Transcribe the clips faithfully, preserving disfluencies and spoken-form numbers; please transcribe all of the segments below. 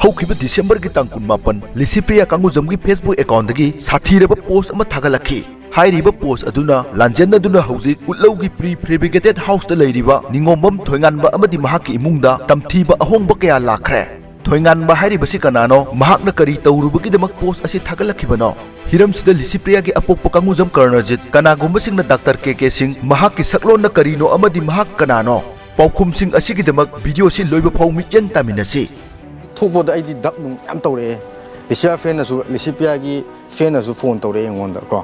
ꯍꯧꯈꯤꯕ ꯗꯤꯁꯦꯝꯕꯔꯒꯤ ꯇꯥꯡ ꯀꯨꯟꯃꯥꯄꯟ, ꯂꯤꯁꯤꯄ꯭ꯔꯤꯌꯥ ꯀꯥꯡꯉꯨꯖꯝꯒꯤ Facebook accountꯗꯒꯤ ꯁꯥꯊꯤꯔꯕ post ꯑꯃ ꯊꯥꯒꯠꯂꯛꯈꯤ꯫ ꯍꯥꯏꯔꯤꯕ post ꯑꯗꯨꯅ ꯂꯥꯟꯖꯦꯟꯅꯗꯨꯅ ꯍꯧꯖꯤꯛ ꯎꯠꯂꯧꯒꯤ pre fabricated houseꯇ ꯂꯩꯔꯤꯕ ꯅꯤꯉꯣꯝꯕꯝ ꯊꯣꯏꯉꯥꯟꯕ ꯑꯃꯗꯤ ꯃꯍꯥꯛꯀꯤ ꯏꯃꯨꯡꯗ ꯇꯝꯊꯤꯕ ꯑꯍꯣꯡꯕ ꯀꯌꯥ ꯂꯥꯛꯈ꯭ꯔꯦ꯫ ꯊꯣꯏꯉꯥꯟꯕ ꯍꯥꯏꯔꯤꯕꯁꯤ ꯀꯅꯥꯅꯣ? ꯃꯍꯥꯛꯅ ꯀꯔꯤ ꯇꯧꯔꯨꯕꯒꯤꯗꯃꯛ post ꯑꯁꯤ ꯊꯥꯒꯠꯂꯛꯈꯤꯕꯅꯣ? ꯍꯤꯔꯝꯁꯤꯗ ꯂꯤꯁꯤꯄ꯭ꯔꯤꯌꯥꯒꯤ ꯑꯄꯣꯛꯄ ꯀꯥꯡꯉꯨꯖꯝ ꯀꯔꯅꯖꯤꯠ, ꯀꯅꯥꯒꯨꯝꯕꯁꯤꯡꯅ ꯗꯥꯛꯇꯔ ꯀꯦ ꯀꯦ ꯁꯤꯡ, ꯃꯍꯥꯛꯀꯤ ꯁꯛꯂꯣꯟꯅ ꯀꯔꯤꯅꯣ ꯑꯃꯗꯤ ꯃꯍꯥꯛ ꯀꯅꯥꯅꯣ? ꯄꯥꯎꯈꯨꯝꯁꯤꯡ ꯑꯁꯤꯒꯤꯗꯃꯛ video ꯑꯁꯤ ꯂꯣꯏꯕ ꯐꯥꯎ ꯃꯤꯠꯌꯦꯡ ꯇꯥꯃꯤꯟꯅꯁꯤ꯫ ꯊꯣꯛꯄꯗ ꯑꯩꯗꯤ ꯗꯞ ꯅꯨꯡ ꯌꯥꯝ ꯇꯧꯔꯛꯑꯦ꯫ ꯂꯤꯁꯤꯌꯥ ꯐꯦꯟꯅꯁꯨ, ꯂꯤꯁꯤꯄ꯭ꯔꯤꯌꯥꯒꯤ ꯐꯦꯟꯅꯁꯨ ꯐꯣꯟ ꯇꯧꯔꯛꯑꯦ ꯑꯩꯉꯣꯟꯗ ꯀꯣ꯫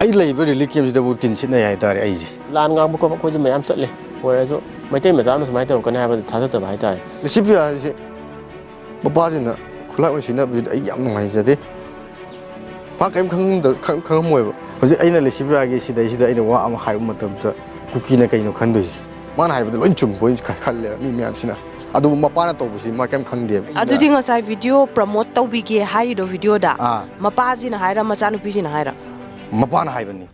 ꯑꯩ ꯂꯩꯕ ꯔꯤꯂꯤꯐ ꯀꯦꯝꯁꯤꯗꯕꯨ ꯇꯤꯟ ꯁꯤꯠꯅꯩ ꯍꯥꯏꯇꯥꯔꯦ ꯑꯩꯁꯦ꯫ ꯂꯥꯟ ꯉꯥꯡꯕ ꯈꯣꯠꯄ ꯑꯩꯈꯣꯏꯁꯨ ꯃꯌꯥꯝ ꯆꯠꯂꯦ꯫ ꯑꯣꯏꯔꯁꯨ ꯃꯩꯇꯩ ꯃꯆꯥ ꯑꯃꯅ ꯁꯨꯃꯥꯏꯅ ꯇꯧꯔꯛꯀꯅꯤ ꯍꯥꯏꯕꯗ ꯊꯥꯖꯗꯕ ꯍꯥꯏꯇꯥꯔꯦ꯫ ꯂꯤꯁꯤꯄ꯭ꯔꯤꯌꯥ ꯍꯥꯏꯁꯦ ꯃꯄꯥꯁꯤꯅ ꯈꯨꯠꯂꯥꯏ ꯑꯣꯏꯅ ꯁꯤꯖꯤꯟꯅꯕꯁꯤꯗ ꯑꯩ ꯌꯥꯝ ꯅꯨꯡꯉꯥꯏꯖꯗꯦ꯫ ꯃꯥ ꯀꯔꯤꯝ ꯈꯪꯉꯝꯗ-, ꯈꯪ-, ꯈꯪꯉꯝꯃꯣꯏꯕ꯫ ꯍꯧꯖꯤꯛ ꯑꯩꯅ ꯂꯤꯁꯤꯄ꯭ꯔꯤꯌꯥꯒꯤ ꯁꯤꯗꯩꯁꯤꯗ ꯑꯩꯅ ꯋꯥ ꯑꯃ ꯍꯥꯏꯕ ꯃꯇꯝꯗ ꯀꯨꯀꯤꯅ ꯀꯩꯅꯣ ꯈꯟꯗꯣꯏꯁꯦ? ꯃꯥꯅ ꯍꯥꯏꯕꯗ ꯂꯣꯏ ꯆꯨꯝꯕꯣꯏ ꯈ-, ꯈꯜꯂꯦꯕ ꯃꯤ ꯃꯌꯥꯝꯁꯤꯅ꯫ ꯑꯗꯨꯕꯨ ꯃꯄꯥꯅ ꯇꯧꯕꯁꯤ ꯃꯥ ꯀꯔꯤꯝ ꯈꯪꯗꯦꯕ꯫ ꯑꯗꯨꯗꯤ ꯉꯁꯥꯏ video promote ꯇꯧꯕꯤꯒꯦ ꯍꯥꯏꯔꯤꯗꯣ videoꯗ ꯑꯥ꯫ ꯃꯄꯥꯁꯤꯅ ꯍꯥꯏꯔ ꯃꯆꯥꯅꯨꯄꯤꯁꯤꯅ ꯍꯥꯏꯔ? ꯃꯄꯥꯅ ꯍꯥꯏꯕꯅꯤ꯫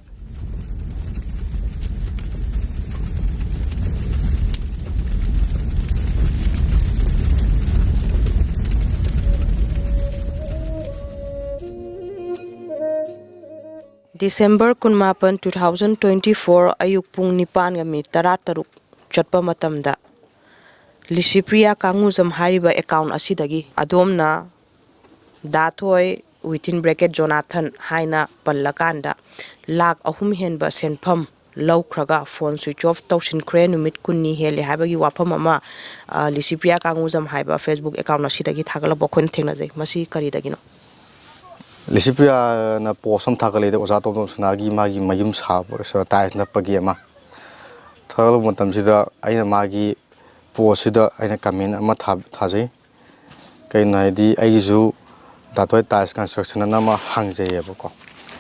December ꯀꯨꯟꯃꯥꯄꯟ, two thousand twenty four, ꯑꯌꯨꯛ ꯄꯨꯡ ꯅꯤꯄꯥꯟꯒ ꯃꯤꯅꯤꯠ ꯇꯔꯥꯇꯔꯨꯛ ꯆꯠꯄ ꯃꯇꯝꯗ, ꯂꯤꯁꯤꯄ꯭ꯔꯤꯌꯥ ꯀꯥꯡꯉꯨꯖꯝ ꯍꯥꯏꯔꯤꯕ account ꯑꯁꯤꯗꯒꯤ ꯑꯗꯣꯝꯅ ꯗꯥ ꯊꯣꯏ, within bracket ꯖꯣꯅꯥꯊꯟ ꯍꯥꯏꯅ ꯄꯜꯂꯀꯥꯟꯗ, ꯂꯥꯈ ꯑꯍꯨꯝ ꯍꯦꯟꯕ ꯁꯦꯟꯐꯝ ꯂꯧꯈ꯭ꯔꯒ phone switch off ꯇꯧꯁꯤꯟꯈ꯭ꯔꯦ, ꯅꯨꯃꯤꯠ ꯀꯨꯟꯅꯤ ꯍꯦꯜꯂꯦ ꯍꯥꯏꯕꯒꯤ ꯋꯥꯐꯝ ꯑꯃ, ꯑ, ꯂꯤꯁꯤꯄ꯭ꯔꯤꯌꯥ ꯀꯥꯡꯉꯨꯖꯝ ꯍꯥꯏꯕ Facebook account ꯑꯁꯤꯗꯒꯤ ꯊꯥꯒꯠꯂꯛꯄ ꯑꯩꯈꯣꯏꯅ ꯊꯦꯡꯅꯖꯩ꯫ ꯃꯁꯤ ꯀꯔꯤꯗꯒꯤꯅꯣ? ꯂꯤꯁꯤꯄ꯭ꯔꯤꯌꯥꯅ post ꯑꯃ ꯊꯥꯒꯠꯂꯛꯏꯗ, ꯑꯣꯖꯥ ꯇꯣꯝ ꯇꯣꯝ ꯁꯅꯥꯒꯤ ꯃꯥꯒꯤ ꯃꯌꯨꯝ ꯁꯥꯕ, tiles ꯅꯞꯄꯒꯤ ꯑꯃ ꯊꯥꯒꯠꯂꯛꯄ ꯃꯇꯝꯁꯤꯗ, ꯑꯩꯅ ꯃꯥꯒꯤ postꯁꯤꯗ ꯑꯩꯅ comment ꯑꯃ ꯊꯥ-, ꯊꯥꯖꯩ꯫ ꯀꯩꯅꯣ ꯍꯥꯏꯗꯤ, ꯑꯩꯒꯤꯁꯨ ꯗꯥ ꯊꯣꯏ tiles construction ꯑꯅ ꯑꯃ ꯍꯥꯡꯖꯩꯌꯦꯕꯀꯣ꯫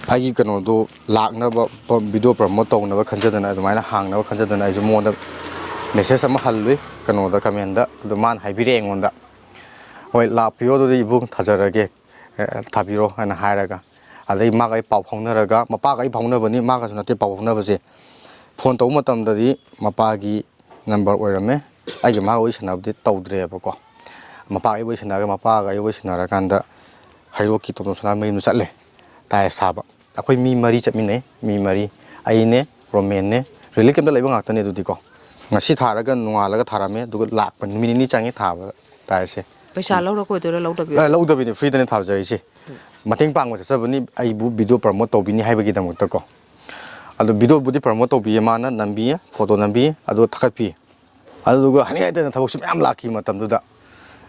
ꯑꯩꯒꯤ ꯀꯩꯅꯣꯗꯣ ꯂꯥꯛꯅꯕ, ꯄ-, video promote ꯇꯧꯅꯕ ꯈꯟꯖꯗꯅ, ꯑꯗꯨꯃꯥꯏꯅ ꯍꯥꯡꯅꯕ ꯈꯟꯖꯗꯅ ꯑꯩꯁꯨ ꯃꯉꯣꯟꯗ message ꯑꯃ ꯍꯜꯂꯨꯏ, ꯀꯩꯅꯣꯗ, commentꯗ꯫ ꯑꯗꯨ ꯃꯥꯅ ꯍꯥꯏꯕꯤꯔꯛꯑꯦ ꯑꯩꯉꯣꯟꯗ, "ꯍꯣꯏ, ꯂꯥꯛꯄꯤꯌꯣ, ꯑꯗꯨꯗꯤ ꯏꯕꯨꯡ, ꯊꯥꯖꯔꯒꯦ, ꯑꯦ, ꯊꯥꯕꯤꯔꯣ" ꯍꯥꯏꯅ ꯍꯥꯏꯔꯒ, ꯑꯗꯩ ꯃꯥꯒ ꯑꯩ ꯄꯥꯎ ꯐꯥꯎꯅꯔꯒ, ꯃꯄꯥꯒ ꯑꯩ ꯐꯥꯎꯅꯕꯅꯤ, ꯃꯥꯒꯁꯨ ꯅꯠꯇꯦ ꯄꯥꯎ ꯐꯥꯎꯅꯕꯁꯦ꯫ Phone ꯇꯧꯕ ꯃꯇꯝꯗꯗꯤ ꯃꯄꯥꯒꯤ number ꯑꯣꯏꯔꯝꯃꯦ꯫ ꯑꯩꯒꯤ ꯃꯥꯒ ꯋꯥꯔꯤ ꯁꯥꯟꯅꯕꯗꯤ ꯇꯧꯗ꯭ꯔꯦꯕꯀꯣ꯫ ꯃꯄꯥ ꯑꯩ ꯋꯥꯔꯤ ꯁꯥꯟꯅꯔꯒ, ꯃꯄꯥꯒ ꯑꯩ ꯋꯥꯔꯤ ꯁꯥꯟꯅꯔꯀꯥꯟꯗ ꯍꯩꯔꯣꯛꯀꯤ ꯇꯣꯞ ꯇꯣꯞ ꯁꯅꯥ ꯃꯌꯨꯝꯗ ꯆꯠꯂꯦ, ꯇꯥꯏꯜꯁ ꯊꯥꯕ꯫ ꯑꯩꯈꯣꯏ ꯃꯤ ꯃꯔꯤ ꯆꯠꯃꯤꯟꯅꯩ, ꯃꯤ ꯃꯔꯤ꯫ ꯑꯩꯅꯦ, ꯔꯣꯃꯦꯟꯅꯦ, ꯔꯤꯂꯤꯐ ꯀꯦꯝꯞꯇ ꯂꯩꯕ ꯉꯥꯛꯇꯅꯦ ꯑꯗꯨꯗꯤꯀꯣ꯫ ꯉꯁꯤ ꯊꯥꯔꯒ ꯅꯣꯡꯉꯥꯜꯂꯒ ꯊꯥꯔꯝꯃꯦ, ꯑꯗꯨꯒ ꯂꯥꯛꯄ ꯅꯨꯃꯤꯠ ꯅꯤꯅꯤ ꯆꯪꯉꯦ ꯊꯥꯕ ꯇꯥꯏꯜꯁꯁꯦ꯫ ꯄꯩꯁꯥ ꯂꯧꯔꯒ ꯑꯣꯏꯗꯣꯏꯔꯥ, ꯂꯧꯗꯕꯤ? ꯑꯦ, ꯂꯧꯗꯕꯤꯅꯦ, ꯐ꯭ꯔꯤꯗꯅꯦ ꯊꯥꯖꯔꯤꯁꯦ꯫ ꯃꯇꯦꯡ ꯄꯥꯡꯕ ꯆꯠꯆꯕꯅꯤ, ꯑꯩꯕꯨ ꯚꯤꯗꯤꯑꯣ ꯄ꯭ꯔꯃꯣꯠ ꯇꯧꯕꯤꯅꯤ ꯍꯥꯏꯕꯒꯤꯗꯃꯛꯇꯀꯣ꯫ ꯑꯗꯣ ꯚꯤꯗꯤꯑꯣꯕꯨꯗꯤ ꯄ꯭ꯔꯃꯣꯠ ꯇꯧꯕꯤꯌꯦ, ꯃꯥꯅ ꯅꯝꯕꯤꯌꯦ, ꯐꯣꯇꯣ ꯅꯝꯕꯤꯌꯦ, ꯑꯗꯨꯒ ꯊꯥꯒꯠꯄꯤ꯫ ꯑꯗꯨꯗꯨꯒ ꯍꯥꯏꯅꯤꯡꯉꯥꯏ ꯂꯩꯇꯅ ꯊꯕꯛꯁꯨ ꯃꯌꯥꯝ ꯂꯥꯛꯈꯤꯕ ꯃꯇꯝꯗꯨꯗ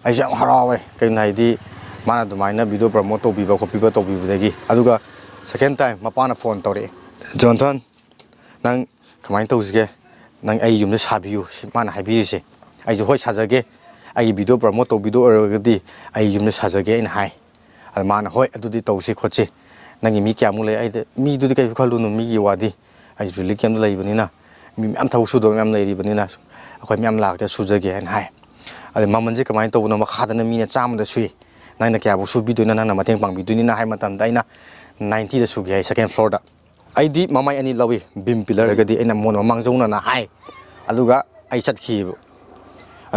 ꯑꯩꯁꯨ ꯌꯥꯝ ꯍꯔꯥꯎꯋꯦ꯫ ꯀꯩꯒꯤꯅꯣ ꯍꯥꯏꯗꯤ, ꯃꯥꯅ ꯑꯗꯨꯃꯥꯏꯅ ꯚꯤꯗꯤꯑꯣ ꯄ꯭ꯔꯃꯣꯠ ꯇꯧꯕꯤꯕ ꯈꯣꯠꯄꯤꯕ ꯇꯧꯕꯤꯕꯗꯒꯤ꯫ ꯑꯗꯨꯒ ꯁꯦꯀꯦꯟ ꯇꯥꯏꯝ ꯃꯄꯥꯅ ꯐꯣꯟ ꯇꯧꯔꯛꯑꯦ, "ꯖꯣꯟꯊꯟ, ꯅꯪ ꯀꯃꯥꯏꯅ ꯇꯧꯁꯤꯒꯦ? ꯅꯪ ꯑꯩ ꯌꯨꯝꯗ ꯁꯥꯕꯤꯌꯨ", ꯁꯤ ꯃꯥꯅ ꯍꯥꯏꯕꯤꯔꯤꯁꯦ꯫ ꯑꯩꯁꯨ, "ꯍꯣꯏ, ꯁꯥꯖꯒꯦ, ꯑꯩꯒꯤ ꯚꯤꯗꯤꯑꯣ ꯄ꯭ꯔꯃꯣꯠ ꯇꯧꯕꯤꯗꯣ ꯑꯣꯏꯔꯒꯗꯤ ꯑꯩ ꯌꯨꯝꯗ ꯁꯥꯖꯒꯦ" ꯑꯩꯅ ꯍꯥꯏ꯫ ꯑꯗ ꯃꯥꯅ, "ꯍꯣꯏ, ꯑꯗꯨꯗꯤ ꯇꯧꯁꯤ ꯈꯣꯠꯁꯤ, ꯅꯪꯒꯤ ꯃꯤ ꯀꯌꯥꯃꯨꯛ ꯂꯩ?" ꯑꯩꯗ, "ꯃꯤꯗꯨꯗꯤ ꯀꯩꯁꯨ ꯈꯜꯂꯨꯅꯨ, ꯃꯤꯒꯤ ꯋꯥꯗꯤ, ꯑꯩꯁꯨ ꯔꯤꯂꯤꯐ ꯀꯦꯝꯞꯇ ꯂꯩꯕꯅꯤꯅ, ꯃꯤ ꯃꯌꯥꯝ ꯊꯕꯛ ꯁꯨꯗꯕ ꯃꯌꯥꯝ ꯂꯩꯔꯤꯕꯅꯤꯅ, ꯑꯩꯈꯣꯏ ꯃꯌꯥꯝ ꯂꯥꯛꯇ ꯁꯨꯖꯒꯦ" ꯍꯥꯏꯅ ꯍꯥꯏ꯫ ꯑꯗ ꯃꯃꯜꯁꯦ ꯀꯃꯥꯏꯅ ꯇꯧꯕꯅꯣ? ꯃꯈꯥꯗꯅ ꯃꯤꯅ ꯆꯥꯝꯃꯗ ꯁꯨꯏ, ꯅꯪꯅ ꯀꯌꯥꯐꯧ ꯁꯨꯕꯤꯗꯣꯏꯅꯣ, ꯅꯪꯅ ꯃꯇꯦꯡ ꯄꯥꯡꯕꯤꯗꯣꯏꯅꯤꯅ ꯍꯥꯏ ꯃꯇꯝꯗ ꯑꯩꯅ ꯅꯥꯏꯟꯇꯤꯗ ꯁꯨꯒꯦ ꯍꯥꯏ, ꯁꯦꯀꯦꯟ ꯐ꯭ꯂꯣꯔꯗ꯫ ꯑꯩꯗꯤ ꯃꯃꯥꯏ ꯑꯅꯤ ꯂꯧꯏ, ꯕꯤꯝ ꯄꯤꯂꯔꯒꯗꯤ ꯑꯩꯅ ꯃꯉꯣꯟꯗ ꯃꯃꯥꯡꯖꯧꯅꯅ ꯍꯥꯏ, ꯑꯗꯨꯒ ꯑꯩ ꯆꯠꯈꯤꯑꯕ꯫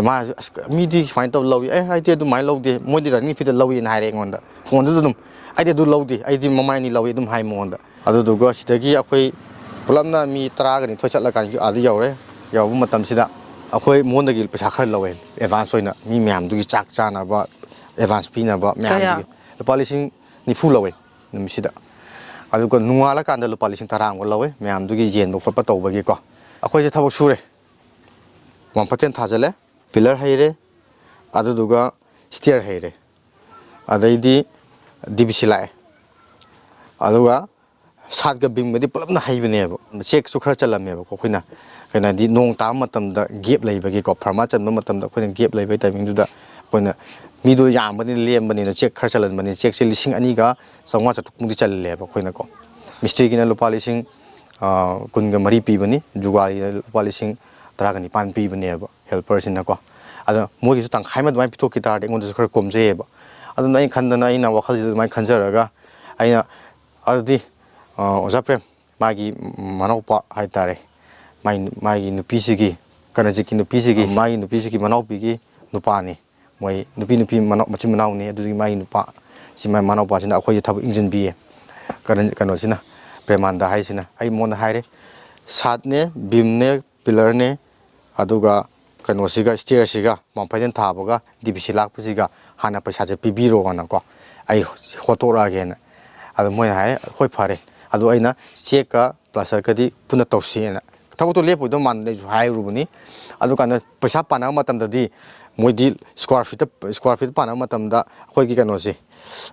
ꯃꯥ, "ꯑꯁ, ꯃꯤꯗꯤ ꯁꯨꯃꯥꯏꯅ ꯇꯧ ꯂꯧꯏ", ꯑꯩ ꯍꯥꯏꯗꯤ, "ꯑꯗꯨꯃꯥꯏꯅ ꯂꯧꯗꯦ, ꯃꯣꯏꯗꯤ ꯔꯟꯅꯤꯡ ꯐꯤꯗ ꯂꯧꯏꯅ" ꯍꯥꯏꯔꯦ ꯑꯩꯉꯣꯟꯗ ꯐꯣꯟꯗꯨꯁꯨ ꯑꯗꯨꯝ꯫ ꯑꯩꯗꯤ ꯑꯗꯨ ꯂꯧꯗꯦ, ꯑꯩꯗꯤ ꯃꯃꯥꯏ ꯑꯅꯤ ꯂꯧꯏ ꯑꯗꯨꯝ ꯍꯥꯏ ꯃꯉꯣꯟꯗ꯫ ꯑꯗꯨꯗꯨꯒ ꯁꯤꯗꯒꯤ ꯑꯩꯈꯣꯏ ꯄꯨꯂꯞꯅ ꯃꯤ ꯇꯔꯥꯒ ꯅꯤꯊꯣꯏ ꯆꯠꯂꯀꯥꯟꯗ ꯑꯥꯗ ꯌꯧꯔꯦ꯫ ꯌꯧꯕ ꯃꯇꯝꯁꯤꯗ ꯑꯩꯈꯣꯏ ꯃꯉꯣꯟꯗꯒꯤ ꯄꯩꯁꯥ ꯈꯔ ꯂꯧꯋꯦ, ꯑꯦꯗꯚꯥꯟꯁ ꯑꯣꯏꯅ, ꯃꯤ ꯃꯌꯥꯝꯗꯨꯒꯤ ꯆꯥꯛ ꯆꯥꯅꯕ ꯑꯦꯗꯚꯥꯟꯁ ꯄꯤꯅꯕ ꯀꯌꯥ? ꯃꯌꯥꯝꯗꯨꯒꯤ꯫ ꯂꯨꯄꯥ ꯂꯤꯁꯤꯡ ꯅꯤꯐꯨ ꯂꯧꯋꯦ ꯅꯨꯃꯤꯠꯁꯤꯗ꯫ ꯑꯗꯨꯒ ꯅꯣꯡꯉꯥꯜꯂꯀꯥꯟꯗ ꯂꯨꯄꯥ ꯂꯤꯁꯤꯡ ꯇꯔꯥ ꯑꯃꯒ ꯂꯧꯋꯦ, ꯃꯌꯥꯝꯗꯨꯒꯤ ꯌꯦꯟꯕ ꯈꯣꯠꯄ ꯇꯧꯕꯒꯤꯀꯣ꯫ ꯑꯩꯈꯣꯏꯁꯦ ꯊꯕꯛ ꯁꯨꯔꯦ, ꯋꯥꯟ ꯐꯣꯔꯇꯤꯟ ꯊꯥꯖꯤꯜꯂꯦ, ꯄꯤꯂꯔ ꯍꯩꯔꯦ, ꯑꯗꯨꯗꯨꯒ ꯁ꯭ꯇꯤꯌꯔ ꯍꯩꯔꯦ, ꯑꯗꯩꯗꯤ ꯗꯤ ꯕꯤ ꯁꯤ ꯂꯥꯛꯑꯦ, ꯑꯗꯨꯒ ꯁꯥꯠꯀ ꯕꯤꯝꯒꯗꯤ ꯄꯨꯂꯞꯅ ꯍꯩꯕꯅꯦꯕ꯫ ꯆꯦꯛꯁꯨ ꯈꯔ ꯆꯜꯂꯝꯃꯦꯕꯀꯣ ꯑꯩꯈꯣꯏꯅ, ꯀꯩꯅꯣꯗꯤ ꯅꯣꯡ ꯇꯥꯕ ꯃꯇꯝꯗ ꯒꯦꯞ ꯂꯩꯕꯒꯤꯀꯣ, ꯐꯔꯃꯥ ꯆꯟꯕ ꯃꯇꯝꯗ ꯑꯩꯈꯣꯏꯅ ꯒꯦꯞ ꯂꯩꯕꯒꯤ ꯇꯥꯏꯃꯤꯡꯗꯨꯗ ꯑꯩꯈꯣꯏꯅ, ꯃꯤꯗꯣ ꯌꯥꯝꯕꯅꯤꯅ ꯂꯦꯝꯕꯅꯤꯅ ꯆꯦꯛ ꯈꯔ ꯆꯜꯍꯟꯕꯅꯤ꯫ ꯆꯦꯛꯁꯦ ꯂꯤꯁꯤꯡ ꯑꯅꯤꯒ ꯆꯥꯝꯃꯉꯥ ꯆꯥꯇ꯭ꯔꯨꯛꯃꯨꯛꯇꯤ ꯆꯜꯂꯦꯕ ꯑꯩꯈꯣꯏꯅꯀꯣ꯫ ꯃꯤꯁꯇ꯭ꯔꯤꯒꯤꯅ ꯂꯨꯄꯥ ꯂꯤꯁꯤꯡ, ꯑ, ꯀꯨꯟꯒ ꯃꯔꯤ ꯄꯤꯕꯅꯤ, ꯖꯨꯒꯥꯂꯤꯅ ꯂꯨꯄꯥ ꯂꯤꯁꯤꯡ ꯇꯔꯥꯒ ꯅꯤꯄꯥꯟ ꯄꯤꯕꯅꯦꯕ ꯍꯦꯜꯄꯔꯁꯤꯅꯀꯣ꯫ ꯑꯗꯣ ꯃꯣꯏꯒꯤꯁꯨ ꯇꯪꯈꯥꯏ ꯑꯃ ꯑꯗꯨꯃꯥꯏꯅ ꯄꯤꯊꯣꯛꯈꯤ ꯇꯥꯔꯗꯤ ꯑꯩꯉꯣꯟꯗꯁꯨ ꯈꯔ ꯀꯣꯝꯖꯩꯌꯦꯕ꯫ ꯑꯗꯨꯅ ꯑꯩꯅ ꯈꯟꯗꯅ, ꯑꯩꯅ ꯋꯥꯈꯜꯁꯤꯗ ꯑꯗꯨꯃꯥꯏꯅ ꯈꯟꯖꯔꯒ ꯑꯩꯅ, ꯑꯗꯨꯗꯤ, ꯑ, ꯑꯣꯖꯥ ꯄ꯭ꯔꯦꯝ, ꯃꯥꯒꯤ ꯃꯅꯥꯎꯄꯥ ꯍꯥꯏꯇꯥꯔꯦ, ꯃꯥꯒꯤ, ꯃꯥꯒꯤ ꯅꯨꯄꯤꯁꯤꯒꯤ, ꯀꯔꯅꯖꯤꯠꯀꯤ ꯅꯨꯄꯤꯁꯤꯒꯤ, ꯃꯥꯒꯤ ꯅꯨꯄꯤꯁꯤꯒꯤ ꯃꯅꯥꯎꯄꯤꯒꯤ ꯅꯨꯄꯥꯅꯤ꯫ ꯃꯣꯏ ꯅꯨꯄꯤ ꯅꯨꯄꯤ ꯃꯅꯥꯎ ꯃꯆꯤꯟ ꯃꯅꯥꯎꯅꯤ꯫ ꯑꯗꯨꯗꯒꯤ ꯃꯥꯒꯤ ꯅꯨꯄꯥ ꯁꯤ ꯃꯥꯏ ꯃꯅꯥꯎꯄꯥꯁꯤꯅ ꯑꯩꯈꯣꯏꯁꯦ ꯊꯕꯛ ꯏꯟꯁꯤꯟꯕꯤꯌꯦ꯫ ꯀꯔꯟ ꯀꯩꯅꯣꯁꯤꯅ, ꯄ꯭ꯔꯦꯃꯥꯟꯗ ꯍꯥꯏꯁꯤꯅ꯫ ꯑꯩ ꯃꯉꯣꯟꯗ ꯍꯥꯏꯔꯦ, ꯁꯥꯠꯅꯦ, ꯕꯤꯝꯅꯦ, ꯄꯤꯂꯔꯅꯦ, ꯑꯗꯨꯒ ꯀꯩꯅꯣꯁꯤꯒ, ꯁ꯭ꯇꯤꯌꯔꯁꯤꯒ, ꯃꯥꯎꯟ ꯐꯥꯏꯗꯦꯟ ꯊꯥꯕꯒ ꯗꯤ ꯕꯤ ꯁꯤ ꯂꯥꯛꯄꯁꯤꯒ ꯍꯥꯟꯅ ꯄꯩꯁꯥꯁꯦ ꯄꯤꯕꯤꯔꯣꯅꯀꯣ, ꯑꯩ ꯍꯣꯠꯇꯣꯔꯛꯑꯒꯦꯅ꯫ ꯑꯗꯣ ꯃꯣꯏꯅ ꯍꯥꯏ, "ꯍꯣꯏ, ꯐꯔꯦ, ꯑꯗꯣ ꯑꯩꯅ ꯆꯦꯛꯀ ꯄ꯭ꯂꯥꯁꯇꯔꯒꯗꯤ ꯄꯨꯟꯅ ꯇꯧꯁꯤꯅ"꯫ ꯊꯕꯛꯇꯣ ꯂꯦꯞꯄꯣꯏꯗꯧ ꯃꯥꯟꯗꯅ ꯑꯩꯁꯨ ꯍꯥꯏꯔꯨꯕꯅꯤ꯫ ꯑꯗꯨꯀꯥꯟꯗ ꯄꯩꯁꯥ ꯄꯥꯅꯕ ꯃꯇꯝꯗꯗꯤ ꯃꯣꯏꯗꯤ ꯁ꯭ꯀ꯭ꯋꯥꯔ ꯐꯤꯠꯇ, ꯁ꯭ꯀ꯭ꯋꯥꯔ ꯐꯤꯠꯇ ꯄꯥꯅꯕ ꯃꯇꯝꯗ ꯑꯩꯈꯣꯏꯒꯤ ꯀꯩꯅꯣꯁꯦ,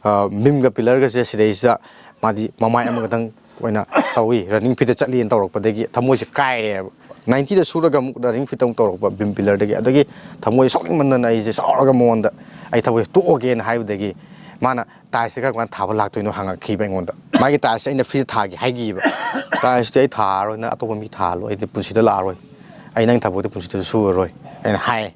ꯑ, ꯕꯤꯝꯒ ꯄꯤꯂꯔꯒꯁꯦ ꯁꯤꯗꯩꯁꯤꯗ ꯃꯥꯗꯤ ꯃꯃꯥꯏ ꯑꯃꯈꯛꯇꯪ ꯑꯣꯏꯅ ꯇꯧꯏ, ꯔꯟꯅꯤꯡ ꯐꯤꯠꯇ ꯆꯠꯂꯤꯅ ꯇꯧꯔꯛꯄꯗꯒꯤ ꯊꯃꯣꯏꯁꯦ ꯀꯥꯏꯔꯦꯕ꯫ ꯅꯥꯏꯟꯇꯤꯗ ꯁꯨꯔꯒ ꯑꯃꯨꯛ ꯔꯟꯅꯤꯡ ꯐꯤꯠꯇ ꯑꯃꯨꯛ ꯇꯧꯔꯛꯄ ꯕꯤꯝ ꯄꯤꯂꯔꯗꯒꯤ꯫ ꯑꯗꯒꯤ ꯊꯃꯣꯏ ꯁꯥꯎꯅꯤꯡꯃꯟꯗꯅ ꯑꯩꯁꯦ ꯁꯥꯎꯔꯒ ꯃꯉꯣꯟꯗ ꯑꯩ ꯊꯕꯛꯁꯦ ꯇꯣꯛꯑꯒꯦꯅ ꯍꯥꯏꯕꯗꯒꯤ ꯃꯥꯅ ꯇꯥꯏꯜꯁꯁꯦ ꯀꯔꯝ ꯀꯥꯟꯗ ꯊꯥꯕ ꯂꯥꯛꯇꯣꯏꯅꯣ ꯍꯪꯉꯛꯈꯤꯕ ꯑꯩꯉꯣꯟꯗ꯫ ꯃꯥꯒꯤ ꯇꯥꯏꯜꯁꯁꯦ ꯑꯩꯅ ꯐ꯭ꯔꯤꯗ ꯊꯥꯒꯦ ꯍꯥꯏꯈꯤꯕ꯫ "ꯇꯥꯏꯜꯁꯇꯤ ꯑꯩ ꯊꯥꯔꯔꯣꯏ, ꯅꯪ ꯑꯇꯣꯞꯄ ꯃꯤ ꯊꯥꯍꯜꯂꯣ, ꯑꯩꯗꯤ ꯄꯨꯟꯁꯤꯗ ꯂꯥꯛꯑꯔꯣꯏ, ꯑꯩ ꯅꯪ ꯊꯕꯛꯇꯤ ꯄꯨꯟꯁꯤꯗꯁꯨ ꯁꯨꯔꯔꯣꯏ" ꯑꯩꯅ ꯍꯥꯏ꯫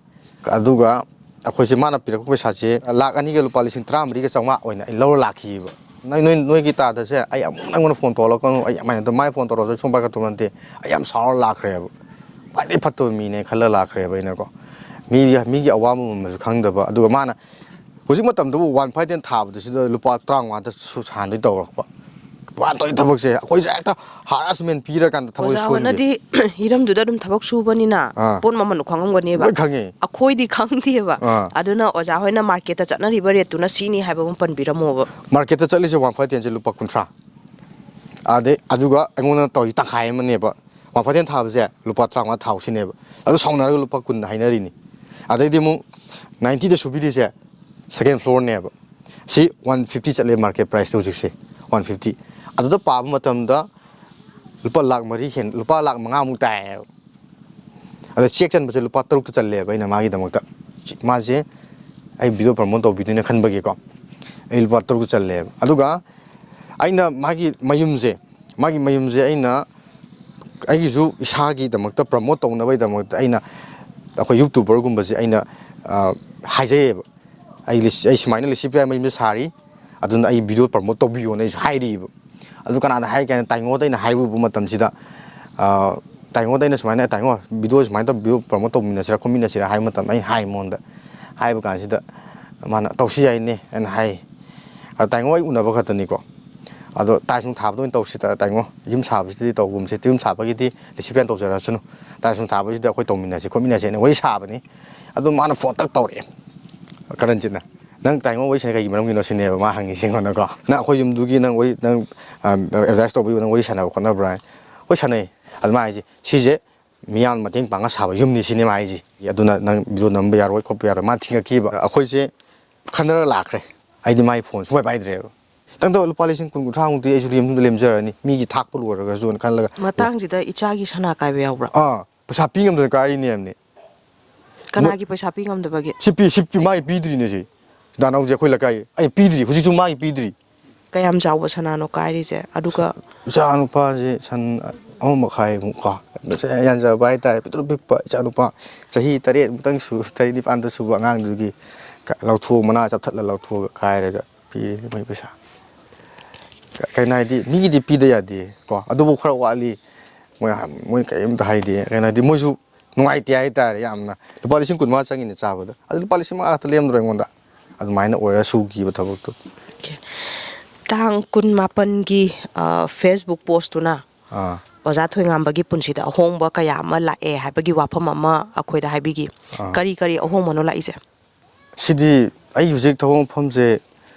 ꯑꯗꯨꯒ ꯑꯩꯈꯣꯏꯁꯦ, ꯃꯥꯅ ꯄꯤꯔꯛꯄ ꯄꯩꯁꯥꯁꯦ ꯂꯥꯛ ꯑꯅꯤꯒ ꯂꯨꯄꯥ ꯂꯤꯁꯤꯡ ꯇꯔꯥꯃꯔꯤꯒ ꯆꯥꯝꯃꯉꯥ ꯑꯣꯏꯅ ꯑꯩ ꯂꯧꯔ ꯂꯥꯛꯈꯤꯕ꯫ "ꯅꯣꯏ, ꯅꯣꯏ, ꯅꯣꯏꯒꯤ ꯇꯥꯗꯁꯦ ꯑꯩ ꯑꯃꯨꯛ ꯑꯩꯉꯣꯟꯗ ꯐꯣꯟ ꯇꯧꯔꯛꯀꯅꯨ", ꯑꯩ ꯑꯗꯨꯃꯥꯏꯅ ꯇꯧ-, ꯃꯥꯏ ꯐꯣꯟ ꯇꯧꯔꯛꯑꯁꯨ ꯑꯩ ꯁꯨꯡꯄꯥꯏ ꯄꯥꯏꯈꯠꯇꯕ ꯅꯠꯇꯦ꯫ ꯑꯩ ꯌꯥꯝ ꯁꯥꯎꯔ ꯂꯥꯛꯈ꯭ꯔꯦꯕ꯫ ꯈ꯭ꯋꯥꯏꯗꯒꯤ ꯐꯠꯇꯕ ꯃꯤꯅꯦ ꯈꯜꯂ ꯂꯥꯛꯈ꯭ꯔꯦꯕ ꯑꯩꯅꯀꯣ꯫ ꯃꯤꯒꯤ, ꯃꯤꯒꯤ ꯑꯋꯥꯕ ꯃꯃꯜꯁꯨ ꯈꯪꯗꯕ꯫ ꯑꯗꯨꯒ ꯃꯥꯅ ꯍꯧꯖꯤꯛ ꯃꯇꯝꯗꯕꯨ ꯋꯥꯟ ꯐꯥꯏꯚ ꯇꯦꯟ ꯊꯥꯕꯗ ꯁꯤꯗ ꯂꯨꯄꯥ ꯇꯔꯥꯃꯉꯥꯗ ꯁꯨ-, ꯁꯥꯟꯗꯣꯏ ꯇꯧꯔꯛꯄ꯫ ꯋꯥꯟ ꯇꯧꯔꯤ ꯊꯕꯛꯁꯦ ꯑꯩꯈꯣꯏꯁꯦ ꯍꯦꯛꯇ ꯍꯔꯥꯁꯃꯦꯟ ꯄꯤꯔꯀꯥꯟꯗ ꯊꯕꯛ ꯑꯣꯖꯥ ꯁꯨꯍꯟꯒꯦ꯫ ꯍꯣꯏꯅꯗꯤ ꯍꯤꯔꯝꯗꯨꯗ ꯑꯗꯨꯝ ꯊꯕꯛ ꯁꯨꯕꯅꯤꯅ ꯑꯥ꯫ ꯄꯣꯠ ꯃꯃꯜ ꯈꯪꯉꯝꯒꯅꯦꯕ꯫ ꯂꯣꯏ ꯈꯪꯉꯦ꯫ ꯑꯩꯈꯣꯏꯗꯤ ꯈꯪꯗꯦꯕ꯫ ꯑꯥ꯫ ꯑꯗꯨꯅ ꯑꯣꯖꯥ ꯍꯣꯏꯅ ꯃꯥꯔꯀꯦꯠꯇ ꯆꯠꯅꯔꯤꯕ ꯔꯦꯠꯇꯨꯅ ꯁꯤꯅꯤ ꯍꯥꯏꯕ ꯑꯃ ꯄꯟꯕꯤꯔꯝꯃꯣꯕ꯫ ꯃꯥꯔꯀꯦꯠꯇ ꯆꯠꯂꯤꯁꯦ ꯋꯥꯟ ꯐꯥꯏꯚ ꯇꯦꯟꯁꯦ ꯂꯨꯄꯥ ꯀꯨꯟꯊ꯭ꯔꯥ꯫ ꯑꯗꯩ ꯑꯗꯨꯒ ꯑꯩꯉꯣꯟꯗ ꯇꯧꯔꯤ ꯇꯪꯈꯥꯏ ꯑꯃꯅꯦꯕ꯫ ꯋꯥꯟ ꯐꯥꯏꯚ ꯇꯦꯟ ꯊꯥꯕꯁꯦ ꯂꯨꯄꯥ ꯇꯔꯥꯃꯉꯥ ꯊꯥꯎ ꯁꯤꯅꯦꯕ꯫ ꯑꯗꯨ ꯁꯥꯎꯅꯔꯒ ꯂꯨꯄꯥ ꯀꯨꯟ ꯍꯥꯏꯅꯔꯤꯅꯤ꯫ ꯑꯗꯩꯗꯤ ꯑꯃꯨꯛ ꯅꯥꯏꯟꯇꯤꯗ ꯁꯨꯕꯤꯔꯤꯁꯦ ꯁꯦꯀꯦꯟ ꯐ꯭ꯂꯣꯔꯅꯦꯕ꯫ ꯁꯤ ꯋꯥꯟ ꯐꯤꯐꯇꯤ ꯆꯠꯂꯦ ꯃꯥꯔꯀꯦꯠ ꯄ꯭ꯔꯥꯏꯁꯇ ꯍꯧꯖꯤꯛꯁꯦ, ꯋꯥꯟ ꯐꯤꯐꯇꯤ꯫ ꯑꯗꯨꯗ ꯄꯥꯕ ꯃꯇꯝꯗ ꯂꯨꯄꯥ ꯂꯥꯛ ꯃꯔꯤ ꯍꯦꯟ-, ꯂꯨꯄꯥ ꯂꯥꯛ ꯃꯉꯥꯃꯨꯛ ꯇꯥꯏꯌꯦꯕ꯫ ꯑꯗ ꯆꯦꯛ ꯆꯟꯕꯁꯦ ꯂꯨꯄꯥ ꯇꯔꯨꯛꯇ ꯆꯜꯂꯦꯕ ꯑꯩꯅ ꯃꯥꯒꯤꯗꯃꯛꯇ꯫ ꯃꯥꯁꯦ ꯑꯩ ꯚꯤꯗꯤꯑꯣ ꯄ꯭ꯔꯃꯣꯠ ꯇꯧꯕꯤꯗꯣꯏꯅꯦ ꯈꯟꯕꯒꯤꯀꯣ꯫ ꯑꯩ ꯂꯨꯄꯥ ꯇꯔꯨꯛꯇ ꯆꯜꯂꯦꯕ꯫ ꯑꯗꯨꯒ ꯑꯩꯅ ꯃꯥꯒꯤ ꯃꯌꯨꯝꯁꯦ, ꯃꯥꯒꯤ ꯃꯌꯨꯝꯁꯦ ꯑꯩꯅ ꯑꯩꯒꯤꯁꯨ ꯏꯁꯥꯒꯤꯗꯃꯛꯇ ꯄ꯭ꯔꯃꯣꯠ ꯇꯧꯅꯕꯒꯤꯗꯃꯛꯇ ꯑꯩꯅ ꯑꯩꯈꯣꯏ ꯌꯨꯇ꯭ꯌꯨꯕꯔꯒꯨꯝꯕꯁꯦ ꯑꯩꯅ, ꯑ, ꯍꯥꯏꯖꯩꯌꯦꯕ꯫ "ꯑꯩ ꯂꯤꯁ-, ꯑꯩ ꯁꯨꯃꯥꯏꯅ ꯂꯤꯁꯤꯄ꯭ꯔꯤꯌꯥ ꯃꯌꯨꯝꯗ ꯁꯥꯔꯤ, ꯑꯗꯨꯅ ꯑꯩ ꯚꯤꯗꯤꯑꯣ ꯄ꯭ꯔꯃꯣꯠ ꯇꯧꯕꯤꯌꯣꯅ" ꯑꯩꯁꯨ ꯍꯥꯏꯔꯤꯕ꯫ ꯑꯗꯨ ꯀꯅꯥꯗ ꯍꯥꯏꯒꯦ ꯍꯥꯏꯅ ꯇꯥꯏꯉꯣꯗ ꯑꯩꯅ ꯍꯥꯏꯔꯨꯕ ꯃꯇꯝꯁꯤꯗ, ꯑ, ꯇꯥꯏꯉꯣꯗ ꯑꯩꯅ ꯁꯨꯃꯥꯏꯅ, "ꯇꯥꯏꯉꯣ, ꯚꯤꯗꯤꯑꯣ ꯁꯨꯃꯥꯏꯅ ꯇꯧꯕꯤꯌꯨ, ꯄ꯭ꯔꯃꯣꯠ ꯇꯧꯃꯤꯟꯅꯁꯤꯔꯥ ꯈꯣꯠꯃꯤꯟꯅꯁꯤꯔꯥ" ꯍꯥꯏꯕ ꯃꯇꯝꯗ ꯑꯩꯅ ꯍꯥꯏ ꯃꯉꯣꯟꯗ, ꯍꯥꯏꯕ ꯀꯥꯟꯁꯤꯗ ꯃꯥꯅ "ꯇꯧꯁꯤ ꯌꯥꯏꯅꯦ" ꯍꯥꯏꯅ ꯍꯥꯏ꯫ ꯑꯗꯣ ꯇꯥꯏꯉꯣ ꯑꯩ ꯎꯅꯕ ꯈꯛꯇꯅꯤꯀꯣ꯫ ꯑꯗꯣ tiles ꯅꯨꯡ ꯊꯥꯕꯗ ꯑꯣꯏꯅ ꯇꯧꯁꯤꯗ ꯇꯥꯏꯉꯣ, ꯌꯨꯝ ꯁꯥꯕꯁꯤꯗꯤ ꯇꯧꯒꯨꯝꯁꯦ, ꯌꯨꯝ ꯁꯥꯕꯒꯤꯗꯤ ꯂꯤꯁꯤꯄꯤꯌꯥꯅ ꯇꯧꯖꯔꯁꯅꯨ, tiles ꯅꯨꯡ ꯊꯥꯕꯁꯤꯗꯤ ꯑꯩꯈꯣꯏ ꯇꯧꯃꯤꯟꯅꯁꯤ ꯈꯣꯠꯃꯤꯟꯅꯁꯤ ꯍꯥꯏꯅ ꯋꯥꯔꯤ ꯁꯥꯕꯅꯤ꯫ ꯑꯗꯨ ꯃꯥꯅ phone ꯇꯛ ꯇꯧꯔꯛꯑꯦ ꯀꯔꯟꯖꯤꯠꯅ꯫ "ꯅꯪ ꯇꯥꯏꯉꯣ ꯋꯥꯔꯤ ꯁꯥꯟꯅꯩ ꯀꯩꯒꯤ ꯃꯔꯝꯒꯤꯅꯣ?" ꯁꯤꯅꯦꯕ ꯃꯥ ꯍꯪꯉꯤꯁꯦ ꯑꯩꯉꯣꯟꯗꯀꯣ꯫ "ꯅꯪ ꯑꯩꯈꯣꯏ ꯌꯨꯝꯗꯨꯒꯤ ꯅꯪ ꯋꯥꯔꯤ, ꯅꯪ advertise ꯇꯧꯕꯒꯤ ꯅꯪ ꯋꯥꯔꯤ ꯁꯥꯟꯅꯕ ꯈꯣꯠꯅꯕ꯭ꯔꯥ?" "ꯍꯣꯏ ꯁꯥꯟꯅꯩ"꯫ ꯑꯗꯨꯃꯥꯏꯅ ꯍꯥꯏꯁꯦ, "ꯁꯤꯁꯦ ꯃꯤꯌꯥꯝꯅ ꯃꯇꯦꯡ ꯄꯥꯡꯉ ꯁꯥꯕ ꯌꯨꯝꯅꯤ" ꯁꯤꯅꯦ ꯃꯥ ꯍꯥꯏꯁꯦ꯫ "ꯑꯗꯨꯅ ꯅꯪ video ꯅꯝꯕ ꯌꯥꯔꯣꯏ ꯈꯣꯠꯄ ꯌꯥꯔꯣꯏ" ꯃꯥ ꯊꯤꯡꯉꯛꯈꯤꯕ꯫ ꯑꯩꯈꯣꯏꯁꯦ ꯈꯟꯅꯔ ꯂꯥꯛꯈ꯭ꯔꯦ꯫ ꯑꯩꯗꯤ ꯃꯥꯒꯤ phone ꯁꯨꯡꯄꯥꯏ ꯄꯥꯏꯗ꯭ꯔꯦꯕ꯫ "ꯈꯤꯇꯪꯗ ꯂꯨꯄꯥ ꯂꯤꯁꯤꯡ ꯀꯨꯟ ꯀꯨꯟꯊ꯭ꯔꯥꯃꯨꯛꯇꯤ ꯑꯩꯁꯨ ꯌꯨꯝꯗ ꯂꯦꯝꯖꯔꯅꯤ, ꯃꯤꯒꯤ ꯊꯥꯛꯄ ꯂꯣꯏꯔꯒꯁꯨꯅ" ꯈꯜꯂꯒ꯫ ꯃꯇꯥꯡꯁꯤꯗ ꯏꯆꯥꯒꯤ ꯁꯅꯥ ꯀꯥꯏꯕ ꯌꯥꯎꯕ꯭ꯔꯥ? ꯑꯥ, ꯄꯩꯁꯥ ꯄꯤ ꯉꯝꯗꯅ ꯀꯥꯏꯔꯤꯅꯦꯕꯅꯦ꯫ ꯀꯅꯥꯒꯤ ꯄꯩꯁꯥ ꯄꯤ ꯉꯝꯗꯕꯒꯤ? ꯁꯤ ꯄꯤ-, ꯁꯤ ꯄꯤ-, ꯃꯥꯒꯤ ꯄꯤꯗ꯭ꯔꯤꯅꯦ ꯁꯤ꯫ ꯗꯥꯅꯥꯎꯁꯦ ꯑꯩꯈꯣꯏ ꯂꯩꯀꯥꯏ꯫ ꯑꯩ ꯄꯤꯗ꯭ꯔꯤ, ꯍꯧꯖꯤꯛꯁꯨ ꯃꯥꯒꯤ ꯄꯤꯗ꯭ꯔꯤ꯫ ꯀꯌꯥꯝ ꯆꯥꯎꯕ ꯁꯅꯥꯅꯣ ꯀꯥꯏꯔꯤꯁꯦ? ꯑꯗꯨꯒ ꯏꯆꯥ ꯅꯨꯄꯥꯁꯦ ꯁꯟ ꯑꯃ ꯃꯈꯥꯏꯃꯨꯛ ꯀꯣ, ꯌꯥꯟꯖꯕ ꯍꯥꯏꯇꯥꯔꯦ, ꯄꯤꯛꯇ꯭ꯔꯨ ꯄꯤꯛꯄ ꯏꯆꯥ ꯅꯨꯄꯥ, ꯆꯍꯤ ꯇꯔꯦꯠ ꯃꯨꯛꯇꯪ ꯁꯨ-, ꯇꯔꯦꯠ ꯅꯤꯄꯥꯟꯗ ꯁꯨꯕ ꯑꯉꯥꯡꯗꯨꯒꯤ ꯀ-, ꯂꯧꯊꯣꯛ-, ꯃꯅꯥ ꯆꯞꯊꯠꯂ ꯂꯧꯊꯣꯛꯑꯒ ꯀꯥꯏꯔꯒ ꯄꯤꯔꯦ ꯃꯣꯏ ꯄꯩꯁꯥ꯫ ꯀ-, ꯀꯩꯅꯣ ꯍꯥꯏꯗꯤ, ꯃꯤꯒꯤꯗꯤ ꯄꯤꯗ ꯌꯥꯗꯦ ꯀꯣ, ꯑꯗꯨꯕꯨ ꯈꯔ ꯋꯥꯠꯂꯤ꯫ ꯃꯣꯏ ꯍꯥꯟ-, ꯃꯣꯏ ꯀꯔꯤꯝꯇ ꯍꯥꯏꯗꯦ꯫ ꯀꯩꯅꯣ ꯍꯥꯏꯗꯤ, ꯃꯣꯏꯁꯨ ꯅꯨꯡꯉꯥꯏꯇꯦ ꯍꯥꯏꯇꯥꯔꯦ ꯌꯥꯝꯅ꯫ ꯂꯨꯄꯥ ꯂꯤꯁꯤꯡ ꯀꯨꯟꯃꯉꯥ ꯆꯪꯉꯤꯅꯦ ꯆꯥꯕꯗ, ꯑꯗꯨ ꯂꯨꯄꯥ ꯂꯤꯁꯤꯡ ꯃꯉꯥ ꯈꯛꯇ ꯂꯦꯝꯗ꯭ꯔꯣ ꯑꯩꯉꯣꯟꯗ? ꯑꯗꯨꯃꯥꯏꯅ ꯑꯣꯏꯔ ꯁꯨꯈꯤꯕ ꯊꯕꯛꯇꯣ꯫ ꯑꯣꯀꯦ꯫ ꯇꯥꯡ ꯀꯨꯟꯃꯥꯄꯟꯒꯤ, ꯑ, Facebook postꯇꯨꯅ ꯑꯥ꯫ ꯑꯣꯖꯥ ꯊꯣꯏꯉꯥꯝꯕꯒꯤ ꯄꯨꯟꯁꯤꯗ ꯑꯍꯣꯡꯕ ꯀꯌꯥ ꯑꯃ ꯂꯥꯛꯑꯦ ꯍꯥꯏꯕꯒꯤ ꯋꯥꯐꯝ ꯑꯃ ꯑꯩꯈꯣꯏꯗ ꯍꯥꯏꯕꯤꯈꯤ꯫ ꯑꯥ꯫ ꯀꯔꯤ ꯀꯔꯤ ꯑꯍꯣꯡꯕꯅꯣ ꯂꯥꯛꯏꯁꯦ? ꯁꯤꯗꯤ ꯑꯩ ꯍꯧꯖꯤꯛ ꯊꯕꯛ ꯃꯐꯝꯁꯦ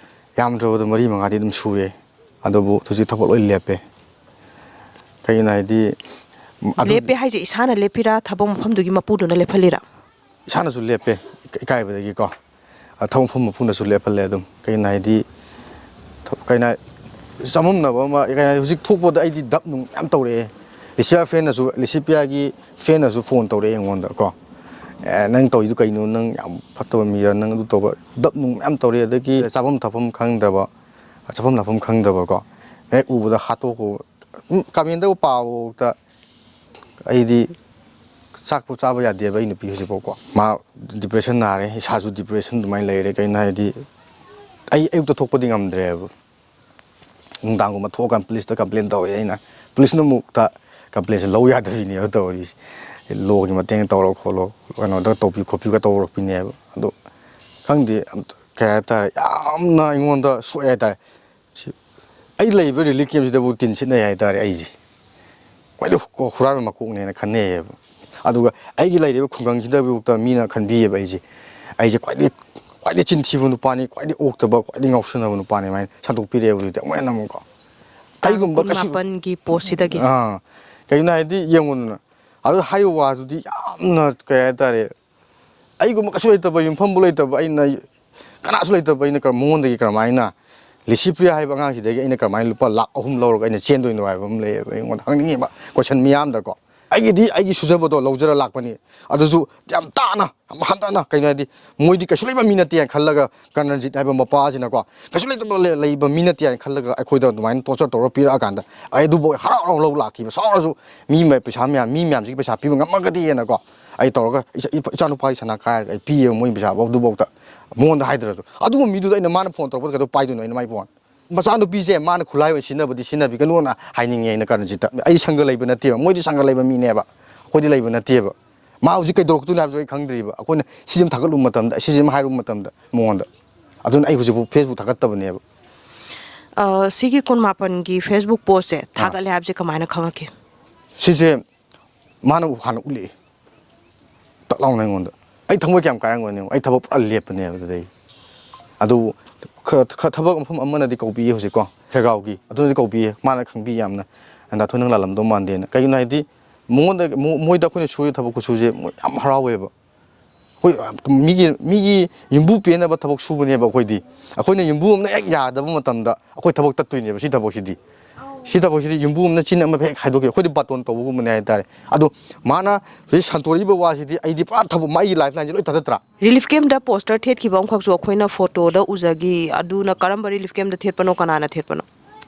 ꯌꯥꯝꯗ꯭ꯔꯕꯗ ꯃꯔꯤ ꯃꯉꯥꯗꯤ ꯑꯗꯨꯝ ꯁꯨꯔꯦ, ꯑꯗꯨꯕꯨ ꯍꯧꯖꯤꯛ ꯊꯕꯛ ꯂꯣꯏ ꯂꯦꯞꯄꯦ꯫ ꯀꯩꯒꯤꯅꯣ ꯍꯥꯏꯗꯤ, ꯑꯗꯨ ꯂꯦꯞꯄꯦ ꯍꯥꯏꯁꯦ ꯏꯁꯥꯅ ꯂꯦꯞꯄꯤꯔꯥ, ꯊꯕꯛ ꯃꯐꯝꯗꯨꯒꯤ ꯃꯄꯨꯗꯨꯅ ꯂꯦꯞꯍꯜꯂꯤꯔꯥ? ꯏꯁꯥꯅꯁꯨ ꯂꯦꯞꯄꯦ, ꯏꯀꯥꯏꯕꯗꯒꯤꯀꯣ꯫ ꯑ, ꯊꯕꯛ ꯃꯐꯝ ꯃꯄꯨꯅꯁꯨ ꯂꯦꯞꯍꯜꯂꯦ ꯑꯗꯨꯝ꯫ ꯀꯩꯒꯤꯅꯣ ꯍꯥꯏꯗꯤ, ꯊ-, ꯀꯩꯅꯣ, ꯆꯃꯝꯅꯕ ꯑꯃ, ꯀꯩꯅꯣ ꯍꯥꯏꯗꯤ, ꯍꯧꯖꯤꯛ ꯊꯣꯛꯄꯗ ꯑꯩꯗꯤ ꯗꯞ ꯅꯨꯡ ꯃꯌꯥꯝ ꯇꯧꯔꯛꯑꯦ꯫ ꯂꯤꯁꯤꯌꯥ friendꯅꯁꯨ, ꯂꯤꯁꯤꯄꯤꯌꯥꯒꯤ friendꯅꯁꯨ phone ꯇꯧꯔꯛꯑꯦ ꯑꯩꯉꯣꯟꯗ ꯀꯣ꯫ "ꯑꯦ, ꯅꯪ ꯇꯧꯔꯤꯗꯨ ꯀꯩꯅꯣ? ꯅꯪ ꯌꯥꯝ ꯐꯠꯇꯕ ꯃꯤꯔ? ꯅꯪ ꯑꯗꯨ ꯇꯧꯕ", ꯗꯞ ꯅꯨꯡ ꯃꯌꯥꯝ ꯇꯧꯔꯛꯑꯦ꯫ ꯑꯗꯒꯤ ꯆꯥꯐꯝ ꯊꯛꯐꯝ ꯈꯪꯗꯕ, ꯆꯥꯐꯝ ꯊꯛꯐꯝ ꯈꯪꯗꯕꯀꯣ, ꯍꯦꯛ ꯎꯕꯗ ꯍꯥꯠꯇꯣꯛꯄ, ꯎꯝ, commentꯗꯕꯨ ꯄꯥꯕꯐꯥꯎꯗ ꯑꯩꯗꯤ ꯆꯥꯛꯄꯨ ꯆꯥꯕ ꯌꯥꯗꯦꯕ ꯑꯩ ꯅꯨꯄꯤ ꯍꯧꯖꯤꯛꯐꯥꯎꯀꯣ꯫ ꯃꯥ depression ꯅꯥꯔꯦ, ꯏꯁꯥꯁꯨ depression ꯑꯗꯨꯃꯥꯏꯅ ꯂꯩꯔꯦ꯫ ꯀꯩꯅꯣ ꯍꯥꯏꯗꯤ, ꯑꯩ ꯑꯌꯨꯛꯇ ꯊꯣꯛꯄꯗꯤ ꯉꯝꯗ꯭ꯔꯦꯕ꯫ ꯅꯨꯡꯗꯥꯡꯒꯨꯝꯕ ꯊꯣꯛꯑꯀꯥꯟꯗ policeꯇ complain ꯇꯧꯋꯦ ꯑꯩꯅ꯫ Policeꯅ ꯑꯃꯨꯛꯇ complainꯁꯦ ꯂꯧ ꯌꯥꯗꯕꯤꯅꯦꯕ ꯇꯧꯔꯤꯁꯦ꯫ Lawꯒꯤ ꯃꯇꯦꯡ ꯇꯧꯔꯣ ꯈꯣꯠꯂꯣ, ꯀꯩꯅꯣꯗ ꯇꯧꯕꯤꯌꯨ ꯈꯣꯠꯄꯤꯌꯨꯒ ꯇꯧꯔꯛꯄꯤꯅꯦꯕ꯫ ꯑꯗꯣ ꯈꯪꯗꯦ, ꯑꯝꯇ ꯀꯩ ꯍꯥꯏꯇꯥꯔꯦ, ꯌꯥꯝꯅ ꯑꯩꯉꯣꯟꯗ ꯁꯣꯛꯑꯦ ꯍꯥꯏꯇꯥꯔꯦ꯫ ꯁꯤ, ꯑꯩ ꯂꯩꯔꯤꯕ ꯔꯤꯂꯤꯐ ꯀꯦꯝꯁꯤꯗꯕꯨ ꯇꯤꯟ ꯁꯤꯠꯅꯩ ꯍꯥꯏꯇꯥꯔꯦ꯫ ꯑꯩꯁꯦ ꯈ꯭ꯋꯥꯏꯗꯩ ꯍꯨ-, ꯍꯨꯔꯥꯟꯕ ꯃꯀꯣꯛꯅꯦꯅ ꯈꯟꯅꯩꯌꯦꯕ꯫ ꯑꯗꯨꯒ ꯑꯩꯒꯤ ꯂꯩꯔꯤꯕ ꯈꯨꯡꯒꯪꯁꯤꯗꯐꯥꯎꯗ ꯃꯤꯅ ꯈꯟꯕꯤꯌꯦꯕ ꯑꯩꯁꯦ꯫ ꯑꯩꯁꯦ ꯈ꯭ꯋꯥꯏꯗꯩ, ꯈ꯭ꯋꯥꯏꯗꯩ ꯆꯤꯟꯊꯤꯕ ꯅꯨꯄꯥꯅꯤ, ꯈ꯭ꯋꯥꯏꯗꯩ ꯑꯣꯛꯇꯕ, ꯈ꯭ꯋꯥꯏꯗꯩ ꯉꯥꯎꯁꯟꯅꯕ ꯅꯨꯄꯥꯅꯤ ꯍꯥꯏꯅ ꯁꯟꯗꯣꯛꯄꯤꯔꯛꯑꯦꯕ꯫ ꯑꯗꯨꯗꯤ ꯑꯃꯨꯛ ꯍꯦꯟꯅ ꯑꯃꯨꯛꯀꯣ꯫ ꯇꯥꯡ ꯑꯩꯒꯨꯝꯕ ꯀꯩꯁꯨ ꯀꯨꯟꯃꯥꯄꯟꯒꯤ ꯄꯣꯁꯁꯤꯗꯒꯤ꯫ ꯑꯥ, ꯀꯩꯒꯤꯅꯣ ꯍꯥꯏꯗꯤ, ꯌꯦꯡꯉꯨꯗꯅ, ꯑꯗꯨ ꯍꯥꯏꯔꯤꯕ ꯋꯥꯗꯨꯗꯤ ꯌꯥꯝꯅ, ꯀꯩ ꯍꯥꯏꯇꯥꯔꯦ, ꯑꯩꯒꯨꯝꯕ ꯀꯩꯁꯨ ꯂꯩꯇꯕ, ꯌꯨꯝꯐꯝꯕꯨ ꯂꯩꯇꯕ ꯑꯩꯅ, ꯀꯅꯥꯁꯨ ꯂꯩꯇꯕ ꯑꯩꯅ ꯀꯔꯝ-, ꯃꯉꯣꯟꯗꯒꯤ ꯀꯔꯝꯍꯥꯏꯅ, ꯂꯤꯁꯤꯄ꯭ꯔꯤꯌꯥ ꯍꯥꯏꯕ ꯑꯉꯥꯡꯁꯤꯗꯒꯤ ꯑꯩꯅ ꯀꯔꯝꯍꯥꯏꯅ ꯂꯨꯄꯥ ꯂꯥꯈ ꯑꯍꯨꯝ ꯂꯧꯔꯒ ꯑꯩꯅ ꯆꯦꯟꯗꯣꯏꯅꯣ ꯍꯥꯏꯕ ꯑꯃ ꯂꯩꯌꯦꯕ ꯑꯩꯉꯣꯟꯗ ꯍꯪꯅꯤꯡꯉꯤꯕ ꯀꯣꯏꯁꯟ ꯃꯤꯌꯥꯝꯗꯀꯣ꯫ ꯑꯩꯒꯤꯗꯤ ꯑꯩꯒꯤ ꯁꯨꯖꯕꯗꯣ ꯂꯧꯖꯔ ꯂꯥꯛꯄꯅꯤ꯫ ꯑꯗꯨꯁꯨ ꯌꯥꯝ ꯇꯥꯅ, ꯌꯥꯝ ꯍꯟꯊꯅ, ꯀꯩꯅꯣ ꯍꯥꯏꯗꯤ, ꯃꯣꯏꯗꯤ ꯀꯩꯁꯨ ꯂꯩꯕ ꯃꯤ ꯅꯠꯇꯦ ꯍꯥꯏꯅ ꯈꯜꯂꯒ, ꯀꯔꯅꯖꯤꯠ ꯍꯥꯏꯕ ꯃꯄꯥꯁꯤꯅꯀꯣ, ꯀꯩꯁꯨ ꯂꯩꯇꯕ ꯂꯩ-, ꯂꯩꯕ ꯃꯤ ꯅꯠꯇꯦ ꯍꯥꯏꯅ ꯈꯜꯂꯒ ꯑꯩꯈꯣꯏꯗ ꯑꯗꯨꯃꯥꯏꯅ ꯇꯣꯔꯆꯔ ꯇꯧꯔ ꯄꯤꯔꯛꯑꯀꯥꯟꯗ, ꯑꯩ ꯑꯗꯨꯐꯥꯎ ꯍꯔꯥꯎ ꯍꯔꯥꯎ ꯂꯧ ꯂꯥꯛꯈꯤꯕ꯫ ꯁꯥꯎꯔꯁꯨ ꯃꯤ ꯃ-, ꯄꯩꯁꯥ ꯃꯌꯥꯝ, ꯃꯤ ꯃꯌꯥꯝꯁꯤꯒꯤ ꯄꯩꯁꯥ ꯄꯤꯕ ꯉꯝꯃꯒꯗꯤꯅꯀꯣ, ꯑꯩ ꯇꯧꯔꯒ ꯏꯆꯥ-, ꯏꯄ-, ꯏꯆꯥꯅꯨꯄꯥꯒꯤ ꯁꯅꯥ ꯀꯥꯏꯔꯒ ꯑꯩ ꯄꯤꯌꯦꯕ ꯃꯣꯏ ꯄꯩꯁꯥꯐꯥꯎ ꯑꯗꯨꯐꯥꯎꯗ꯫ ꯃꯉꯣꯟꯗ ꯍꯥꯏꯗ꯭ꯔꯁꯨ꯫ ꯑꯗꯨꯒꯨꯝꯕ ꯃꯤꯗꯨꯗ ꯑꯩꯅ, ꯃꯥꯅ ꯐꯣꯟ ꯇꯧꯔꯛꯄꯗ ꯀꯩꯗꯧ ꯄꯥꯏꯗꯣꯏꯅꯣ ꯑꯩꯅ ꯃꯥꯏ ꯐꯣꯟ? ꯃꯆꯥꯅꯨꯄꯤꯁꯦ ꯃꯥꯅ ꯈꯨꯠꯂꯥꯏ ꯑꯣꯏꯅ ꯁꯤꯖꯤꯟꯅꯕꯗꯤ ꯁꯤꯖꯤꯟꯅꯕꯤꯒꯅꯨꯅ ꯍꯥꯏꯅꯤꯡꯉꯦ ꯑꯩꯅ ꯀꯔꯟꯖꯤꯠꯇ꯫ ꯑꯩ ꯁꯪꯒ ꯂꯩꯕ ꯅꯠꯇꯦꯕ, ꯃꯣꯏꯗꯤ ꯁꯪꯒ ꯂꯩꯕ ꯃꯤꯅꯦꯕ, ꯑꯩꯈꯣꯏꯗꯤ ꯂꯩꯕ ꯅꯠꯇꯦꯕ꯫ ꯃꯥ ꯍꯧꯖꯤꯛ ꯀꯩꯗꯧꯔꯛꯇꯣꯏꯅꯣ ꯍꯥꯏꯕꯁꯨ ꯑꯩ ꯈꯪꯗ꯭ꯔꯤꯕ꯫ ꯑꯩꯈꯣꯏꯅ ꯁꯤꯁꯦ ꯑꯃ ꯊꯥꯒꯠꯂꯨꯕ ꯃꯇꯝꯗ, ꯁꯤꯁꯦ ꯑꯃ ꯍꯥꯏꯔꯨꯕ ꯃꯇꯝꯗ ꯃꯉꯣꯟꯗ, ꯑꯗꯨꯅ ꯑꯩ ꯍꯧꯖꯤꯛꯐꯥꯎ ꯐꯦꯁꯕꯨꯛ ꯊꯥꯒꯠꯇꯕꯅꯦꯕ꯫ ꯑ, ꯁꯤꯒꯤ ꯀꯨꯟꯃꯥꯄꯟꯒꯤ ꯐꯦꯁꯕꯨꯛ ꯄꯣꯁꯁꯦ ꯑꯥ꯫ ꯊꯥꯒꯠꯂꯦ ꯍꯥꯏꯕꯁꯦ ꯀꯃꯥꯏꯅ ꯈꯪꯉꯛꯀꯦ? ꯁꯤꯁꯦ ꯃꯥꯅ ꯍꯥꯟꯅ ꯎꯠꯂꯛꯑꯦ꯫ ꯇꯛ ꯂꯥꯎꯅ ꯑꯩꯉꯣꯟꯗ꯫ ꯑꯩ ꯊꯃꯣꯏ ꯀꯌꯥꯝ ꯀꯥꯏꯔꯝꯒꯅꯤ ꯌꯦꯡꯉꯣ꯫ ꯑꯩ ꯊꯕꯛ ꯄꯨꯔꯥ ꯂꯦꯞꯄꯅꯦꯕ ꯑꯗꯨꯗꯩ꯫ ꯑꯗꯨ ꯈ-, ꯈ-, ꯊꯕꯛ ꯃꯐꯝ ꯑꯃꯅꯗꯤ ꯀꯧꯕꯤꯌꯦ ꯍꯧꯖꯤꯛꯀꯣ, ꯁꯦꯒꯥꯎꯒꯤ꯫ ꯑꯗꯨꯅꯗꯤ ꯀꯧꯕꯤꯌꯦ꯫ ꯃꯥꯅ ꯈꯪꯕꯤ ꯌꯥꯝꯅ, "ꯗꯥ ꯊꯣꯏ, ꯅꯪ ꯂꯥꯜꯂꯝꯗꯧ ꯃꯥꯟꯗꯦꯅ"꯫ ꯀꯩꯒꯤꯅꯣ ꯍꯥꯏꯗꯤ, ꯃꯉꯣꯟꯗ, ꯃꯣ-, ꯃꯣꯏꯗ ꯑꯩꯈꯣꯏꯅ ꯁꯨꯔꯤ ꯊꯕꯛ ꯈꯨꯠꯁꯨꯁꯦ ꯃꯣꯏ ꯌꯥꯝ ꯍꯔꯥꯎꯋꯦꯕ꯫ ꯑꯩꯈꯣꯏ ꯃꯤꯒꯤ, ꯃꯤꯒꯤ ꯌꯨꯝꯕꯨ ꯄꯦꯟꯅꯕ ꯊꯕꯛ ꯁꯨꯕꯅꯦꯕ ꯑꯩꯈꯣꯏꯗꯤ꯫ ꯑꯩꯈꯣꯏꯅ ꯌꯨꯝꯕꯨ ꯑꯃꯅ ꯍꯦꯛ ꯌꯥꯗꯕ ꯃꯇꯝꯗ ꯑꯩꯈꯣꯏ ꯊꯕꯛ ꯇꯠꯇꯣꯏꯅꯦꯕ ꯁꯤ ꯊꯕꯛꯁꯤꯗꯤ꯫ ꯁꯤ ꯊꯕꯛꯁꯤꯗꯤ ꯌꯨꯝꯕꯨ ꯑꯃꯅ ꯆꯤꯟ ꯑꯃ ꯍꯦꯛ ꯍꯥꯏꯗꯣꯛꯈꯤ, ꯑꯩꯈꯣꯏꯗꯤ ꯕꯥꯇꯣꯟ ꯇꯧꯕꯒꯨꯝꯕꯅꯦ ꯍꯥꯏꯇꯥꯔꯦ꯫ ꯑꯗꯣ ꯃꯥꯅ ꯍꯧꯖꯤꯛ ꯁꯟꯇꯣꯔꯛꯏꯕ ꯋꯥꯁꯤꯗꯤ ꯑꯩꯗꯤ ꯄꯨꯔꯥ ꯊꯕꯛ, ꯃꯥꯒꯤ ꯂꯥꯏꯐ ꯂꯥꯏꯟꯁꯦ ꯂꯣꯏ ꯇꯠꯊꯠꯇ꯭ꯔꯥ? ꯔꯤꯂꯤꯐ ꯀꯦꯝꯞꯇ ꯄꯣꯁꯇꯔ ꯊꯦꯠꯈꯤꯕ ꯑꯃꯈꯛꯁꯨ ꯑꯩꯈꯣꯏꯅ ꯐꯣꯇꯣꯗ ꯎꯖꯈꯤ꯫ ꯑꯗꯨꯅ ꯀꯔꯝꯕ ꯔꯤꯂꯤꯐ ꯀꯦꯝꯞꯇ ꯊꯦꯠꯄꯅꯣ, ꯀꯅꯥꯅ ꯊꯦꯠꯄꯅꯣ?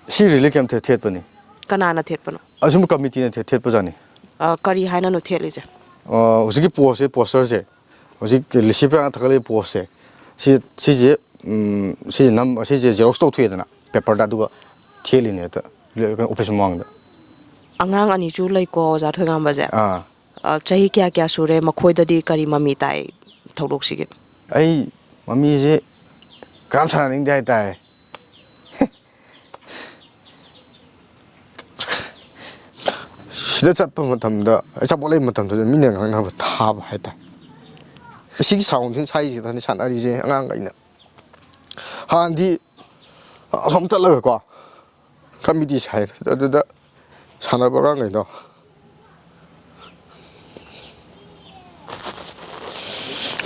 ꯁꯤ ꯔꯤꯂꯤꯐ ꯀꯦꯝꯞꯇ ꯊꯦꯠꯄꯅꯤ꯫ ꯀꯅꯥꯅ ꯊꯦꯠꯄꯅꯣ? ꯑꯁꯨꯝ ꯀꯃꯤꯇꯤꯅ ꯊꯦꯠ-, ꯊꯦꯠꯄꯖꯥꯠꯅꯤ꯫ ꯑ, ꯀꯔꯤ ꯍꯥꯏꯅꯅꯣ ꯊꯦꯠꯂꯤꯁꯦ? ꯑ, ꯍꯧꯖꯤꯛꯀꯤ ꯄꯣꯁꯁꯦ, ꯄꯣꯁꯇꯔꯁꯦ, ꯍꯧꯖꯤꯛ ꯂꯤꯁꯤꯄ꯭ꯔꯤꯌꯥꯅ ꯊꯥꯒꯠꯂꯛꯏ ꯄꯣꯁꯁꯦ, ꯁꯤ, ꯁꯤꯁꯦ, ꯎꯝ, ꯁꯤꯁꯦ ꯅꯝ-, ꯁꯤꯁꯦ ꯖꯦꯔꯣꯛꯁ ꯇꯧꯊꯣꯛꯑꯦꯗꯅ ꯄꯦꯄꯔꯗ, ꯑꯗꯨꯒ ꯊꯦꯠꯂꯤꯅꯦ ꯍꯦꯛꯇ, ꯀꯩꯅꯣ, ꯑꯣꯐꯤꯁ ꯃꯃꯥꯡꯗ꯫ ꯑꯉꯥꯡ ꯑꯅꯤꯁꯨ ꯂꯩꯀꯣ, ꯑꯣꯖꯥ ꯊꯣꯏꯉꯥꯝꯕꯁꯦ꯫ ꯑꯥ꯫ ꯑ, ꯆꯍꯤ ꯀꯌꯥ ꯀꯌꯥ ꯁꯨꯔꯦ? ꯃꯈꯣꯏꯗꯗꯤ ꯀꯔꯤ ꯃꯃꯤ ꯇꯥꯏ ꯊꯧꯗꯣꯛꯁꯤꯒꯤ? ꯑꯩ ꯃꯃꯤꯁꯦ ꯀꯅꯥꯝ ꯁꯥꯟꯅꯅꯤꯡꯗꯦ ꯍꯥꯏꯇꯥꯔꯦ꯫ ꯁꯤꯗ ꯆꯠꯄ ꯃꯇꯝꯗ, ꯑꯆꯥꯄꯣꯠ ꯂꯩꯕ ꯃꯇꯝꯗꯁꯨ ꯃꯤꯅ ꯉꯥꯡꯅꯕ ꯊꯥꯕ ꯍꯥꯏꯇꯥꯔꯦ꯫ ꯑꯁꯤꯒꯤ ꯁꯥꯎꯟꯁꯤꯅ ꯁ꯭ꯋꯥꯏꯁꯤꯗꯅꯤ ꯁꯥꯟꯅꯔꯤꯁꯦ ꯑꯉꯥꯡꯈꯩꯅ꯫ ꯍꯥꯟꯅꯗꯤ ꯑꯁꯣꯝ ꯆꯠꯂꯒꯀꯣ, ꯀꯃꯤꯇꯤ ꯁꯥꯏ, ꯑꯗꯨꯗ ꯁꯥꯟꯅꯕ ꯑꯉꯥꯡꯈꯩꯗꯣ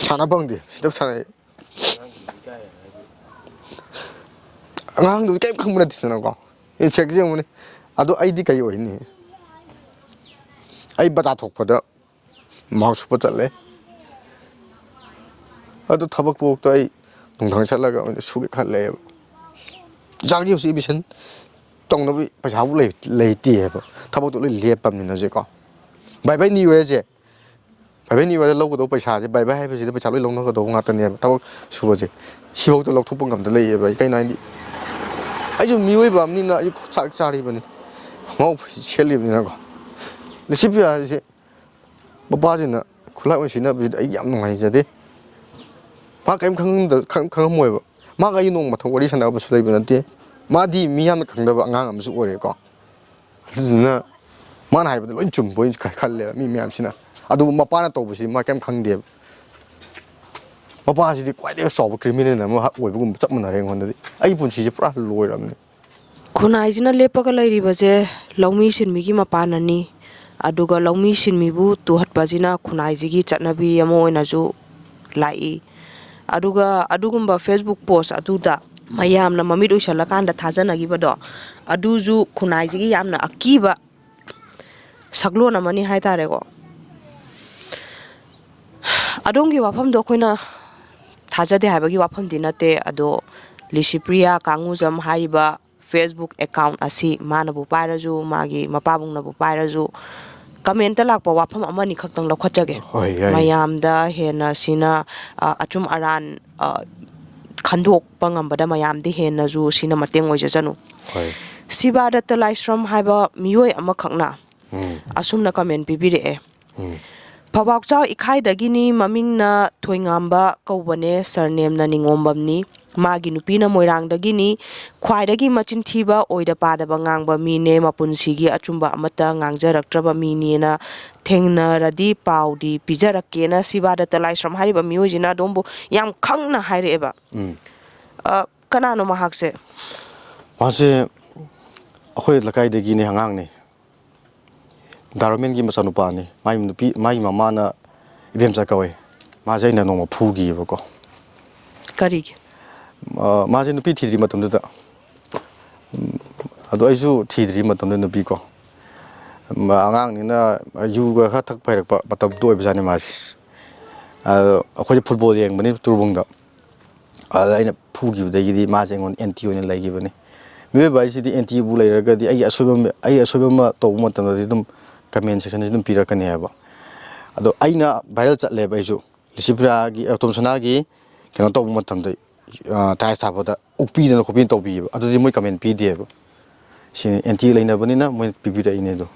ꯁꯥꯟꯅ ꯐꯪꯗꯦ, ꯁꯤꯗ ꯁꯥꯟꯅꯩ꯫ ꯑꯉꯥꯡꯗꯨꯗꯤ ꯀꯔꯤꯝ ꯈꯪꯕ ꯅꯠꯇꯦꯗꯅꯀꯣ, ꯏꯟꯁꯦꯛꯁꯦ ꯌꯦꯡꯉꯨꯅꯦ꯫ ꯑꯗꯣ ꯑꯩꯗꯤ ꯀꯩ ꯑꯣꯏꯅꯤ? ꯑꯩ ꯕꯖꯥꯔ ꯊꯣꯛꯄꯗ ꯃꯥꯛ ꯁꯨꯞꯄ ꯆꯠꯂꯦ꯫ ꯑꯗꯨ ꯊꯕꯛ ꯄꯣꯛꯇ ꯑꯩ ꯅꯨꯡꯗꯥꯡ ꯆꯠꯂꯒ ꯑꯣꯏꯅ ꯁꯨꯒꯦ ꯈꯜꯂꯦꯕ꯫ ꯏꯆꯥꯒꯤ ꯍꯧꯖꯤꯛ ꯑꯦꯗꯃꯤꯁꯟ ꯇꯧꯅꯕ ꯄꯩꯁꯥꯕꯨ ꯂꯩ-, ꯂꯩꯇꯦꯕ꯫ ꯊꯕꯛꯇꯣ ꯂꯣꯏ ꯂꯦꯞꯄꯕꯅꯤꯅ ꯍꯧꯖꯤꯛꯀꯣ꯫ ꯕꯥꯏ ꯕꯥꯏ ꯅꯤꯌꯨ ꯌꯔꯁꯦ, ꯕꯥꯏ ꯕꯥꯏ ꯅꯤꯌꯨ ꯌꯔꯗ ꯂꯧꯒꯗꯧꯕ ꯄꯩꯁꯥꯁꯦ, ꯕꯥꯏ ꯕꯥꯏ ꯍꯥꯏꯕꯁꯤꯗ ꯄꯩꯁꯥ ꯂꯣꯏ ꯂꯧꯅꯒꯗꯧꯕ ꯉꯥꯛꯇꯅꯦꯕ ꯊꯕꯛ ꯁꯨꯕꯁꯦ꯫ ꯁꯤꯐꯥꯎꯗ ꯂꯧꯊꯣꯛꯄ ꯉꯝꯗ ꯂꯩꯌꯦꯕ ꯑꯩ꯫ ꯀꯩꯅꯣ ꯍꯥꯏꯗꯤ, ꯑꯩꯁꯨ ꯃꯤꯑꯣꯏꯕ ꯑꯃꯅꯤꯅ ꯑꯩꯁꯨ ꯆꯥꯛ ꯆꯥꯔꯤꯕꯅꯤ, ꯈꯣꯡꯒ꯭ꯔꯥꯎ ꯁꯦꯠꯂꯤꯕꯅꯤꯅꯀꯣ꯫ ꯂꯤꯁꯤꯄ꯭ꯔꯤꯌꯥꯁꯦ ꯃꯄꯥꯁꯤꯅ ꯈꯨꯠꯂꯥꯏ ꯑꯣꯏꯅ ꯁꯤꯖꯤꯟꯅꯕꯁꯤꯗ ꯑꯩ ꯌꯥꯝ ꯅꯨꯡꯉꯥꯏꯖꯗꯦ꯫ ꯃꯥ ꯀꯔꯤꯝ ꯈꯪꯉꯝꯗ-, ꯈꯪ-, ꯈꯪꯉꯝꯃꯣꯏꯕ꯫ ꯃꯥꯒ ꯑꯩ ꯅꯣꯡꯃ ꯊꯣꯛ ꯋꯥꯔꯤ ꯁꯥꯟꯅꯕꯁꯨ ꯂꯩꯕ ꯅꯠꯇꯦ꯫ ꯃꯥꯗꯤ ꯃꯤ ꯌꯥꯝꯅ ꯈꯪꯗꯕ ꯑꯉꯥꯡ ꯑꯃꯁꯨ ꯑꯣꯏꯔꯦꯀꯣ꯫ ꯑꯗꯨꯗꯨꯅ ꯃꯥꯅ ꯍꯥꯏꯕꯗꯣ ꯂꯣꯏ ꯆꯨꯝꯕꯣꯏ ꯈ-, ꯈꯜꯂꯦꯕ ꯃꯤ ꯃꯌꯥꯝꯁꯤꯅ꯫ ꯑꯗꯨꯕꯨ ꯃꯄꯥꯅ ꯇꯧꯕꯁꯤ ꯃꯥ ꯀꯔꯤꯝ ꯈꯪꯗꯦꯕ꯫ ꯃꯄꯥꯁꯤꯗꯤ ꯈ꯭ꯋꯥꯏꯗꯒꯤ ꯆꯥꯎꯕ ꯀ꯭ꯔꯤꯃꯤꯅꯦꯜ ꯑꯃ ꯑꯣꯏꯕꯒꯨꯝꯕ ꯆꯞ ꯃꯥꯟꯅꯔꯦ ꯑꯩꯉꯣꯟꯗꯗꯤ꯫ ꯑꯩꯒꯤ ꯄꯨꯟꯁꯤꯁꯦ ꯄꯨꯔꯥ ꯂꯣꯏꯔꯕꯅꯤ꯫ ꯈꯨꯟꯅꯥꯏꯁꯤꯅ ꯂꯦꯞꯄꯒ ꯂꯩꯔꯤꯕꯁꯦ ꯂꯧꯃꯤ ꯁꯤꯟꯃꯤꯒꯤ ꯃꯄꯥꯟꯅꯅꯤ꯫ ꯑꯗꯨꯒ ꯂꯧꯃꯤ ꯁꯤꯟꯃꯤꯕꯨ ꯇꯨꯍꯠꯄꯁꯤꯅ ꯈꯨꯟꯅꯥꯏꯁꯤꯒꯤ ꯆꯠꯅꯕꯤ ꯑꯃ ꯑꯣꯏꯅꯁꯨ ꯂꯥꯛꯏ꯫ ꯑꯗꯨꯒ ꯑꯗꯨꯒꯨꯝꯕ Facebook post ꯑꯗꯨꯗ ꯃꯌꯥꯝꯅ ꯃꯃꯤꯠ ꯎꯏꯁꯜꯂꯀꯥꯟꯗ ꯊꯥꯖꯅꯈꯤꯕꯗꯣ, ꯑꯗꯨꯁꯨ ꯈꯨꯟꯅꯥꯏꯁꯤꯒꯤ ꯌꯥꯝꯅ ꯑꯀꯤꯕ ꯁꯛꯂꯣꯟ ꯑꯃꯅꯤ ꯍꯥꯏꯇꯥꯔꯦꯀꯣ꯫ ꯑꯗꯣꯝꯒꯤ ꯋꯥꯐꯝꯗꯣ ꯑꯩꯈꯣꯏꯅ ꯊꯥꯖꯗꯦ ꯍꯥꯏꯕꯒꯤ ꯋꯥꯐꯝꯗꯤ ꯅꯠꯇꯦ, ꯑꯗꯣ ꯂꯤꯁꯤꯄ꯭ꯔꯤꯌꯥ ꯀꯥꯡꯉꯨꯖꯝ ꯍꯥꯏꯔꯤꯕ Facebook account ꯑꯁꯤ ꯃꯥꯅꯕꯨ ꯄꯥꯏꯔꯁꯨ, ꯃꯥꯒꯤ ꯃꯄꯥꯕꯨꯡꯅꯕꯨ ꯄꯥꯏꯔꯁꯨ, comment ꯂꯥꯛꯄ ꯋꯥꯐꯝ ꯑꯃꯅꯤ ꯈꯛꯇꯪ ꯂꯧꯈꯠꯆꯒꯦ꯫ ꯍꯣꯏ, ꯌꯥꯏ꯫ ꯃꯌꯥꯝꯗ ꯍꯦꯟꯅ ꯁꯤꯅ, ꯑ, ꯑꯆꯨꯝ ꯑꯔꯥꯟ, ꯑ, ꯈꯟꯗꯣꯛꯄ ꯉꯝꯕꯗ ꯃꯌꯥꯝꯗꯤ ꯍꯦꯟꯅꯁꯨ ꯁꯤꯅ ꯃꯇꯦꯡ ꯑꯣꯏꯖꯁꯅꯨ꯫ ꯍꯣꯏ꯫ ꯁꯤꯕꯥ ꯗꯠꯇ ꯂꯥꯏꯁ꯭ꯔꯝ ꯍꯥꯏꯕ ꯃꯤꯑꯣꯏ ꯑꯃꯈꯛꯅ ꯎꯝ꯫ ꯑꯁꯨꯝꯅ comment ꯄꯤꯕꯤꯔꯛꯑꯦ꯫ ꯎꯝ꯫ ꯐꯕꯥꯛꯆꯥꯎ ꯏꯈꯥꯏꯗꯒꯤꯅꯤ, ꯃꯃꯤꯡꯅ ꯊꯣꯏꯉꯥꯝꯕ ꯀꯧꯕꯅꯦ, ꯁꯔꯅꯦꯝꯅ ꯅꯤꯉꯣꯝꯕꯝꯅꯤ꯫ ꯃꯥꯒꯤ ꯅꯨꯄꯤꯅ ꯃꯣꯏꯔꯥꯡꯗꯒꯤꯅꯤ꯫ ꯈ꯭ꯋꯥꯏꯗꯒꯤ ꯃꯆꯤꯟ ꯊꯤꯕ, ꯑꯣꯏꯗ ꯄꯥꯗꯕ ꯉꯥꯡꯕ ꯃꯤꯅꯦ, ꯃꯄꯨꯟꯁꯤꯒꯤ ꯑꯆꯨꯝꯕ ꯑꯃꯠꯇ ꯉꯥꯡꯖꯔꯛꯇ꯭ꯔꯕ ꯃꯤꯅꯦꯅ ꯊꯦꯡꯅꯔꯗꯤ ꯄꯥꯎꯗꯤ ꯄꯤꯖꯔꯛꯀꯦꯅ ꯁꯤꯕꯥꯗꯠꯇ ꯂꯥꯏꯁ꯭ꯔꯝ ꯍꯥꯏꯔꯤꯕ ꯃꯤꯑꯣꯏꯁꯤꯅ ꯑꯗꯣꯝꯕꯨ ꯌꯥꯝ ꯈꯪꯅ ꯍꯥꯏꯔꯛꯑꯦꯕ꯫ ꯎꯝ꯫ ꯑ, ꯀꯅꯥꯅꯣ ꯃꯍꯥꯛꯁꯦ? ꯃꯥꯁꯦ ꯑꯩꯈꯣꯏ ꯂꯩꯀꯥꯏꯗꯒꯤꯅꯦ, ꯑꯉꯥꯡꯅꯦ꯫ ꯗꯥꯔꯣꯃꯦꯟꯒꯤ ꯃꯆꯥꯅꯨꯄꯥꯅꯤ꯫ ꯃꯥꯒꯤ ꯅꯨꯄꯤ, ꯃꯥꯒꯤ ꯃꯃꯥꯅ ꯏꯕꯦꯝꯆꯥ ꯀꯧꯋꯦ꯫ ꯃꯥꯁꯦ ꯑꯩꯅ ꯅꯣꯡꯃ ꯐꯨꯈꯤꯕꯀꯣ꯫ ꯀꯔꯤꯒꯤ? ꯑ, ꯃꯥꯁꯦ ꯅꯨꯄꯤ ꯊꯤꯗ꯭ꯔꯤ ꯃꯇꯝꯗꯨꯗ꯫ ꯎꯝ, ꯑꯗꯣ ꯑꯩꯁꯨ ꯊꯤꯗ꯭ꯔꯤ ꯃꯇꯝꯗꯨꯗ ꯅꯨꯄꯤ ꯀꯣ꯫ ꯃ-, ꯑꯉꯥꯡꯅꯤꯅ ꯌꯨꯒ ꯈꯔ ꯊꯛꯄ ꯍꯩꯔꯛꯄ ꯃꯇꯝꯗꯨ ꯑꯣꯏꯕꯖꯥꯠꯅꯤ ꯃꯥꯁꯦ꯫ ꯑꯗꯣ ꯑꯩꯈꯣꯏꯁꯦ ꯐꯨꯠꯕꯣꯜ ꯌꯦꯡꯕꯅꯤ ꯇꯨꯔꯕꯨꯡꯗ꯫ ꯑꯗ ꯑꯩꯅ ꯐꯨꯈꯤꯕꯗꯒꯤꯗꯤ ꯃꯥꯁꯦ ꯑꯩꯉꯣꯟꯗ ꯑꯦꯟꯇꯤ ꯑꯣꯏꯅ ꯂꯩꯈꯤꯕꯅꯤ꯫ ꯃꯤꯑꯣꯏꯕ ꯍꯥꯏꯁꯤꯗꯤ ꯑꯦꯟꯇꯤꯕꯨ ꯂꯩꯔꯒꯗꯤ ꯑꯩꯒꯤ ꯑꯁꯣꯏꯕ ꯑꯃ, ꯑꯩꯒꯤ ꯑꯁꯣꯏꯕ ꯑꯃ ꯇꯧꯕ ꯃꯇꯝꯗꯗꯤ ꯑꯗꯨꯝ ꯀꯃꯦꯟ ꯁꯦꯛꯁꯟꯁꯤ ꯑꯗꯨꯝ ꯄꯤꯔꯛꯀꯅꯤ ꯍꯥꯏꯕ꯫ ꯑꯗꯣ ꯑꯩꯅ ꯚꯥꯏꯔꯦꯜ ꯆꯠꯂꯦꯕ ꯑꯩꯁꯨ꯫ ꯂꯤꯁꯤꯄ꯭ꯔꯤꯌꯥꯒꯤ, ꯑꯇꯣꯝ ꯁꯅꯥꯒꯤ ꯀꯩꯅꯣ ꯇꯧꯕ ꯃꯇꯝꯗ, ꯑ, ꯇꯥꯏꯁ ꯊꯥꯕꯗ ꯑꯣꯛꯄꯤꯗꯅ ꯈꯣꯠꯄꯤꯗꯅ ꯇꯧꯕꯤꯌꯦꯕ꯫ ꯑꯗꯨꯗꯤ ꯃꯣꯏ ꯀꯃꯦꯟ ꯄꯤꯗꯦꯕ꯫ ꯁꯤꯅꯤ, ꯑꯦꯟꯇꯤ ꯂꯩꯅꯕꯅꯤꯅ ꯃꯣꯏꯅ ꯄꯤꯕꯤꯔꯛꯏꯅꯦ ꯑꯗꯣ꯫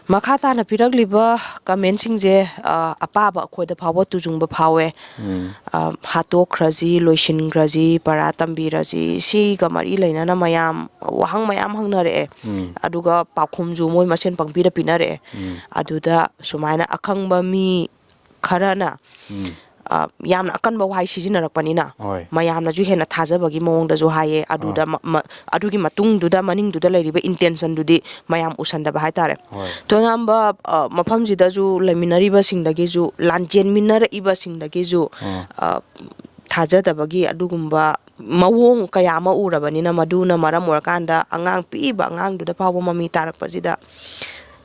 ꯃꯈꯥ ꯇꯥꯅ ꯄꯤꯔꯛꯂꯤꯕ ꯀꯃꯦꯟꯁꯤꯡꯁꯦ, ꯑ, ꯑꯄꯥꯕ ꯑꯩꯈꯣꯏꯗ ꯐꯥꯎꯕ ꯇꯨꯖꯨꯡꯕ ꯐꯥꯎꯋꯦ꯫ ꯎꯝ꯫ ꯑ, ꯍꯥꯠꯇꯣꯛꯈ꯭ꯔꯁꯤ, ꯂꯣꯏꯁꯤꯟꯈ꯭ꯔꯁꯤ, ꯄꯔꯥ ꯇꯝꯕꯤꯔꯁꯤ, ꯁꯤꯒ ꯃꯔꯤ ꯂꯩꯅꯅ ꯃꯌꯥꯝ ꯋꯥꯍꯪ ꯃꯌꯥꯝ ꯍꯪꯅꯔꯛꯑꯦ꯫ ꯎꯝ꯫ ꯑꯗꯨꯒ ꯄꯥꯎꯈꯨꯝꯁꯨ ꯃꯣꯏ ꯃꯁꯦꯟ ꯄꯪꯄꯤꯗ ꯄꯤꯅꯔꯛꯑꯦ꯫ ꯎꯝ꯫ ꯑꯗꯨꯗ ꯁꯨꯃꯥꯏꯅ ꯑꯈꯪꯕ ꯃꯤ ꯈꯔꯅ, ꯎꯝ꯫ ꯑ, ꯌꯥꯝꯅ ꯑꯀꯟꯕ ꯋꯥꯍꯩ ꯁꯤꯖꯤꯟꯅꯔꯛꯄꯅꯤꯅ, ꯍꯣꯏ꯫ ꯃꯌꯥꯝꯅꯁꯨ ꯍꯦꯟꯅ ꯊꯥꯖꯕꯒꯤ ꯃꯑꯣꯡꯗꯁꯨ ꯍꯥꯏꯌꯦ꯫ ꯑꯗꯨꯗ ꯑꯥ꯫ ꯃ-, ꯃ-, ꯑꯗꯨꯒꯤ ꯃꯇꯨꯡꯗꯨꯗ, ꯃꯅꯤꯡꯗꯨꯗ ꯂꯩꯔꯤꯕ ꯏꯟꯇꯦꯟꯁꯟꯗꯨꯗꯤ ꯃꯌꯥꯝ ꯎꯁꯟꯗꯕ ꯍꯥꯏꯇꯥꯔꯦ꯫ ꯍꯣꯏ꯫ ꯇꯣꯉꯥꯟꯕ, ꯑ, ꯃꯐꯝꯁꯤꯗꯁꯨ ꯂꯩꯃꯤꯟꯅꯔꯤꯕꯁꯤꯡꯗꯒꯤꯁꯨ, ꯂꯥꯟꯖꯦꯟꯃꯤꯟꯅꯔꯛꯏꯕꯁꯤꯡꯗꯒꯤꯁꯨ, ꯑꯥ꯫ ꯑ, ꯊꯥꯖꯗꯕꯒꯤ ꯑꯗꯨꯒꯨꯝꯕ ꯃꯑꯣꯡ ꯀꯌꯥ ꯑꯃ ꯎꯔꯕꯅꯤꯅ, ꯃꯗꯨꯅ ꯃꯔꯝ ꯑꯣꯏꯔꯀꯥꯟꯗ ꯑꯉꯥꯡ ꯄꯤꯛꯏꯕ ꯑꯉꯥꯡꯗꯨꯗ ꯐꯥꯎꯕ ꯃꯃꯤ ꯇꯥꯔꯛꯄꯁꯤꯗ,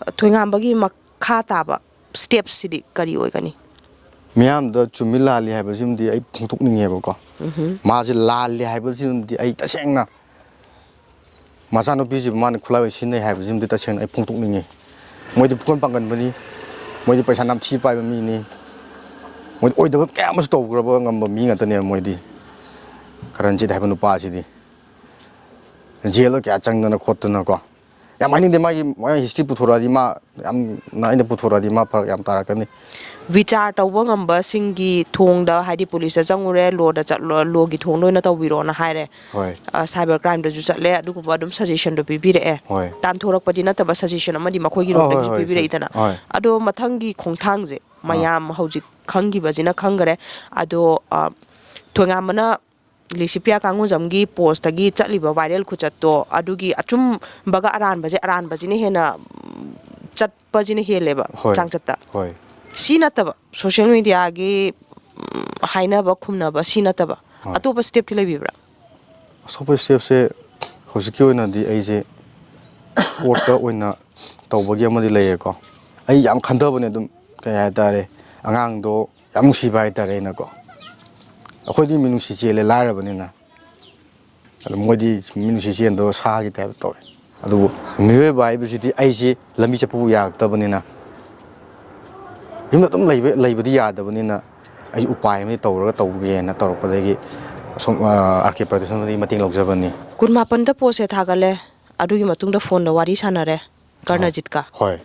ꯑ, ꯊꯣꯏꯉꯥꯝꯕꯒꯤ ꯃꯈꯥ ꯇꯥꯕ ꯁ꯭ꯇꯦꯞꯁꯤꯗꯤ ꯀꯔꯤ ꯑꯣꯏꯒꯅꯤ? ꯃꯤꯌꯥꯝꯗ ꯆꯨꯝꯃꯤ ꯂꯥꯜꯂꯤ ꯍꯥꯏꯕꯁꯤꯃꯗꯤ ꯑꯩ ꯐꯣꯡꯗꯣꯛꯅꯤꯡꯉꯦꯕꯀꯣ꯫ ꯎꯝꯍꯨꯝ꯫ ꯃꯥꯁꯦ ꯂꯥꯜꯂꯦ ꯍꯥꯏꯕꯁꯤꯃꯗꯤ ꯑꯩ ꯇꯁꯦꯡꯅ ꯃꯆꯥꯅꯨꯄꯤꯁꯤꯕꯨ ꯃꯥꯅ ꯈꯨꯠꯂꯥꯏ ꯑꯣꯏꯅ ꯁꯤꯖꯤꯟꯅꯩ ꯍꯥꯏꯕꯁꯤꯃꯗꯤ ꯇꯁꯦꯡꯅ ꯑꯩ ꯐꯣꯡꯗꯣꯛꯅꯤꯡꯉꯤ꯫ ꯃꯣꯏꯗꯤ ꯄꯨꯀꯟ ꯄꯥꯡꯒꯟꯕꯅꯤ, ꯃꯣꯏꯗꯤ ꯄꯩꯁꯥ ꯅꯝꯊꯤ ꯄꯥꯏꯕ ꯃꯤꯅꯤ, ꯃꯣꯏꯗꯤ ꯑꯣꯏꯗꯕ ꯀꯌꯥ ꯑꯃꯁꯨ ꯇꯧꯈ꯭ꯔꯕ ꯉꯝꯕ ꯃꯤ ꯉꯥꯛꯇꯅꯦꯕ ꯃꯣꯏꯗꯤ꯫ ꯀꯔꯟꯖꯤꯠ ꯍꯥꯏꯕ ꯅꯨꯄꯥꯁꯤꯗꯤ ꯖꯦꯜꯗ ꯀꯌꯥ ꯆꯪꯗꯅ ꯈꯣꯠꯇꯅꯀꯣ꯫ ꯌꯥꯝ ꯍꯥꯏꯅꯤꯡꯗꯦ꯫ ꯃꯥꯒꯤ, ꯃꯥꯒꯤ ꯍꯤꯁꯇ꯭ꯔꯤ ꯄꯨꯊꯣꯔꯛꯑꯗꯤ, ꯃꯥ ꯌꯥꯝꯅ ꯑꯩꯅ ꯄꯨꯊꯣꯔꯛꯑꯗꯤ ꯃꯥ ꯐꯔꯛ ꯌꯥꯝ ꯇꯥꯔꯛꯀꯅꯤ꯫ ꯕꯤꯆꯥꯔ ꯇꯧꯕ ꯉꯝꯕꯁꯤꯡꯒꯤ ꯊꯣꯡꯗ, ꯍꯥꯏꯗꯤ ꯄꯨꯂꯤꯁꯇ ꯆꯪꯉꯨꯔꯦ, ꯂꯣꯗ ꯆꯠꯂꯣ, ꯂꯣꯒꯤ ꯊꯣꯡꯗ ꯑꯣꯏꯅ ꯇꯧꯕꯤꯔꯣꯅ ꯍꯥꯏꯔꯦ꯫ ꯍꯣꯏ꯫ ꯁꯥꯏꯕꯔ ꯀ꯭ꯔꯥꯏꯝꯗꯁꯨ ꯆꯠꯂꯦ, ꯑꯗꯨꯒꯨꯝꯕ ꯑꯗꯨꯝ ꯁꯖꯦꯁꯟꯗꯣ ꯄꯤꯕꯤꯔꯛꯑꯦ꯫ ꯍꯣꯏ꯫ ꯇꯥꯟꯊꯣꯔꯛꯄꯗꯤ ꯅꯠꯇꯕ, ꯁꯖꯦꯁꯟ ꯑꯃꯗꯤ ꯃꯈꯣꯏꯒꯤ ꯑꯣ, ꯍꯣꯏ, ꯔꯣꯝꯗꯒꯤꯁꯨ ꯍꯣꯏ, ꯄꯤꯕꯤꯔꯛꯏꯗꯅ꯫ ꯍꯣꯏ꯫ ꯑꯗꯣ ꯃꯊꯪꯒꯤ ꯈꯣꯡꯊꯥꯡꯁꯦ ꯃꯌꯥꯝ ꯍꯧꯖꯤꯛ ꯈꯪꯈꯤꯕꯁꯤꯅ ꯈꯪꯈꯔꯦ꯫ ꯑꯗꯣ, ꯑ, ꯊꯣꯏꯉꯥꯝꯕꯅ ꯂꯤꯁꯤꯄ꯭ꯔꯤꯌꯥ ꯀꯥꯡꯉꯨꯖꯝꯒꯤ ꯄꯣꯁꯇꯒꯤ ꯆꯠꯂꯤꯕ ꯚꯥꯏꯔꯦꯜ ꯈꯨꯆꯠꯇꯣ, ꯑꯗꯨꯒꯤ ꯑꯆꯨꯝꯕꯒ ꯑꯔꯥꯟꯕꯁꯦ, ꯑꯔꯥꯟꯕꯁꯤꯅ ꯍꯦꯟꯅ, ꯎꯝ, ꯆꯠꯄꯁꯤꯅ ꯍꯦꯜꯂꯦꯕ ꯍꯣꯏ꯫ ꯆꯥꯡꯆꯠꯇ꯫ ꯍꯣꯏ꯫ ꯁꯤ ꯅꯠꯇꯕ, ꯁꯣꯁꯤꯌꯦꯜ ꯃꯦꯗꯤꯌꯥꯒꯤ, ꯎꯝ, ꯍꯥꯏꯅꯕ ꯈꯨꯝꯅꯕ ꯁꯤ ꯅꯠꯇꯕ ꯍꯣꯏ꯫ ꯑꯇꯣꯞꯄ ꯁ꯭ꯇꯦꯞꯇꯤ ꯂꯩꯕꯤꯕ꯭ꯔꯥ? ꯑꯁꯣꯛꯄ ꯁ꯭ꯇꯦꯞꯁꯦ ꯍꯧꯖꯤꯛꯀꯤ ꯑꯣꯏꯅꯗꯤ ꯑꯩꯁꯦ ꯀꯣꯔꯠꯇ ꯑꯣꯏꯅ ꯇꯧꯕꯒꯤ ꯑꯃꯗꯤ ꯂꯩꯌꯦꯀꯣ꯫ ꯑꯩ ꯌꯥꯝ ꯈꯟꯊꯕꯅꯦ ꯑꯗꯨꯝ, ꯀꯩ ꯍꯥꯏꯇꯥꯔꯦ, ꯑꯉꯥꯡꯗꯣ ꯌꯥꯝ ꯅꯨꯡꯁꯤꯕ ꯍꯥꯏꯇꯥꯔꯦ ꯑꯩꯅꯀꯣ꯫ ꯑꯩꯈꯣꯏꯗꯤ ꯃꯤꯅꯨꯡꯁꯤ ꯆꯦꯜꯂꯦ ꯂꯥꯏꯔꯕꯅꯤꯅ꯫ ꯑꯗꯣ ꯃꯣꯏꯗꯤ ꯃꯤꯅꯨꯡꯁꯤ ꯆꯦꯟꯗꯣ ꯁꯥꯒꯤ ꯇꯥꯏꯞꯇ ꯇꯧꯋꯦ꯫ ꯑꯗꯨꯕꯨ ꯃꯤꯑꯣꯏꯕ ꯍꯥꯏꯕꯁꯤꯗꯤ ꯑꯩꯁꯦ ꯂꯝꯕꯤ ꯆꯠꯄꯕꯨ ꯌꯥꯔꯛꯇꯕꯅꯤꯅ, ꯌꯨꯝꯗ ꯑꯗꯨꯝ ꯂꯩꯕ, ꯂꯩꯕꯗꯤ ꯌꯥꯗꯕꯅꯤꯅ, ꯑꯩ ꯎꯄꯥꯏ ꯑꯃꯗꯤ ꯇꯧꯔꯒ ꯇꯧꯒꯦꯅ ꯇꯧꯔꯛꯄꯗꯒꯤ ꯑꯁꯣꯝ, ꯑꯥꯔ ꯀꯦ ꯄ꯭ꯔꯗꯛꯁꯟꯗꯒꯤ ꯃꯇꯦꯡ ꯂꯧꯖꯕꯅꯤ꯫ ꯀꯨꯟꯃꯥꯄꯟꯗ ꯄꯣꯁꯁꯦ ꯊꯥꯒꯠꯂꯦ, ꯑꯗꯨꯒꯤ ꯃꯇꯨꯡꯗ ꯐꯣꯟꯗ ꯋꯥꯔꯤ ꯁꯥꯟꯅꯔꯦ ꯀꯔꯅꯖꯤꯠꯀ꯫ ꯍꯣꯏ꯫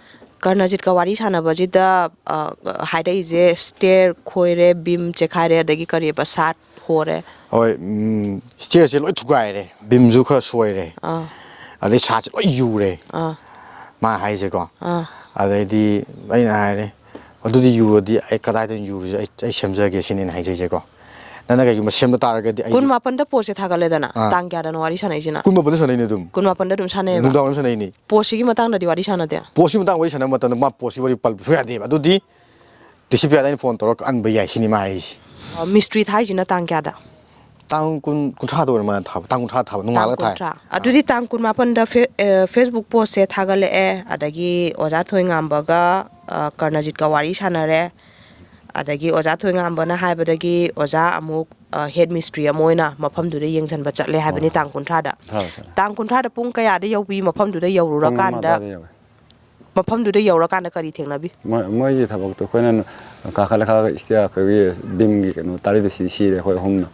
ꯀꯔꯅꯖꯤꯠꯀ ꯋꯥꯔꯤ ꯁꯥꯟꯅꯕꯁꯤꯗ, ꯑ, ꯍꯥꯏꯔꯛꯏꯁꯦ ꯁ꯭ꯇꯦꯌꯔ ꯈꯣꯏꯔꯦ, ꯕꯤꯝ ꯆꯦꯈꯥꯏꯔꯦ, ꯑꯗꯒꯤ ꯀꯔꯤꯕ, ꯁꯥꯠ ꯍꯣꯔꯦ꯫ ꯍꯣꯏ, ꯎꯝ, ꯁ꯭ꯇꯦꯌꯔꯁꯦ ꯂꯣꯏ ꯊꯨꯒꯥꯏꯔꯦ, ꯕꯤꯝꯁꯨ ꯈꯔ ꯁꯣꯏꯔꯦ, ꯑꯥ꯫ ꯑꯗꯩ ꯁꯥꯠꯁꯦ ꯂꯣꯏ ꯌꯨꯔꯦ꯫ ꯑꯥ꯫ ꯃꯥ ꯍꯥꯏꯁꯦꯀꯣ꯫ ꯑꯥ꯫ ꯑꯗꯩꯗꯤ ꯑꯩꯅ ꯍꯥꯏꯔꯦ, "ꯑꯗꯨꯗꯤ ꯌꯨꯔꯗꯤ ꯑꯩ ꯀꯗꯥꯏꯗ ꯑꯣꯏꯅ ꯌꯨꯔꯨꯁꯦ? ꯑꯩ, ꯑꯩ ꯁꯦꯝꯖꯒꯦ," ꯁꯤꯅꯤ ꯑꯩꯅ ꯍꯥꯏꯖꯩꯁꯦꯀꯣ꯫ "ꯅꯪꯅ ꯀꯩꯒꯨꯝꯕ ꯁꯦꯝꯕ ꯇꯥꯔꯒꯗꯤ ꯑꯩ" ꯀꯨꯟꯃꯥꯄꯟꯗ ꯄꯣꯁꯁꯦ ꯊꯥꯒꯠꯂꯦꯗꯅ꯫ ꯑꯥ꯫ ꯇꯥꯡ ꯀꯌꯥꯗꯅꯣ ꯋꯥꯔꯤ ꯁꯥꯟꯅꯩꯁꯤꯅ? ꯀꯨꯟꯃꯥꯄꯟꯗ ꯁꯥꯟꯅꯩꯅꯦ ꯑꯗꯨꯝ꯫ ꯀꯨꯟꯃꯥꯄꯟꯗ ꯑꯗꯨꯝ ꯁꯥꯟꯅꯩꯌꯦꯕ꯫ ꯅꯨꯡꯗꯥꯡ ꯋꯥꯏꯔꯝ ꯁꯥꯟꯅꯩꯅꯦ꯫ ꯄꯣꯁꯁꯤꯒꯤ ꯃꯇꯥꯡꯗꯗꯤ ꯋꯥꯔꯤ ꯁꯥꯟꯅꯗꯦ? ꯄꯣꯁꯀꯤ ꯃꯇꯥꯡ ꯋꯥꯔꯤ ꯁꯥꯟꯅꯕ ꯃꯇꯝꯗ ꯃꯥ ꯄꯣꯁꯀꯤ ꯋꯥꯔꯤ ꯄꯜꯕꯁꯨ ꯌꯥꯗꯦꯕ꯫ ꯑꯗꯨꯗꯤ ꯗꯤꯁꯤꯄ꯭ꯂꯤꯟꯗ ꯑꯩꯅ ꯐꯣꯟ ꯇꯧꯔꯒ ꯀꯛꯍꯟꯕ ꯌꯥꯏ ꯁꯤꯅꯤ ꯃꯥ ꯍꯥꯏꯁꯦ꯫ ꯑ, ꯃꯤꯁꯇ꯭ꯔꯤ ꯊꯥꯏꯁꯤꯅ ꯇꯥꯡ ꯀꯌꯥꯗ? ꯇꯥꯡ ꯀꯨꯟ, ꯀꯨꯟꯊ꯭ꯔꯥꯗ ꯑꯣꯏꯔ ꯃꯥꯜꯂꯦ ꯊꯥꯕ꯫ ꯇꯥꯡ ꯀꯨꯟꯊ꯭ꯔꯥ ꯊꯥꯕ, ꯇꯥꯡ ꯅꯣꯡꯉꯥꯜꯂꯒ ꯊꯥꯏ꯫ ꯀꯨꯟꯊ꯭ꯔꯥ꯫ ꯑꯗꯨꯗꯤ ꯇꯥꯡ ꯀꯨꯟꯃꯥꯄꯟꯗ ꯐꯦ-, ꯑ, Facebook ꯄꯣꯁꯁꯦ ꯊꯥꯒꯠꯂꯛꯑꯦ, ꯑꯗꯒꯤ ꯑꯣꯖꯥ ꯊꯣꯏꯉꯥꯝꯕꯒ, ꯑ, ꯀꯔꯅꯖꯤꯠꯀ ꯋꯥꯔꯤ ꯁꯥꯟꯅꯔꯦ, ꯑꯗꯒꯤ ꯑꯣꯖꯥ ꯊꯣꯏꯉꯥꯝꯕꯅ ꯍꯥꯏꯕꯗꯒꯤ ꯑꯣꯖꯥ ꯑꯃꯨꯛ, ꯑ, ꯍꯦꯗ ꯃꯤꯁꯇ꯭ꯔꯤ ꯑꯃ ꯑꯣꯏꯅ ꯃꯐꯝꯗꯨꯗ ꯌꯦꯡꯁꯤꯟꯕ ꯆꯠꯂꯦ ꯍꯥꯏꯕꯅꯤ꯫ ꯍꯣꯏ꯫ ꯇꯥꯡ ꯀꯨꯟꯊ꯭ꯔꯥꯗ꯫ ꯀꯨꯟꯊ꯭ꯔꯥꯗ ꯆꯠꯂꯦ꯫ ꯇꯥꯡ ꯀꯨꯟꯊ꯭ꯔꯥꯗ ꯄꯨꯡ ꯀꯌꯥꯗ ꯌꯧꯕꯤ? ꯃꯐꯝꯗꯨꯗ ꯄꯨꯡ ꯑꯃ ꯌꯧꯔꯨꯔꯀꯥꯟꯗ ꯑꯗꯨꯋꯥꯏꯗ ꯌꯧꯋꯦ꯫ ꯃꯐꯝꯗꯨꯗ ꯌꯧꯔꯀꯥꯟꯗ ꯀꯔꯤ ꯊꯦꯡꯅꯕꯤ? ꯃꯣꯏ-, ꯃꯣꯏꯒꯤ ꯊꯕꯛꯇꯣ ꯑꯩꯈꯣꯏꯅ ꯀꯥꯈꯠꯂꯀꯥꯟꯗ ꯏꯁꯇꯤꯌꯥꯔ ꯑꯩꯈꯣꯏꯒꯤ ꯕꯤꯝꯒꯤ ꯀꯩꯅꯣ ꯇꯥꯔꯤꯗꯣ ꯁꯤ ꯁꯤꯔꯦ, ꯑꯩꯈꯣꯏ ꯑꯍꯨꯝꯅ꯫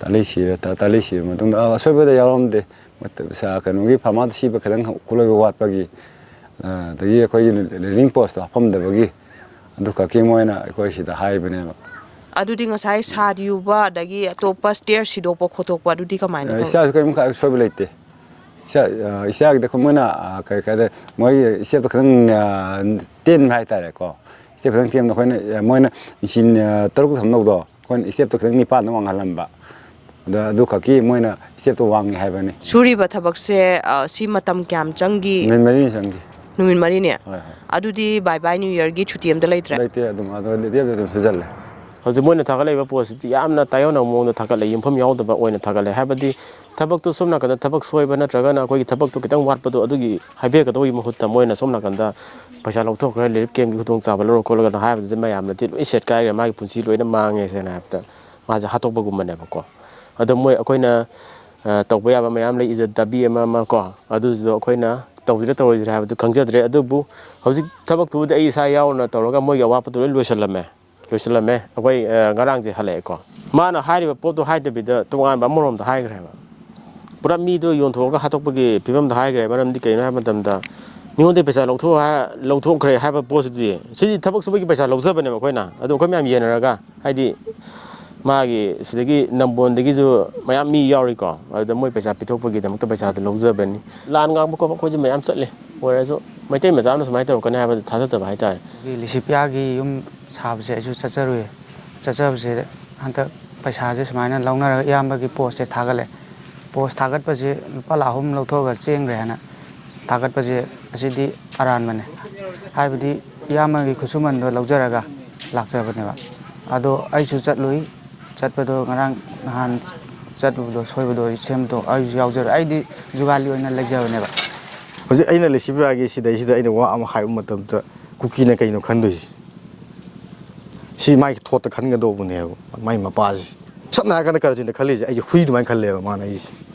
ꯇꯥꯂꯤ ꯁꯤꯔꯦ, ꯇꯥ-, ꯇꯥꯂꯤ ꯁꯤꯔ ꯃꯇꯨꯡꯗ, "ꯑꯥ, ꯑꯁꯣꯏꯕꯗ ꯌꯥꯎꯔꯝꯗꯦ, ꯃꯇꯝ ꯁ-, ꯀꯩꯅꯣꯒꯤ ꯐꯥꯔꯃꯥꯁꯤꯕ ꯈꯤꯇꯪ ꯈꯨꯠꯂꯣꯏꯕ ꯋꯥꯠꯄꯒꯤ, ꯑ, ꯑꯗꯒꯤ ꯑꯩꯈꯣꯏꯒꯤ ꯂꯦꯔꯅꯤꯡ ꯄꯣꯁꯇꯣ ꯍꯥꯞꯄꯝꯗꯕꯒꯤ, ꯑꯗꯨ ꯈꯛꯀꯤ ꯃꯣꯏꯅ ꯑꯩꯈꯣꯏ ꯁꯤꯗ ꯍꯥꯏꯕꯅꯦꯕ꯫ ꯑꯗꯨꯗꯤ ꯉꯁꯥꯏ ꯁꯥꯠ ꯌꯨꯕ ꯑꯗꯒꯤ ꯑꯇꯣꯞꯄ ꯁ꯭ꯇꯦꯌꯔ ꯁꯤꯗꯣꯛꯄ ꯈꯣꯠꯇꯣꯛꯄ ꯑꯗꯨꯗꯤ ꯀꯃꯥꯏꯅ ꯑ, ꯇꯧꯏ? ꯏꯁꯥꯁꯨ ꯀꯔꯤꯝ ꯈ-, ꯁꯣꯏꯕ ꯂꯩꯇꯦ꯫ ꯏꯁꯥ, ꯑ, ꯏꯁꯥꯒꯤꯗ ꯑꯩꯈꯣꯏ ꯃꯣꯏꯅ, ꯑ, ꯀꯩ, ꯀꯩ ꯍꯥꯏꯇꯥꯔꯦ, ꯃꯣꯏꯒꯤ ꯁ꯭ꯇꯦꯞꯇꯣ ꯈꯤꯇꯪ, ꯑ, ꯇꯦꯟꯕ ꯍꯥꯏꯇꯥꯔꯦꯀꯣ꯫ ꯁ꯭ꯇꯦꯞ ꯈꯤꯇꯪ ꯇꯦꯟꯕꯗꯣ ꯑꯩꯈꯣꯏꯅ, ꯑ, ꯃꯣꯏꯅ ꯏꯟꯆꯤ, ꯑ, ꯇꯔꯨꯛꯇ ꯊꯝꯗꯧꯗꯣ ꯑꯩꯈꯣꯏꯅ ꯁ꯭ꯇꯦꯞꯇꯣ ꯈꯤꯇꯪ ꯅꯤꯄꯥꯟꯗ ꯋꯥꯡꯍꯜꯂꯝꯕ꯫ ꯑꯗ ꯑꯗꯨ ꯈꯛꯀꯤ ꯃꯣꯏꯅ ꯁ꯭ꯇꯦꯞꯇꯣ ꯋꯥꯡꯉꯤ ꯍꯥꯏꯕꯅꯤ꯫ ꯁꯨꯔꯤꯕ ꯊꯕꯛꯁꯦ, ꯑ, ꯁꯤ ꯃꯇꯝ ꯀꯌꯥꯝ ꯆꯪꯈꯤ? ꯅꯨꯃꯤꯠ ꯃꯔꯤꯅꯤ ꯆꯪꯈꯤ꯫ ꯅꯨꯃꯤꯠ ꯃꯔꯤꯅꯤ? ꯍꯣꯏ, ꯍꯣꯏ꯫ ꯑꯗꯨꯗꯤ bye bye New Yearꯒꯤ ꯁꯨꯇꯤ ꯑꯝꯇ ꯂꯩꯇ꯭ꯔꯦ? ꯂꯩꯇꯦ, ꯑꯗꯨꯝ, ꯑꯗꯨ ꯗꯦꯞ ꯑꯗꯨꯝ ꯁꯨꯖꯜꯂꯦ꯫ ꯍꯧꯖꯤꯛ ꯃꯣꯏꯅ ꯊꯥꯒꯠꯂꯛꯏꯕ ꯄꯣꯠꯁꯤꯗꯤ ꯌꯥꯝꯅ ꯇꯥꯏꯌꯣꯟꯅꯕ ꯃꯑꯣꯡꯗ ꯊꯥꯒꯠꯂꯦ, ꯌꯨꯝꯐꯝ ꯌꯥꯎꯗꯕ ꯑꯣꯏꯅ ꯊꯥꯒꯠꯂꯦ꯫ ꯍꯥꯏꯕꯗꯤ ꯊꯕꯛꯇꯨ ꯁꯣꯝ ꯅꯥꯀꯟꯗ ꯊꯕꯛ ꯁꯣꯏꯕ ꯅꯠꯇ꯭ꯔꯒꯅ ꯑꯩꯈꯣꯏꯒꯤ ꯊꯕꯛꯇꯨ ꯈꯤꯇꯪ ꯋꯥꯠꯄꯗꯣ ꯑꯗꯨꯒꯤ ꯍꯥꯏꯕꯤꯔꯛꯀꯗꯧꯕꯒꯤ ꯃꯍꯨꯠꯇ ꯃꯣꯏꯅ ꯁꯣꯝ ꯅꯥꯀꯟꯗ ꯄꯩꯁꯥ ꯂꯧꯊꯣꯛꯈ꯭ꯔꯦ, ꯔꯤꯂꯤꯐ ꯀꯦꯝꯒꯤ ꯈꯨꯗꯣꯡꯆꯥꯕ ꯂꯧꯔꯣ ꯈꯣꯠꯂꯣꯅ ꯍꯥꯏꯕꯗꯨꯗ ꯃꯌꯥꯝꯅꯗꯤ ꯂꯣꯏ ꯁꯦꯠ ꯀꯥꯏꯈ꯭ꯔꯦ, ꯃꯥꯒꯤ ꯄꯨꯟꯁꯤ ꯂꯣꯏꯅ ꯃꯥꯡꯉꯦ, ꯁꯦꯡꯅ ꯍꯥꯏꯕꯗ ꯃꯥꯁꯦ ꯍꯥꯠꯇꯣꯛꯄꯒꯨꯝꯕꯅꯦꯕꯀꯣ꯫ ꯑꯗꯣ ꯃꯣꯏ ꯑꯩꯈꯣꯏꯅ, ꯑ, ꯇꯧꯕ ꯌꯥꯕ ꯃꯌꯥꯝ ꯂꯩ, ꯏꯖꯠ ꯗꯥꯕꯤ ꯑꯃ ꯑꯃ ꯀꯣ, ꯑꯗꯨꯁꯨ ꯑꯩꯈꯣꯏꯅ ꯇꯧꯁꯤꯔ ꯇꯧꯔꯣꯏꯁꯤꯔ ꯍꯥꯏꯕꯗꯨ ꯈꯪꯖꯗ꯭ꯔꯦ꯫ ꯑꯗꯨꯕꯨ ꯍꯧꯖꯤꯛ ꯊꯕꯛꯇꯨꯕꯨꯗꯤ ꯑꯩ ꯏꯁꯥ ꯌꯥꯎꯅ ꯇꯧꯔꯒ ꯃꯣꯏꯒꯤ ꯑꯋꯥꯠꯄꯗꯨ ꯂꯣꯏ ꯂꯣꯏꯁꯤꯜꯂꯝꯃꯦ, ꯂꯣꯏꯁꯤꯜꯂꯝꯃꯦ꯫ ꯑꯩꯈꯣꯏ, ꯑ, ꯉꯔꯥꯡꯁꯦ ꯍꯜꯂꯛꯑꯦꯀꯣ꯫ ꯃꯥꯅ ꯍꯥꯏꯔꯤꯕ ꯄꯣꯠꯇꯣ ꯍꯥꯏꯗꯕꯤꯗ ꯇꯣꯉꯥꯟꯕ ꯑꯃꯔꯣꯝꯗ ꯍꯥꯏꯈ꯭ꯔꯦꯕ꯫ ꯄꯨꯔꯥ ꯃꯤꯗꯣ ꯌꯣꯟꯊꯣꯛꯑꯒ ꯍꯥꯠꯇꯣꯛꯄꯒꯤ ꯐꯤꯕꯝꯗ ꯍꯥꯏꯈ꯭ꯔꯦ꯫ ꯃꯔꯝꯗꯤ ꯀꯩꯅꯣ ꯍꯥꯏꯕ ꯃꯇꯝꯗ ꯃꯤꯉꯣꯟꯗ ꯄꯩꯁꯥ ꯂꯧꯊꯣꯛ ꯍꯥꯏ-, ꯂꯧꯊꯣꯛꯈ꯭ꯔꯦ ꯍꯥꯏꯕ ꯄꯣꯠꯁꯤꯗꯤ, ꯁꯤꯗꯤ ꯊꯕꯛ ꯁꯨꯕꯒꯤ ꯄꯩꯁꯥ ꯂꯧꯖꯕꯅꯦꯕ ꯑꯩꯈꯣꯏꯅ꯫ ꯑꯗꯣ ꯑꯩꯈꯣꯏ ꯃꯌꯥꯝ ꯌꯦꯟꯅꯔꯒ, ꯍꯥꯏꯗꯤ ꯃꯥꯒꯤ ꯁꯤꯗꯒꯤ ꯅꯝꯕꯣꯟꯗꯒꯤꯁꯨ ꯃꯌꯥꯝ ꯃꯤ ꯌꯥꯎꯔꯤꯀꯣ, ꯑꯗꯨꯗ ꯃꯣꯏ ꯄꯩꯁꯥ ꯄꯤꯊꯣꯛꯄꯒꯤꯗꯃꯛꯇ ꯄꯩꯁꯥꯗꯣ ꯂꯧꯖꯕꯅꯤ꯫ ꯂꯥꯟ ꯉꯥꯡꯕ ꯈꯣꯠꯄ ꯑꯩꯈꯣꯏꯁꯨ ꯃꯌꯥꯝ ꯆꯠꯂꯤ, ꯑꯣꯏꯔꯁꯨ ꯃꯩꯇꯩ ꯃꯆꯥ ꯑꯃꯅ ꯁꯨꯃꯥꯏꯅ ꯇꯧꯔꯛꯀꯅꯤ ꯍꯥꯏꯕꯗ ꯊꯥꯖꯗꯕ ꯍꯥꯏꯇꯥꯔꯦ꯫ ꯑꯗꯒꯤ ꯂꯤꯁꯤꯄꯤꯌꯥꯒꯤ ꯌꯨꯝ ꯁꯥꯕꯁꯦ ꯑꯩꯁꯨ ꯆꯠꯆꯔꯨꯏ꯫ ꯆꯠꯆꯕꯁꯦ ꯍꯟꯗꯛ ꯄꯩꯁꯥꯁꯦ ꯁꯨꯃꯥꯏꯅ ꯂꯧꯅꯔꯒ ꯏꯌꯥꯝꯕꯒꯤ ꯄꯣꯁꯁꯦ ꯊꯥꯒꯠꯂꯦ꯫ ꯄꯣꯁ ꯊꯥꯒꯠꯄꯁꯦ ꯂꯨꯄꯥ ꯂꯥꯈ ꯑꯍꯨꯝ ꯂꯧꯊꯣꯛꯑꯒ ꯆꯦꯟꯈ꯭ꯔꯦ ꯍꯥꯏꯅ ꯊꯥꯒꯠꯄꯁꯦ, ꯑꯁꯤꯗꯤ ꯑꯔꯥꯟꯕꯅꯦ꯫ ꯍꯥꯏꯕꯗꯤ ꯏꯌꯥꯝꯕꯒꯤ ꯈꯨꯠꯁꯨꯃꯟꯗꯣ ꯂꯧꯖꯔꯒ ꯂꯥꯛꯆꯕꯅꯦꯕ꯫ ꯑꯗꯣ ꯑꯩꯁꯨ ꯆꯠꯂꯨꯏ꯫ ꯆꯠꯄꯗꯣ ꯉꯔꯥꯡ ꯅꯍꯥꯟ ꯆꯠꯂꯨꯕꯗꯣ, ꯁꯣꯏꯕꯗꯣ ꯑꯩ ꯁꯦꯝꯗꯣ ꯑꯩꯁꯨ ꯌꯥꯎꯖꯔꯦ꯫ ꯑꯩꯗꯤ ꯖꯨꯒꯥꯂꯤ ꯑꯣꯏꯅ ꯂꯩꯖꯕꯅꯦꯕ꯫ ꯍꯧꯖꯤꯛ ꯑꯩꯅ ꯂꯤꯁꯤꯕꯤꯌꯥꯒꯤ ꯁꯤꯗꯩꯁꯤꯗ ꯑꯩꯅ ꯋꯥ ꯑꯃ ꯍꯥꯏꯕ ꯃꯇꯝꯗ ꯀꯨꯀꯤꯅ ꯀꯩꯅꯣ ꯈꯟꯗꯣꯏꯁꯤ? ꯁꯤ ꯃꯥꯒꯤ ꯊꯣꯠꯇ ꯈꯟꯒꯗꯧꯕꯅꯦꯕ, ꯃꯥꯏ ꯃꯄꯥꯁꯤ꯫ ꯁꯝꯅ ꯍꯥꯏꯔꯀꯥꯟꯗ ꯀꯔꯖꯤꯟꯗ ꯈꯜꯂꯤꯁꯦ ꯑꯩꯁꯦ ꯍꯨꯏ ꯑꯗꯨꯃꯥꯏꯅ ꯈꯜꯂꯦꯕ ꯃꯥꯅ ꯑꯩꯁꯦ꯫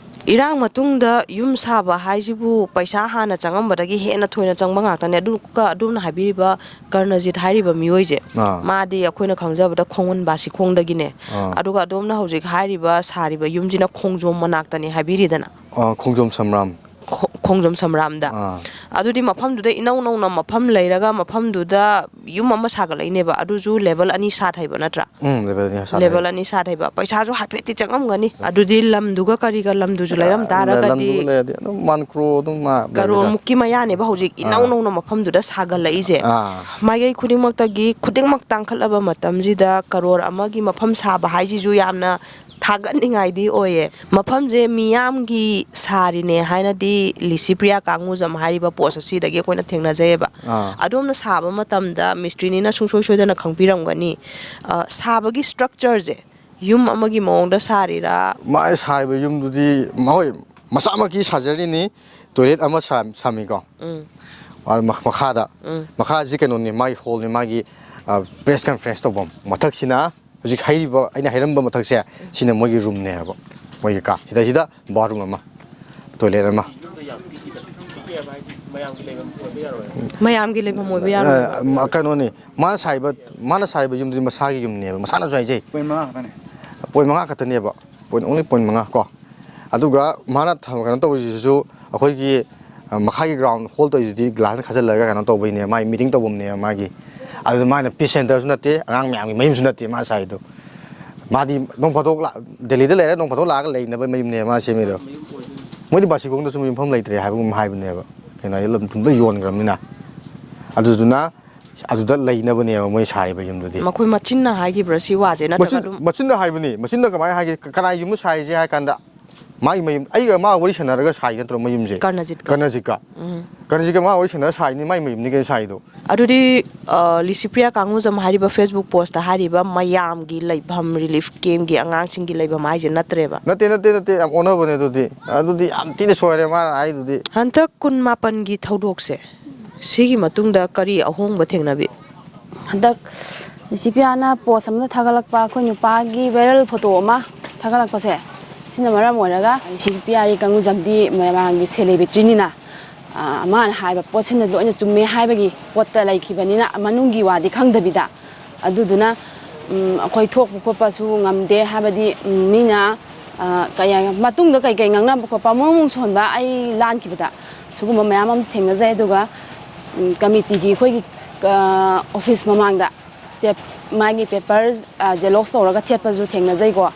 ꯏꯔꯥꯡ ꯃꯇꯨꯡꯗ ꯌꯨꯝ ꯁꯥꯕ ꯍꯥꯏꯁꯤꯕꯨ ꯄꯩꯁꯥ ꯍꯥꯟꯅ ꯆꯪꯉꯝꯕꯗꯒꯤ ꯍꯦꯟꯅ ꯊꯣꯏꯅ ꯆꯪꯕ ꯉꯥꯛꯇꯅꯦ꯫ ꯑꯗꯨꯒ ꯑꯗꯣꯝꯅ ꯍꯥꯏꯕꯤꯔꯤꯕ ꯀꯔꯅꯖꯤꯠ ꯍꯥꯏꯔꯤꯕ ꯃꯤꯑꯣꯏꯁꯦ, ꯑꯥ꯫ ꯃꯥꯗꯤ ꯑꯩꯈꯣꯏꯅ ꯈꯪꯖꯕꯗ ꯈꯣꯡꯉꯨꯟ ꯕꯥꯁꯤꯈꯣꯡꯗꯒꯤꯅꯦ꯫ ꯑꯥ꯫ ꯑꯗꯨꯒ ꯑꯗꯣꯝꯅ ꯍꯧꯖꯤꯛ ꯍꯥꯏꯔꯤꯕ ꯁꯥꯔꯤꯕ ꯌꯨꯝꯁꯤꯅ ꯈꯣꯡꯖꯣꯝ ꯃꯅꯥꯛꯇꯅꯦ ꯍꯥꯏꯕꯤꯔꯤꯗꯅ꯫ ꯑꯥ, ꯈꯣꯡꯖꯣꯝ ꯁꯝꯔꯥꯝ꯫ ꯈꯣ-, ꯈꯣꯡꯖꯣꯝ ꯁꯝꯔꯥꯝꯗ꯫ ꯑꯥ꯫ ꯑꯗꯨꯗꯤ ꯃꯐꯝꯗꯨꯗ ꯏꯅꯧ ꯅꯧꯅ ꯃꯐꯝ ꯂꯩꯔꯒ ꯃꯐꯝꯗꯨꯗ ꯌꯨꯝ ꯑꯃ ꯁꯥꯒꯠꯂꯛꯏꯅꯦꯕ, ꯑꯗꯨꯁꯨ level ꯑꯅꯤ ꯁꯥꯠ ꯍꯩꯕ ꯅꯠꯇ꯭ꯔꯥ? ꯎꯝ, level ꯑꯅꯤ ꯁꯥꯠ ꯍꯩꯕ꯫ Level ꯑꯅꯤ ꯁꯥꯠ ꯍꯩꯕ꯫ ꯄꯩꯁꯥꯁꯨ ꯍꯥꯏꯐꯦꯠꯇꯤ ꯆꯪꯉꯝꯒꯅꯤ꯫ ꯑꯗꯨꯗꯤ ꯂꯝꯗꯨꯒ ꯀꯔꯤꯒ ꯂꯝꯗꯨꯁꯨ ꯂꯩꯔꯝ ꯑꯥ, ꯇꯥꯔꯒꯗꯤ ꯂꯝꯗꯨꯒ ꯂꯩꯔꯗꯤ ꯑꯗꯨꯝ ꯃꯥꯟ ꯀ꯭ꯔꯣ ꯑꯗꯨꯝ ꯃꯥ ꯀꯔꯣꯔ ꯂꯩꯔꯦ꯫ ꯃꯨꯛꯀꯤ ꯃꯌꯥꯅꯦꯕ ꯍꯧꯖꯤꯛ ꯏꯅꯧ ꯑꯥ꯫ ꯅꯧꯅ ꯃꯐꯝꯗꯨꯗ ꯁꯥꯒꯠꯂꯛꯏꯁꯦ꯫ ꯑꯥ꯫ ꯃꯥꯏꯀꯩ ꯈꯨꯗꯤꯡꯃꯛꯇꯒꯤ ꯈꯨꯗꯤꯡꯃꯛ ꯇꯥꯡꯈꯠꯂꯕ ꯃꯇꯝꯁꯤꯗ ꯀꯔꯣꯔ ꯑꯃꯒꯤ ꯃꯐꯝ ꯁꯥꯕ ꯍꯥꯏꯁꯤꯁꯨ ꯌꯥꯝꯅ ꯊꯥꯒꯠꯅꯤꯡꯉꯥꯏꯗꯤ ꯑꯣꯏꯌꯦ꯫ ꯃꯐꯝꯁꯦ ꯃꯤꯌꯥꯝꯒꯤ ꯁꯥꯔꯤꯅꯦ ꯍꯥꯏꯅꯗꯤ ꯂꯤꯁꯤꯄ꯭ꯔꯤꯌꯥ ꯀꯥꯡꯉꯨꯖꯝ ꯍꯥꯏꯔꯤꯕ post ꯑꯁꯤꯗꯒꯤ ꯑꯩꯈꯣꯏꯅ ꯊꯦꯡꯅꯖꯩꯌꯦꯕ꯫ ꯑꯥ꯫ ꯑꯗꯣꯝꯅ ꯁꯥꯕ ꯃꯇꯝꯗ ꯃꯤꯁꯇ꯭ꯔꯤꯅꯤꯅ ꯁꯨꯡꯁꯣꯏ ꯁꯣꯏꯗꯅ ꯈꯪꯕꯤꯔꯝꯒꯅꯤ꯫ ꯑ, ꯁꯥꯕꯒꯤ structure ꯁꯦ ꯌꯨꯝ ꯑꯃꯒꯤ ꯃꯑꯣꯡꯗ ꯁꯥꯔꯤꯔꯥ? ꯃꯥꯏ ꯁꯥꯔꯤꯕ ꯌꯨꯝꯗꯨꯗꯤ ꯃꯈꯣꯏ ꯃꯁꯥꯃꯛꯀꯤ ꯁꯥꯖꯔꯤꯅꯤ꯫ Toilet ꯑꯃ ꯁꯥ-, ꯁꯥꯝꯃꯤꯀꯣ꯫ ꯎꯝ꯫ ꯑ, ꯃꯈ-, ꯃꯈꯥꯗ꯫ ꯎꯝ꯫ ꯃꯈꯥꯁꯤ ꯀꯩꯅꯣꯅꯤ, ꯃꯥꯒꯤ hall ꯅꯤ, ꯃꯥꯒꯤ, ꯑ, press conference ꯇꯧꯐꯝ꯫ ꯃꯊꯛꯁꯤꯅ ꯍꯧꯖꯤꯛ ꯍꯩꯔꯤꯕ, ꯑꯩꯅ ꯍꯩꯔꯝꯕ ꯃꯊꯛꯁꯦ, ꯁꯤꯅ ꯃꯣꯏꯒꯤ room ꯅꯦꯕ, ꯃꯣꯏꯒꯤ ꯀꯥ꯫ ꯁꯤꯗꯩꯁꯤꯗ bathroom ꯑꯃ, toilet ꯑꯃ꯫ ꯌꯨꯝꯗ ꯌꯥꯝ ꯄꯤꯛꯏꯗ, ꯄꯤꯛꯑꯦꯕ ꯍꯥꯏꯗꯤ ꯃꯌꯥꯝꯒꯤ ꯂꯩꯐꯝ ꯑꯣꯏꯕ ꯌꯥꯔꯣꯏ꯫ ꯃꯌꯥꯝꯒꯤ ꯂꯩꯐꯝ ꯑꯣꯏꯕ ꯌꯥꯔꯣꯏ꯫ ꯑ, ꯃ-, ꯀꯩꯅꯣꯅꯤ, ꯃꯥꯅ ꯁꯥꯔꯤꯕ, ꯃꯥꯅ ꯁꯥꯔꯤꯕ ꯌꯨꯝꯗꯨꯗꯤ ꯃꯁꯥꯒꯤ ꯌꯨꯝꯅꯦꯕ, ꯃꯁꯥꯅꯁꯨ ꯍꯥꯏꯖꯩ꯫ Point ꯃꯉꯥ ꯈꯛꯇꯅꯦ꯫ Point ꯃꯉꯥ ꯈꯛꯇꯅꯦꯕ, point, only point ꯃꯉꯥ ꯀꯣ꯫ ꯑꯗꯨꯒ ꯃꯥꯅ ꯊ-, ꯀꯩꯅꯣ ꯇꯧꯔꯤꯁꯤꯁꯨ ꯑꯩꯈꯣꯏꯒꯤ, ꯑ, ꯃꯈꯥꯒꯤ ground hall ꯇꯧꯔꯤꯁꯤꯗꯤ glass ꯅ ꯈꯥꯖꯤꯜꯂꯒ ꯀꯩꯅꯣ ꯇꯧꯕꯩꯅꯦ, ꯃꯥꯒꯤ meeting ꯇꯧꯐꯝꯅꯦꯕ ꯃꯥꯒꯤ꯫ ꯑꯗꯨꯗ ꯃꯥꯅ peace center ꯁꯨ ꯅꯠꯇꯦ, ꯑꯉꯥꯡ ꯃꯌꯥꯝꯒꯤ ꯃꯌꯨꯝꯁꯨ ꯅꯠꯇꯦ ꯃꯥ ꯁꯥꯏꯗꯣ꯫ ꯃꯥꯗꯤ ꯅꯣꯡ ꯐꯥꯗꯣꯛ ꯂꯥ-, ꯗꯦꯜꯂꯤꯗ ꯂꯩꯔ ꯅꯣꯡ ꯐꯥꯗꯣꯛ ꯂꯥꯛꯑꯒ ꯂꯩꯅꯕ ꯃꯌꯨꯝꯅꯦꯕ ꯃꯥ ꯁꯦꯝꯃꯤꯗꯣ꯫ ꯃꯣꯏꯗꯤ ꯕꯥꯁꯤꯈꯣꯡꯗꯁꯨ ꯌꯨꯝꯐꯝ ꯂꯩꯇ꯭ꯔꯦ ꯍꯥꯏꯕꯒꯨꯝ ꯍꯥꯏꯕꯅꯦꯕ, ꯀꯩꯅꯣ ꯍꯥꯏꯗꯤ ꯂꯝ ꯊꯨꯝ ꯂꯣꯏ ꯌꯣꯟꯈ꯭ꯔꯕꯅꯤꯅ꯫ ꯑꯗꯨꯗꯨꯅ ꯑꯗꯨꯗ ꯂꯩꯅꯕꯅꯦꯕ ꯃꯣꯏ ꯁꯥꯔꯤꯕ ꯌꯨꯝꯗꯨꯗꯤ꯫ ꯃꯈꯣꯏ ꯃꯆꯤꯟꯅ ꯍꯥꯏꯈꯤꯕ꯭ꯔꯥ ꯁꯤ ꯋꯥꯁꯦ, ꯅꯠꯇ꯭ꯔꯒ ꯃꯆꯤꯟ-, ꯑꯗꯨꯝ? ꯃꯆꯤꯟꯅ ꯍꯥꯏꯕꯅꯤ꯫ ꯃꯆꯤꯟꯅ ꯀꯃꯥꯏꯅ ꯍꯥꯏꯒꯦ? ꯀ-, ꯀꯅꯥꯏ ꯌꯨꯝꯗ ꯁꯥꯔꯤꯁꯦ ꯍꯥꯏ ꯀꯥꯟꯗ, ꯃꯥꯒꯤ ꯃꯌꯨꯝ, ꯑꯩꯒ ꯃꯥ ꯋꯥꯔꯤ ꯁꯥꯟꯅꯔꯒ ꯁꯥꯏ ꯅꯠꯇ꯭ꯔꯣ ꯃꯌꯨꯝꯁꯦ? ꯀꯔꯅꯖꯤꯠꯀ꯫ ꯀꯔꯅꯖꯤꯠꯀ꯫ ꯎꯝ꯫ ꯀꯔꯅꯖꯤꯠꯀ ꯃꯥ ꯋꯥꯔꯤ ꯁꯥꯟꯅꯔ ꯁꯥꯏꯅꯤ, ꯃꯥꯏ ꯃꯌꯨꯝꯅꯤ ꯀꯩꯅꯣ ꯁꯥꯏꯗꯣ꯫ ꯑꯗꯨꯗꯤ, ꯑ, ꯂꯤꯁꯤꯄ꯭ꯔꯤꯌꯥ ꯀꯥꯡꯉꯨꯖꯝ ꯍꯥꯏꯔꯤꯕ Facebook post ꯇ ꯍꯥꯏꯔꯤꯕ ꯃꯌꯥꯝꯒꯤ ꯂꯩꯐꯝ, relief camp ꯀꯤ ꯑꯉꯥꯡꯁꯤꯡꯒꯤ ꯂꯩꯐꯝ ꯍꯥꯏꯁꯦ ꯅꯠꯇ꯭ꯔꯦꯕ? ꯅꯠꯇꯦ, ꯅꯠꯇꯦ, ꯅꯠꯇꯦ, ꯌꯥꯝ ꯑꯣꯟꯅꯕꯅꯦ ꯑꯗꯨꯗꯤ꯫ ꯑꯗꯨꯗꯤ ꯌꯥꯝ ꯊꯤꯅ ꯁꯣꯏꯔꯦ ꯃꯥꯅ ꯍꯥꯏꯗꯨꯗꯤ꯫ ꯍꯟꯗꯛ ꯀꯨꯟ ꯃꯥꯄꯟꯒꯤ ꯊꯧꯗꯣꯛꯁꯦ, ꯁꯤꯒꯤ ꯃꯇꯨꯡꯗ ꯀꯔꯤ ꯑꯍꯣꯡꯕ ꯊꯦꯡꯅꯕꯤ? ꯍꯟꯗꯛ ꯂꯤꯁꯤꯄ꯭ꯔꯤꯌꯥꯅ post ꯑꯃꯗ ꯊꯥꯒꯠꯂꯛꯄ ꯑꯩꯈꯣꯏ ꯅꯨꯄꯥꯒꯤ viral photo ꯑꯃ ꯊꯥꯒꯠꯂꯛꯄꯁꯦ, ꯁꯤꯅ ꯃꯔꯝ ꯑꯣꯏꯔꯒ ꯁꯤ ꯄꯤꯌꯥꯔꯤ ꯀꯥꯡꯉꯨꯖꯝꯗꯤ ꯃꯌꯥꯝꯒꯤ ꯁꯦꯂꯦꯕ꯭ꯔꯤꯇꯤꯅꯤꯅ, ꯑ, ꯃꯥꯅ ꯍꯥꯏꯕ ꯄꯣꯠꯁꯤꯅ ꯂꯣꯏꯅ ꯆꯨꯝꯃꯦ ꯍꯥꯏꯕꯒꯤ ꯄꯣꯠꯇ ꯂꯩꯈꯤꯕꯅꯤꯅ, ꯃꯅꯨꯡꯒꯤ ꯋꯥꯗꯤ ꯈꯪꯗꯕꯤꯗ꯫ ꯑꯗꯨꯗꯨꯅ, ꯎꯝ, ꯑꯩꯈꯣꯏ ꯊꯣꯛꯄ ꯈꯣꯠꯄꯁꯨ ꯉꯝꯗꯦ, ꯍꯥꯏꯕꯗꯤ, ꯎꯝ, ꯃꯤꯅ, ꯑ, ꯀꯌꯥ, ꯃꯇꯨꯡꯗ ꯀꯩꯀꯩ ꯉꯥꯡꯅꯕ ꯈꯣꯠꯄ ꯃꯣꯡ ꯃꯣꯡ ꯁꯣꯟꯕ ꯑꯩ ꯂꯥꯟꯈꯤꯕꯗ ꯁꯤꯒꯨꯝꯕ ꯃꯌꯥꯝ ꯑꯃꯁꯨ ꯊꯦꯡꯅꯖꯩ꯫ ꯑꯗꯨꯒ, ꯎꯝ, ꯀꯃꯤꯇꯤꯒꯤ ꯑꯩꯈꯣꯏꯒꯤ, ꯑ, ꯑꯣꯐꯤꯁ ꯃꯃꯥꯡꯗ ꯆꯦꯞ-, ꯃꯥꯒꯤ ꯄꯦꯄꯔ, ꯑ, ꯖꯦꯔꯣꯛꯁ ꯇꯧꯔꯒ ꯊꯦꯠꯄꯁꯨ ꯊꯦꯡꯅꯖꯩꯀꯣ꯫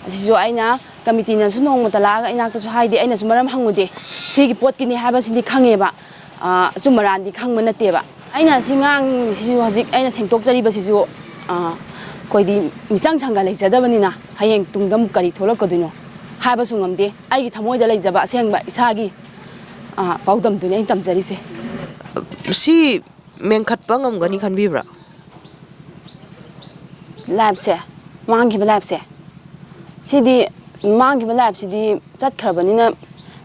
ꯑꯁꯤꯁꯨ ꯑꯩꯅ ꯀꯃꯤꯇꯤꯅꯁꯨ ꯅꯣꯡꯃꯇ ꯂꯥꯛꯑꯒ ꯏꯅꯥꯛꯇꯁꯨ ꯍꯥꯏꯗꯦ, ꯑꯩꯅꯁꯨ ꯃꯔꯝ ꯍꯪꯉꯨꯗꯦ꯫ ꯁꯤꯒꯤ ꯄꯣꯠꯀꯤꯅꯤ ꯍꯥꯏꯕꯁꯤꯗꯤ ꯈꯪꯉꯦꯕ, ꯑ, ꯑꯆꯨꯝ ꯑꯔꯥꯟꯗꯤ ꯈꯪꯕ ꯅꯠꯇꯦꯕ꯫ ꯑꯩꯅ ꯁꯤ ꯉꯥꯡꯉꯤꯁꯤꯁꯨ, ꯍꯧꯖꯤꯛ ꯑꯩꯅ ꯁꯦꯡꯗꯣꯛꯆꯔꯤꯕꯁꯤꯁꯨ, ꯑ, ꯑꯩꯈꯣꯏꯗꯤ ꯃꯤꯆꯪ ꯁꯪꯒ ꯂꯩꯖꯗꯕꯅꯤꯅ ꯍꯌꯦꯡ ꯇꯨꯡꯗ ꯑꯃꯨꯛ ꯀꯔꯤ ꯊꯣꯛꯂꯛꯀꯗꯣꯏꯅꯣ ꯍꯥꯏꯕꯁꯨ ꯉꯝꯗꯦ꯫ ꯑꯩꯒꯤ ꯊꯃꯣꯏꯗ ꯂꯩꯖꯕ ꯑꯁꯦꯡꯕ ꯏꯁꯥꯒꯤ, ꯑ, ꯄꯥꯎꯗꯝꯗꯨꯅꯤ ꯑꯩꯅ ꯇꯝꯖꯔꯤꯁꯦ꯫ ꯁꯤ ꯃꯦꯟꯈꯠꯄ ꯉꯝꯒꯅꯤ ꯈꯟꯕꯤꯕ꯭ꯔꯥ? ꯂꯥꯏꯐꯁꯦ, ꯃꯥꯡꯈꯤꯕ ꯂꯥꯏꯐꯁꯦ, ꯁꯤꯗꯤ ꯃꯥꯡꯈꯤꯕ ꯂꯥꯏꯐꯁꯤꯗꯤ ꯆꯠꯈ꯭ꯔꯕꯅꯤꯅ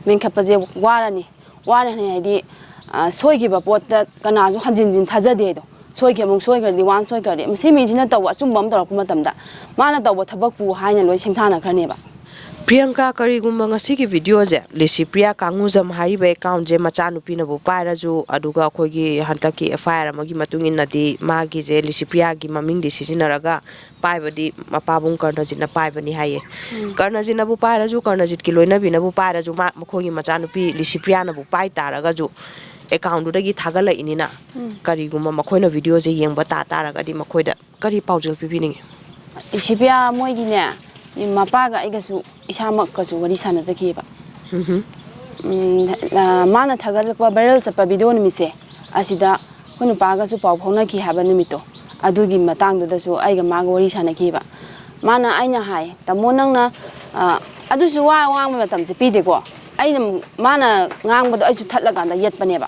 ꯃꯦꯟꯈꯠꯄꯁꯦ ꯋꯥꯔꯅꯤ꯫ ꯋꯥꯔꯅꯤ ꯍꯥꯏꯗꯤ, ꯑ, ꯁꯣꯏꯈꯤꯕ ꯄꯣꯠꯇ ꯀꯅꯥꯁꯨ ꯍꯟꯖꯤꯟ ꯍꯟꯖꯤꯟ ꯊꯥꯖꯗꯦ ꯑꯗꯣ꯫ ꯁꯣꯏꯈꯤꯕ ꯑꯃꯨꯛ ꯁꯣꯏꯈ꯭ꯔꯗꯤ, ꯋꯥꯟ ꯁꯣꯏꯈ꯭ꯔꯗꯤ, ꯃꯁꯤ ꯃꯤꯁꯤꯅ ꯇꯧꯕ ꯑꯆꯨꯝꯕ ꯑꯃ ꯇꯧꯔꯛꯄ ꯃꯇꯝꯗ ꯃꯥꯅ ꯇꯧꯕ ꯊꯕꯛꯄꯨ ꯍꯥꯏꯅ ꯂꯣꯏ ꯁꯦꯡꯊꯥꯅꯈ꯭ꯔꯅꯦꯕ꯫ ꯄ꯭ꯔꯤꯌꯥꯡꯀꯥ, ꯀꯔꯤꯒꯨꯝꯕ ꯉꯁꯤꯒꯤ ꯚꯤꯗꯤꯑꯣꯁꯦ, ꯂꯤꯁꯤꯄ꯭ꯔꯤꯌꯥ ꯀꯥꯡꯉꯨꯖꯝ ꯍꯥꯏꯔꯤꯕ ꯑꯦꯀꯥꯎꯟꯁꯦ ꯃꯆꯥꯅꯨꯄꯤꯅꯕꯨ ꯄꯥꯏꯔꯁꯨ, ꯑꯗꯨꯒ ꯑꯩꯈꯣꯏꯒꯤ ꯍꯟꯗꯛꯀꯤ ꯑꯦꯐ ꯑꯥꯏ ꯑꯥꯔ ꯑꯃꯒꯤ ꯃꯇꯨꯡ ꯏꯟꯅꯗꯤ ꯃꯥꯒꯤꯁꯦ ꯂꯤꯁꯤꯄ꯭ꯔꯤꯌꯥꯒꯤ ꯃꯃꯤꯡꯗꯤ ꯁꯤꯖꯤꯟꯅꯔꯒ ꯄꯥꯏꯕꯗꯤ ꯃꯄꯥꯕꯨꯡ ꯀꯔꯅꯖꯤꯠꯅ ꯄꯥꯏꯕꯅꯤ ꯍꯥꯏꯌꯦ꯫ ꯀꯔꯅꯖꯤꯠꯅꯕꯨ ꯄꯥꯏꯔꯁꯨ, ꯀꯔꯅꯖꯤꯠꯀꯤ ꯂꯣꯏꯅꯕꯤꯅꯕꯨ ꯄꯥꯏꯔꯁꯨ, ꯃꯥ, ꯃꯈꯣꯏꯒꯤ ꯃꯆꯥꯅꯨꯄꯤ ꯂꯤꯁꯤꯄ꯭ꯔꯤꯌꯥꯅꯕꯨ ꯄꯥꯏ ꯇꯥꯔꯒꯁꯨ, ꯑꯦꯀꯥꯎꯟꯗꯨꯗꯒꯤ ꯊꯥꯒꯠꯂꯛꯏꯅꯤꯅ, ꯀꯔꯤꯒꯨꯝꯕ ꯃꯈꯣꯏꯅ ꯚꯤꯗꯤꯑꯣꯁꯦ ꯌꯦꯡꯕ ꯇꯥ ꯇꯥꯔꯒꯗꯤ ꯃꯈꯣꯏꯗ ꯀꯔꯤ ꯄꯥꯎꯖꯦꯜ ꯄꯤꯕꯤꯅꯤꯡꯉꯤ? ꯏꯁꯤꯕꯤꯌꯥ ꯃꯣꯏꯒꯤꯅꯦ, ꯃꯄꯥꯒ ꯑꯩꯒꯁꯨ ꯏꯁꯥꯃꯛꯀꯁꯨ ꯋꯥꯔꯤ ꯁꯥꯟꯅꯖꯈꯤꯑꯕ꯫ ꯎꯝ, ꯑ, ꯃꯥꯅ ꯊꯥꯒꯠꯂꯛꯄ ꯚꯥꯏꯔꯦꯜ ꯆꯠꯄ ꯚꯤꯗꯤꯑꯣ ꯅꯨꯃꯤꯠꯁꯦ, ꯑꯁꯤꯗ ꯑꯩꯈꯣꯏ ꯅꯨꯄꯥꯒꯁꯨ ꯄꯥꯎ ꯐꯥꯎꯅꯈꯤ ꯍꯥꯏꯕ ꯅꯨꯃꯤꯠꯇꯣ, ꯑꯗꯨꯒꯤ ꯃꯇꯥꯡꯗꯨꯗꯁꯨ ꯑꯩꯒ ꯃꯥꯒ ꯋꯥꯔꯤ ꯁꯥꯟꯅꯈꯤꯕ꯫ ꯃꯥꯅ, ꯑꯩꯅ ꯍꯥꯏ, "ꯇꯥꯃꯣ, ꯅꯪꯅ, ꯑ, ꯑꯗꯨꯁꯨ ꯋꯥ ꯉꯥꯡꯕ ꯃꯇꯝꯁꯦ ꯄꯤꯗꯦꯀꯣ꯫ ꯑꯩꯅ, ꯃꯥꯅ ꯉꯥꯡꯕꯗꯣ ꯑꯩꯁꯨ ꯊꯠꯂꯀꯥꯟꯗ ꯌꯦꯠꯄꯅꯦꯕ꯫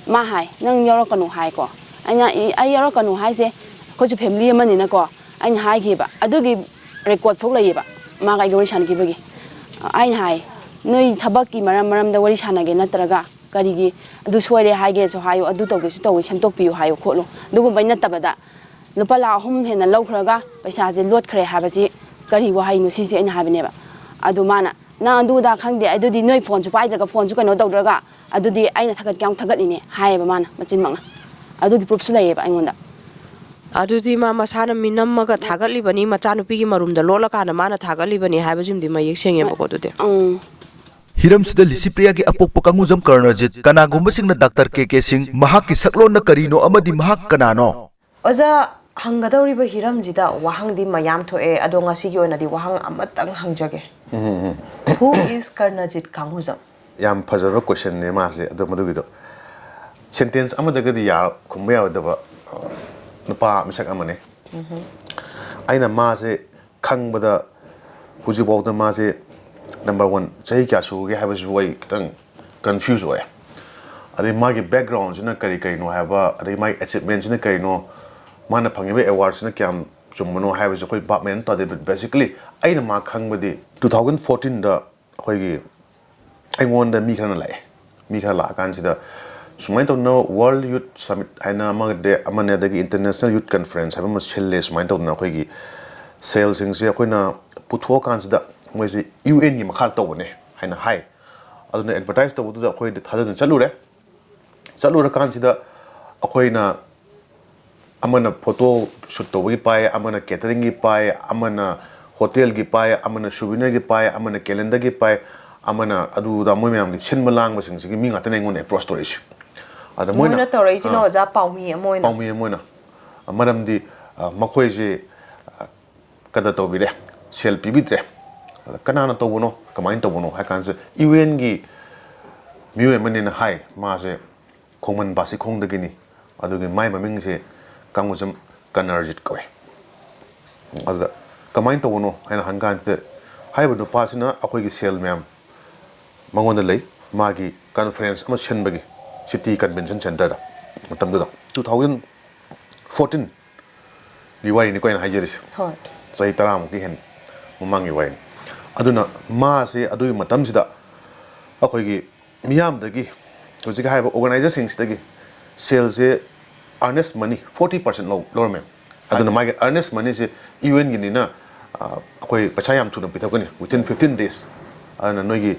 ꯃꯥ ꯍꯥꯏ, 'ꯅꯪ ꯌꯥꯎꯔꯛꯀꯅꯨ' ꯍꯥꯏꯀꯣ꯫ ꯑꯩꯅ, 'ꯑꯩ ꯌꯥꯎꯔꯛꯀꯅꯨ ꯍꯥꯏꯁꯦ ꯑꯩꯈꯣꯏꯁꯨ ꯐꯦꯃꯤꯂꯤ ꯑꯃꯅꯤꯅꯀꯣ꯫ ꯑꯩꯅ ꯍꯥꯏꯈꯤꯕ ꯑꯗꯨꯒꯤ ꯔꯦꯀꯣꯔꯠ ꯐꯥꯎ ꯂꯩꯌꯦꯕ, ꯃꯥꯒ ꯑꯩꯒ ꯋꯥꯔꯤ ꯁꯥꯟꯅꯈꯤꯕꯒꯤ꯫ ꯑꯩꯅ ꯍꯥꯏ, 'ꯅꯣꯏ ꯊꯕꯛꯀꯤ ꯃꯔꯝ ꯃꯔꯝꯗ ꯋꯥꯔꯤ ꯁꯥꯟꯅꯒꯦ ꯅꯠꯇ꯭ꯔꯒ ꯀꯔꯤꯒꯤ ꯑꯗꯨ ꯁꯣꯏꯔꯦ ꯍꯥꯏꯒꯦꯁꯨ ꯍꯥꯏꯌꯨ, ꯑꯗꯨ ꯇꯧꯒꯦꯁꯨ ꯇꯧꯋꯤ, ꯁꯦꯝꯗꯣꯛꯄꯤꯌꯨ ꯍꯥꯏꯌꯨ ꯈꯣꯠꯂꯨ', ꯑꯗꯨꯒꯨꯝꯕꯩ ꯅꯠꯇꯕꯗ ꯂꯨꯄꯥ ꯂꯥꯈ ꯑꯍꯨꯝ ꯍꯦꯟꯅ ꯂꯧꯈ꯭ꯔꯒ ꯄꯩꯁꯥꯁꯦ ꯂꯣꯠꯈ꯭ꯔꯦ ꯍꯥꯏꯕꯁꯤ ꯀꯔꯤ ꯋꯥꯍꯩꯅꯣ ꯁꯤꯁꯦ ꯑꯩꯅ ꯍꯥꯏꯕꯅꯦꯕ꯫ ꯑꯗꯨ ꯃꯥꯅ, "ꯅꯪ ꯑꯗꯨꯗ ꯈꯪꯗꯦ, ꯑꯗꯨꯗꯤ ꯅꯣꯏ ꯐꯣꯟꯁꯨ ꯄꯥꯏꯗ꯭ꯔꯒ, ꯐꯣꯟꯁꯨ ꯀꯩꯅꯣ ꯇꯧꯗ꯭ꯔꯒ, ꯑꯗꯨꯗꯤ ꯑꯩꯅ ꯊꯥꯒꯠꯀꯦ ꯌꯥꯎꯅ ꯊꯥꯒꯠꯂꯤꯅꯦ" ꯍꯥꯏꯌꯦꯕ ꯃꯥꯅ ꯃꯆꯤꯟꯃꯛꯅ꯫ ꯑꯗꯨꯒꯤ ꯄ꯭ꯔꯨꯐꯁꯨ ꯂꯩꯌꯦꯕ ꯑꯩꯉꯣꯟꯗ꯫ ꯑꯗꯨꯗꯤ ꯃꯥ ꯃꯁꯥꯅ ꯃꯤ ꯅꯝꯃꯒ ꯊꯥꯒꯠꯂꯤꯕꯅꯤ, ꯃꯆꯥꯅꯨꯄꯤꯒꯤ ꯃꯔꯨꯝꯗ ꯂꯣꯠꯂꯀꯥꯟꯗ ꯃꯥꯅ ꯊꯥꯒꯠꯂꯤꯕꯅꯤ ꯍꯥꯏꯕꯁꯤꯃꯗꯤ ꯃꯌꯦꯛ ꯁꯦꯡꯉꯦꯕꯀꯣ꯫ ꯑꯗꯨꯗꯤ ꯎꯝ꯫ ꯍꯤꯔꯝꯁꯤꯗ ꯂꯤꯁꯤꯄ꯭ꯔꯤꯌꯥꯒꯤ ꯑꯄꯣꯛꯄ ꯀꯥꯡꯉꯨꯖꯝ ꯀꯔꯅꯖꯤꯠ ꯀꯅꯥꯒꯨꯝꯕꯁꯤꯡꯅ ꯗꯥꯛꯇꯔ ꯀꯦ ꯀꯦ ꯁꯤꯡ, ꯃꯍꯥꯛꯀꯤ ꯁꯛꯂꯣꯟꯅ ꯀꯔꯤꯅꯣ ꯑꯃꯗꯤ ꯃꯍꯥꯛ ꯀꯅꯥꯅꯣ? ꯑꯣꯖꯥ, ꯍꯪꯒꯗꯧꯔꯤꯕ ꯍꯤꯔꯝꯁꯤꯗ ꯋꯥꯍꯪꯗꯤ ꯃꯌꯥꯝ ꯊꯣꯛꯑꯦ, ꯑꯗꯣ ꯉꯁꯤꯒꯤ ꯑꯣꯏꯅꯗꯤ ꯋꯥꯍꯪ ꯑꯃꯇꯪ ꯍꯪꯖꯒꯦ꯫ Who is Karnajit Kangujam? ꯌꯥꯝ ꯐꯖꯕ ꯀꯣꯏꯁꯟꯅꯦ ꯃꯥꯁꯦ꯫ ꯑꯗꯣ ꯃꯗꯨꯒꯤꯗꯣ ꯁꯦꯟꯇꯦꯟꯁ ꯑꯃꯗꯒꯗꯤ ꯌꯥ ꯈꯨꯝꯕ ꯌꯥꯔꯣꯏꯗꯕ ꯅꯨꯄꯥ ꯃꯤꯁꯛ ꯑꯃꯅꯦ꯫ ꯑꯩꯅ ꯃꯥꯁꯦ ꯈꯪꯕꯗ ꯍꯧꯖꯤꯛꯐꯥꯎꯗ ꯃꯥꯁꯦ ꯅꯝꯕꯔ ꯋꯥꯟ ꯆꯍꯤ ꯀꯌꯥ ꯁꯨꯔꯒꯦ ꯍꯥꯏꯕꯁꯤꯕꯨ ꯑꯩ ꯈꯤꯇꯪ ꯀꯟꯐ꯭ꯌꯨꯁ ꯑꯣꯏ꯫ ꯑꯗꯩ ꯃꯥꯒꯤ ꯕꯦꯛꯒ꯭ꯔꯥꯎꯟꯁꯤꯅ ꯀꯔꯤ ꯀꯔꯤꯅꯣ ꯍꯥꯏꯕ, ꯑꯗꯩ ꯃꯥꯒꯤ ꯑꯦꯆꯤꯞꯃꯦꯟꯁꯤꯅ ꯀꯔꯤꯅꯣ, ꯃꯥꯅ ꯐꯪꯉꯤꯕ ꯑꯦꯋꯥꯔꯗꯁꯤꯅ ꯀꯌꯥꯝ ꯆꯨꯝꯕꯅꯣ ꯍꯥꯏꯕꯁꯦ ꯑꯩꯈꯣꯏ ꯚꯥꯞ ꯃꯦꯟ ꯇꯥꯗꯦ꯫ But basically ꯑꯩꯅ ꯃꯥ ꯈꯪꯕꯗꯤ ꯇꯨ ꯊꯥꯎꯖꯟ ꯐꯣꯔꯇꯤꯟꯗ ꯑꯩꯈꯣꯏꯒꯤ ꯑꯩꯉꯣꯟꯗ ꯃꯤ ꯈꯔꯅ ꯂꯥꯛꯑꯦ꯫ ꯃꯤ ꯈꯔ ꯂꯥꯛꯑꯀꯥꯟꯁꯤꯗ ꯁꯨꯃꯥꯏꯅ ꯇꯧꯗꯅ World Youth Summit ꯍꯥꯏꯅ ꯑꯃꯗꯤ ꯑꯃꯅꯦ, ꯑꯗꯒꯤ International Youth Conference ꯍꯥꯏꯕ ꯑꯃ ꯁꯤꯜꯂꯦ꯫ ꯁꯨꯃꯥꯏꯅ ꯇꯧꯗꯅ ꯑꯩꯈꯣꯏꯒꯤ ꯁꯦꯜꯁꯤꯡꯁꯦ ꯑꯩꯈꯣꯏꯅ ꯄꯨꯊꯣꯛꯑꯀꯥꯟꯁꯤꯗ ꯃꯣꯏꯁꯤ ꯌꯨ ꯑꯦꯟꯒꯤ ꯃꯈꯥꯗ ꯇꯧꯕꯅꯦ ꯍꯥꯏꯅ ꯍꯥꯏ꯫ ꯑꯗꯨꯅ ꯑꯦꯗꯚꯔꯇꯥꯏꯁ ꯇꯧꯕꯗꯨꯗ ꯑꯩꯈꯣꯏꯗꯤ ꯊꯥꯖꯗꯅ ꯆꯠꯂꯨꯔꯦ꯫ ꯆꯠꯂꯨꯔꯀꯥꯟꯁꯤꯗ ꯑꯩꯈꯣꯏꯅ ꯑꯃꯅ ꯐꯣꯇꯣ ꯁꯨꯠ ꯇꯧꯕꯒꯤ ꯄꯥꯏ, ꯑꯃꯅ ꯀꯦꯇꯔꯤꯡꯒꯤ ꯄꯥꯏ, ꯑꯃꯅ ꯍꯣꯇꯦꯜꯒꯤ ꯄꯥꯏ, ꯑꯃꯅ ꯁꯨꯚꯤꯅꯔꯒꯤ ꯄꯥꯏ, ꯑꯃꯅ ꯀꯦꯂꯦꯟꯗꯔꯒꯤ ꯄꯥꯏ, ꯑꯃꯅ ꯑꯗꯨꯗ ꯃꯣꯏ ꯃꯌꯥꯝꯒꯤ ꯁꯤꯟꯕ ꯂꯥꯡꯕꯁꯤꯡꯁꯤꯒꯤ ꯃꯤ ꯉꯥꯛꯇꯅ ꯑꯩꯉꯣꯟꯗ ꯑꯦꯄ꯭ꯔꯣꯁ ꯇꯧꯔꯛꯏꯁꯦ꯫ ꯑꯗ ꯃꯣꯏꯅ ꯃꯣꯏꯅ ꯇꯧꯔꯛꯏꯁꯤꯅ ꯑꯥ, ꯑꯣꯖꯥ ꯄꯥꯎꯃꯤ ꯑꯃ ꯑꯣꯏꯅ꯫ ꯄꯥꯎꯃꯤ ꯑꯃ ꯑꯣꯏꯅ꯫ ꯃꯔꯝꯗꯤ ꯑ, ꯃꯈꯣꯏꯁꯦ ꯑ, ꯀꯗꯔ ꯇꯧꯕꯤꯔꯦ, ꯁꯦꯜ ꯄꯤꯕꯤꯗ꯭ꯔꯦ꯫ ꯑꯗ ꯀꯅꯥꯅ ꯇꯧꯕꯅꯣ, ꯀꯃꯥꯏꯅ ꯇꯧꯕꯅꯣ ꯍꯥꯏ ꯀꯥꯟꯁꯤꯗ ꯌꯨ ꯑꯦꯟꯒꯤ ꯃꯤꯑꯣꯏ ꯑꯃꯅꯦꯅ ꯍꯥꯏ꯫ ꯃꯥꯁꯦ ꯈꯣꯡꯃꯟ ꯕꯥꯁꯤꯈꯣꯡꯗꯒꯤꯅꯤ꯫ ꯑꯗꯨꯒꯤ ꯃꯥꯏ ꯃꯃꯤꯡꯁꯦ ꯀꯥꯡꯒꯨꯖꯝ ꯀꯅꯔꯖꯤꯠ ꯀꯧꯋꯦ꯫ ꯑꯗꯨꯗ ꯀꯃꯥꯏꯅ ꯇꯧꯕꯅꯣ ꯍꯥꯏꯅ ꯍꯪ ꯀꯥꯟꯁꯤꯗ ꯍꯥꯏꯔꯤꯕ ꯅꯨꯄꯥꯁꯤꯅ ꯑꯩꯈꯣꯏꯒꯤ ꯁꯦꯜ ꯃꯌꯥꯝ ꯃꯉꯣꯟꯗ ꯂꯩ꯫ ꯃꯥꯒꯤ ꯀꯟꯐ꯭ꯔꯦꯟꯁ ꯑꯃ ꯁꯤꯟꯕꯒꯤ ꯁꯤꯇꯤ ꯀꯟꯚꯦꯟꯁꯟ ꯁꯦꯟꯇꯔꯗ ꯃꯇꯝꯗꯨꯗ ꯇꯨ ꯊꯥꯎꯖꯟ ꯐꯣꯔꯇꯤꯟꯒꯤ ꯋꯥꯔꯤꯅꯤꯀꯣ ꯑꯩꯅ ꯍꯥꯏꯖꯔꯤꯁꯦ꯫ ꯍꯣꯏ꯫ ꯆꯍꯤ ꯇꯔꯥꯃꯨꯛꯀꯤ ꯍꯦꯟ ꯃꯃꯥꯡꯒꯤ ꯋꯥꯔꯤꯅꯤ꯫ ꯑꯗꯨꯅ ꯃꯥꯁꯦ ꯑꯗꯨꯒꯤ ꯃꯇꯝꯁꯤꯗ ꯑꯩꯈꯣꯏꯒꯤ ꯃꯤꯌꯥꯝꯗꯒꯤ ꯍꯧꯖꯤꯛ ꯍꯥꯏꯔꯤꯕ ꯑꯣꯔꯒꯅꯥꯏꯖꯔꯁꯤꯡꯁꯤꯗꯒꯤ ꯁꯦꯜꯁꯦ earnest money forty percent ꯂꯧꯔꯝꯃꯦ꯫ ꯑꯗꯨꯅ ꯃꯥꯒꯤ earnest moneyꯁꯦ ꯌꯨ ꯑꯦꯟꯒꯤꯅꯤꯅ ꯑꯩꯈꯣꯏ ꯄꯩꯁꯥ ꯌꯥꯝ ꯊꯨꯅ ꯄꯤꯊꯣꯛꯀꯅꯤ, within fifteen days꯫ ꯑꯗꯨꯅ ꯅꯣꯏꯒꯤ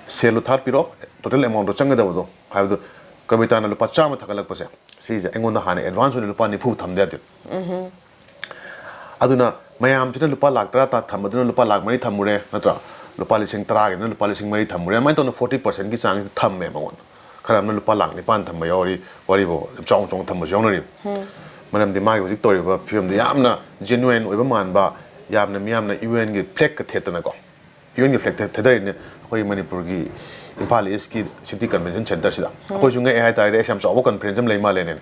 ꯁꯦꯜꯗꯣ ꯊꯥꯠꯄꯤꯔꯣ, total amount ꯗꯣ ꯆꯪꯒꯗꯕꯗꯣ ꯍꯥꯏꯕꯗꯣ꯫ ꯀꯕꯤꯇꯥꯅ ꯂꯨꯄꯥ ꯆꯥꯝꯃ ꯊꯥꯒꯠꯂꯛꯄꯁꯦ, ꯁꯤꯁꯦ ꯑꯩꯉꯣꯟꯗ ꯍꯥꯟꯅ advance ꯑꯣꯏꯅ ꯂꯨꯄꯥ ꯅꯤꯐꯨ ꯊꯝꯗ ꯌꯥꯗꯦ꯫ ꯑꯗꯨꯅ ꯃꯌꯥꯝꯁꯤꯅ ꯂꯨꯄꯥ ꯂꯥꯛ ꯇꯔꯥ ꯊꯝꯕꯗꯨꯅ ꯂꯨꯄꯥ ꯂꯥꯛ ꯃꯔꯤ ꯊꯝꯃꯨꯔꯦ, ꯅꯠꯇ꯭ꯔꯥ? ꯂꯨꯄꯥ ꯂꯤꯁꯤꯡ ꯇꯔꯥꯒꯤꯗꯨꯅ ꯂꯨꯄꯥ ꯂꯤꯁꯤꯡ ꯃꯔꯤ ꯊꯝꯃꯨꯔꯦ꯫ ꯑꯗꯨꯃꯥꯏꯅ ꯇꯧꯅ forty percent ꯀꯤ ꯆꯥꯡꯁꯤꯗ ꯊꯝꯃꯦ ꯃꯉꯣꯟꯗ꯫ ꯈꯔ ꯑꯃꯅ ꯂꯨꯄꯥ ꯂꯥꯛ ꯅꯤꯄꯥꯟ ꯊꯝꯕ ꯌꯥꯎꯔꯤ, ꯋꯥꯔꯤꯕꯨ ꯌꯥꯝ ꯆꯥꯎꯅ ꯆꯥꯎꯅ ꯊꯝꯕꯁꯨ ꯌꯥꯎꯅꯔꯤ꯫ ꯃꯔꯝꯗꯤ ꯃꯥꯒꯤ ꯍꯧꯖꯤꯛ ꯇꯧꯔꯤꯕ ꯐꯤꯕꯝꯗꯨ ꯌꯥꯝꯅ genuine ꯑꯣꯏꯕ ꯃꯥꯟꯕ, ꯌꯥꯝꯅ ꯃꯤꯌꯥꯝꯅ UN ꯒꯤ flag ꯀ ꯊꯦꯠꯇꯅꯀꯣ, UN ꯒꯤ flag ꯊꯦ-, ꯊꯦꯠꯊꯔꯤꯅꯦ ꯑꯩꯈꯣꯏ ꯃꯅꯤꯄꯨꯔꯒꯤ ꯏꯝꯐꯥꯜ East ꯀꯤ City Convention Centre ꯁꯤꯗ꯫ ꯑꯩꯈꯣꯏꯁꯨ ꯉꯛꯑꯦ ꯍꯥꯏꯇꯥꯔꯦ, ꯑꯁ, ꯌꯥꯝ ꯆꯥꯎꯕ conference ꯑꯃ ꯂꯩ ꯃꯥꯜꯂꯦꯅꯦ꯫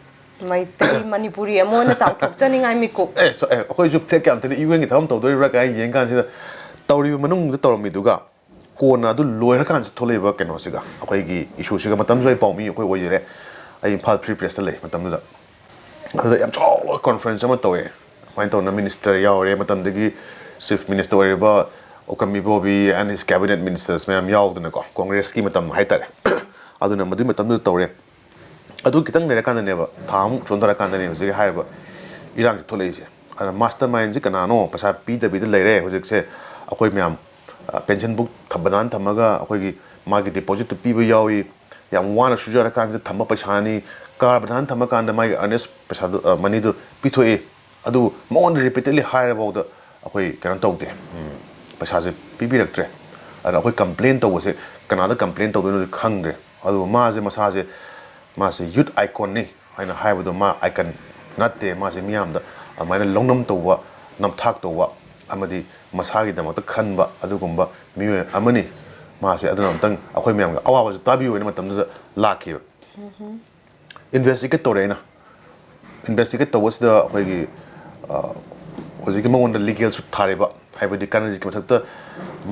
ꯃꯩꯇꯩ ꯃꯅꯤꯄꯨꯔꯤ ꯑꯃ ꯑꯣꯏꯅ ꯆꯥꯎꯊꯣꯛꯆꯅꯤꯡꯉꯥꯏ ꯃꯤꯀꯨꯞ꯫ ꯑꯦ, ꯁꯣ-, ꯑꯦ, ꯑꯩꯈꯣꯏꯁꯨ flag ꯀꯌꯥꯝ ꯊꯦꯠꯂꯤ, UN ꯒꯤ ꯊꯕꯛ ꯑꯃ ꯇꯧꯗꯣꯔꯤꯕ꯭ꯔꯥ ꯀꯥꯏꯅ ꯌꯦꯡ ꯀꯥꯟꯁꯤꯗ, ꯇꯧꯔꯤꯕ ꯃꯅꯨꯡꯗ ꯇꯧꯔꯝꯃꯤꯗꯨꯒ ꯀꯣꯟꯅ ꯑꯗꯨ ꯂꯣꯏꯔꯀꯥꯟꯁꯤꯗ ꯊꯣꯛꯂꯛꯏꯕ ꯀꯩꯅꯣꯁꯤꯒ, ꯑꯩꯈꯣꯏꯒꯤ issue ꯁꯤꯒ꯫ ꯃꯇꯝꯗꯨꯗ ꯑꯩ ꯄꯥꯎꯃꯤ ꯑꯩꯈꯣꯏ ꯑꯣꯏꯖꯔꯦ, ꯑꯩ ꯏꯝꯐꯥꯜ Free Press ꯇ ꯂꯩ ꯃꯇꯝꯗꯨꯗ꯫ ꯑꯗꯨꯗ ꯌꯥꯝ ꯆꯥꯎꯕ conference ꯑꯃ ꯇꯧꯋꯦ꯫ ꯑꯗꯨꯃꯥꯏꯅ ꯇꯧꯅ minister ꯌꯥꯎꯔꯦ, ꯃꯇꯝꯗꯨꯒꯤ chief minister ꯑꯣꯏꯔꯤꯕ ꯑꯣꯀꯝ ꯏꯕꯣꯕꯤ and his cabinet ministers ꯃꯌꯥꯝ ꯌꯥꯎꯗꯅꯀꯣ, Congress ꯀꯤ ꯃꯇꯝ ꯍꯥꯏꯇꯥꯔꯦ꯫ ꯑꯗꯨꯅ ꯃꯗꯨꯒꯤ ꯃꯇꯝꯗꯨꯗ ꯇꯧꯔꯦ꯫ ꯑꯗꯨ ꯈꯤꯇꯪ ꯂꯩꯔꯀꯥꯟꯗꯅꯦꯕ, ꯊꯥ ꯑꯃꯨꯛ ꯆꯣꯟꯊꯔꯀꯥꯟꯗꯅꯦ ꯍꯧꯖꯤꯛ ꯍꯥꯏꯔꯤꯕ ꯏꯔꯥꯡꯁꯤ ꯊꯣꯛꯂꯛꯏꯁꯦ꯫ ꯑꯗ mastermind ꯁꯤ ꯀꯅꯥꯅꯣ? ꯄꯩꯁꯥ ꯄꯤꯗꯕꯤꯗ ꯂꯩꯔꯦ ꯍꯧꯖꯤꯛꯁꯦ꯫ ꯑꯩꯈꯣꯏ ꯃꯌꯥꯝ, ꯑ, pension book ꯊꯝꯕꯗꯥꯟ ꯊꯝꯃꯒ ꯑꯩꯈꯣꯏꯒꯤ ꯃꯥꯒꯤ deposit ꯇꯨ ꯄꯤꯕ ꯌꯥꯎꯏ꯫ ꯌꯥꯝ ꯋꯥꯅ ꯁꯨꯖꯔꯀꯥꯟꯁꯤꯗ ꯊꯝꯕ ꯄꯩꯁꯥꯅꯤ꯫ ꯀꯥꯔ ꯕꯟꯙꯥꯟ ꯊꯝꯃꯀꯥꯟꯗ ꯃꯥꯒꯤ earnest ꯄꯩꯁꯥꯗꯨ, ꯑ, money ꯗꯨ ꯄꯤꯊꯣꯛꯏ꯫ ꯑꯗꯨꯕꯨ ꯃꯉꯣꯟꯗ repeatedly ꯍꯥꯏꯔꯐꯥꯎꯗ ꯑꯩꯈꯣꯏ ꯀꯩꯅꯣ ꯇꯧꯗꯦ, ꯎꯝ, ꯄꯩꯁꯥꯁꯦ ꯄꯤꯕꯤꯔꯛꯇ꯭ꯔꯦ꯫ ꯑꯗ ꯑꯩꯈꯣꯏ complain ꯇꯧꯕꯁꯦ ꯀꯅꯥꯗ complain ꯇꯧꯗꯣꯏꯅꯣꯗꯤ ꯈꯪꯗ꯭ꯔꯦ꯫ ꯑꯗꯨꯕꯨ ꯃꯥꯁꯦ ꯃꯁꯥꯁꯦ, ꯃꯥꯁꯦ youth icon ꯅꯤ ꯍꯥꯏꯅ ꯍꯥꯏꯕꯗꯣ ꯃꯥ icon ꯅꯠꯇꯦ꯫ ꯃꯥꯁꯦ ꯃꯤꯌꯥꯝꯗ ꯑꯗꯨꯃꯥꯏꯅ ꯂꯧꯅꯝ ꯇꯧꯕ, ꯅꯝꯊꯥꯛ ꯇꯧꯕ ꯑꯃꯗꯤ ꯃꯁꯥꯒꯤꯗꯃꯛꯇ ꯈꯟꯕ ꯑꯗꯨꯒꯨꯝꯕ ꯃꯤꯑꯣꯏ ꯑꯃꯅꯤ꯫ ꯃꯥꯁꯦ ꯑꯗꯨꯅ ꯑꯃꯨꯛꯇꯪ ꯑꯩꯈꯣꯏ ꯃꯌꯥꯝꯒꯤ ꯑꯋꯥꯕꯁꯦ ꯇꯥꯕꯤꯌꯨ ꯍꯥꯏꯅ ꯃꯇꯝꯗꯨꯗ ꯂꯥꯛꯈꯤꯕ꯫ Investigate ꯇꯧꯔꯦ ꯑꯩꯅ꯫ Investigate ꯇꯧꯕꯁꯤꯗ ꯑꯩꯈꯣꯏꯒꯤ, ꯑ, ꯍꯧꯖꯤꯛꯀꯤ ꯃꯉꯣꯟꯗ legal suit ꯊꯥꯔꯤꯕ, ꯍꯥꯏꯕꯗꯤ ꯀꯥꯅꯔꯖꯤꯠꯀꯤ ꯃꯊꯛꯇ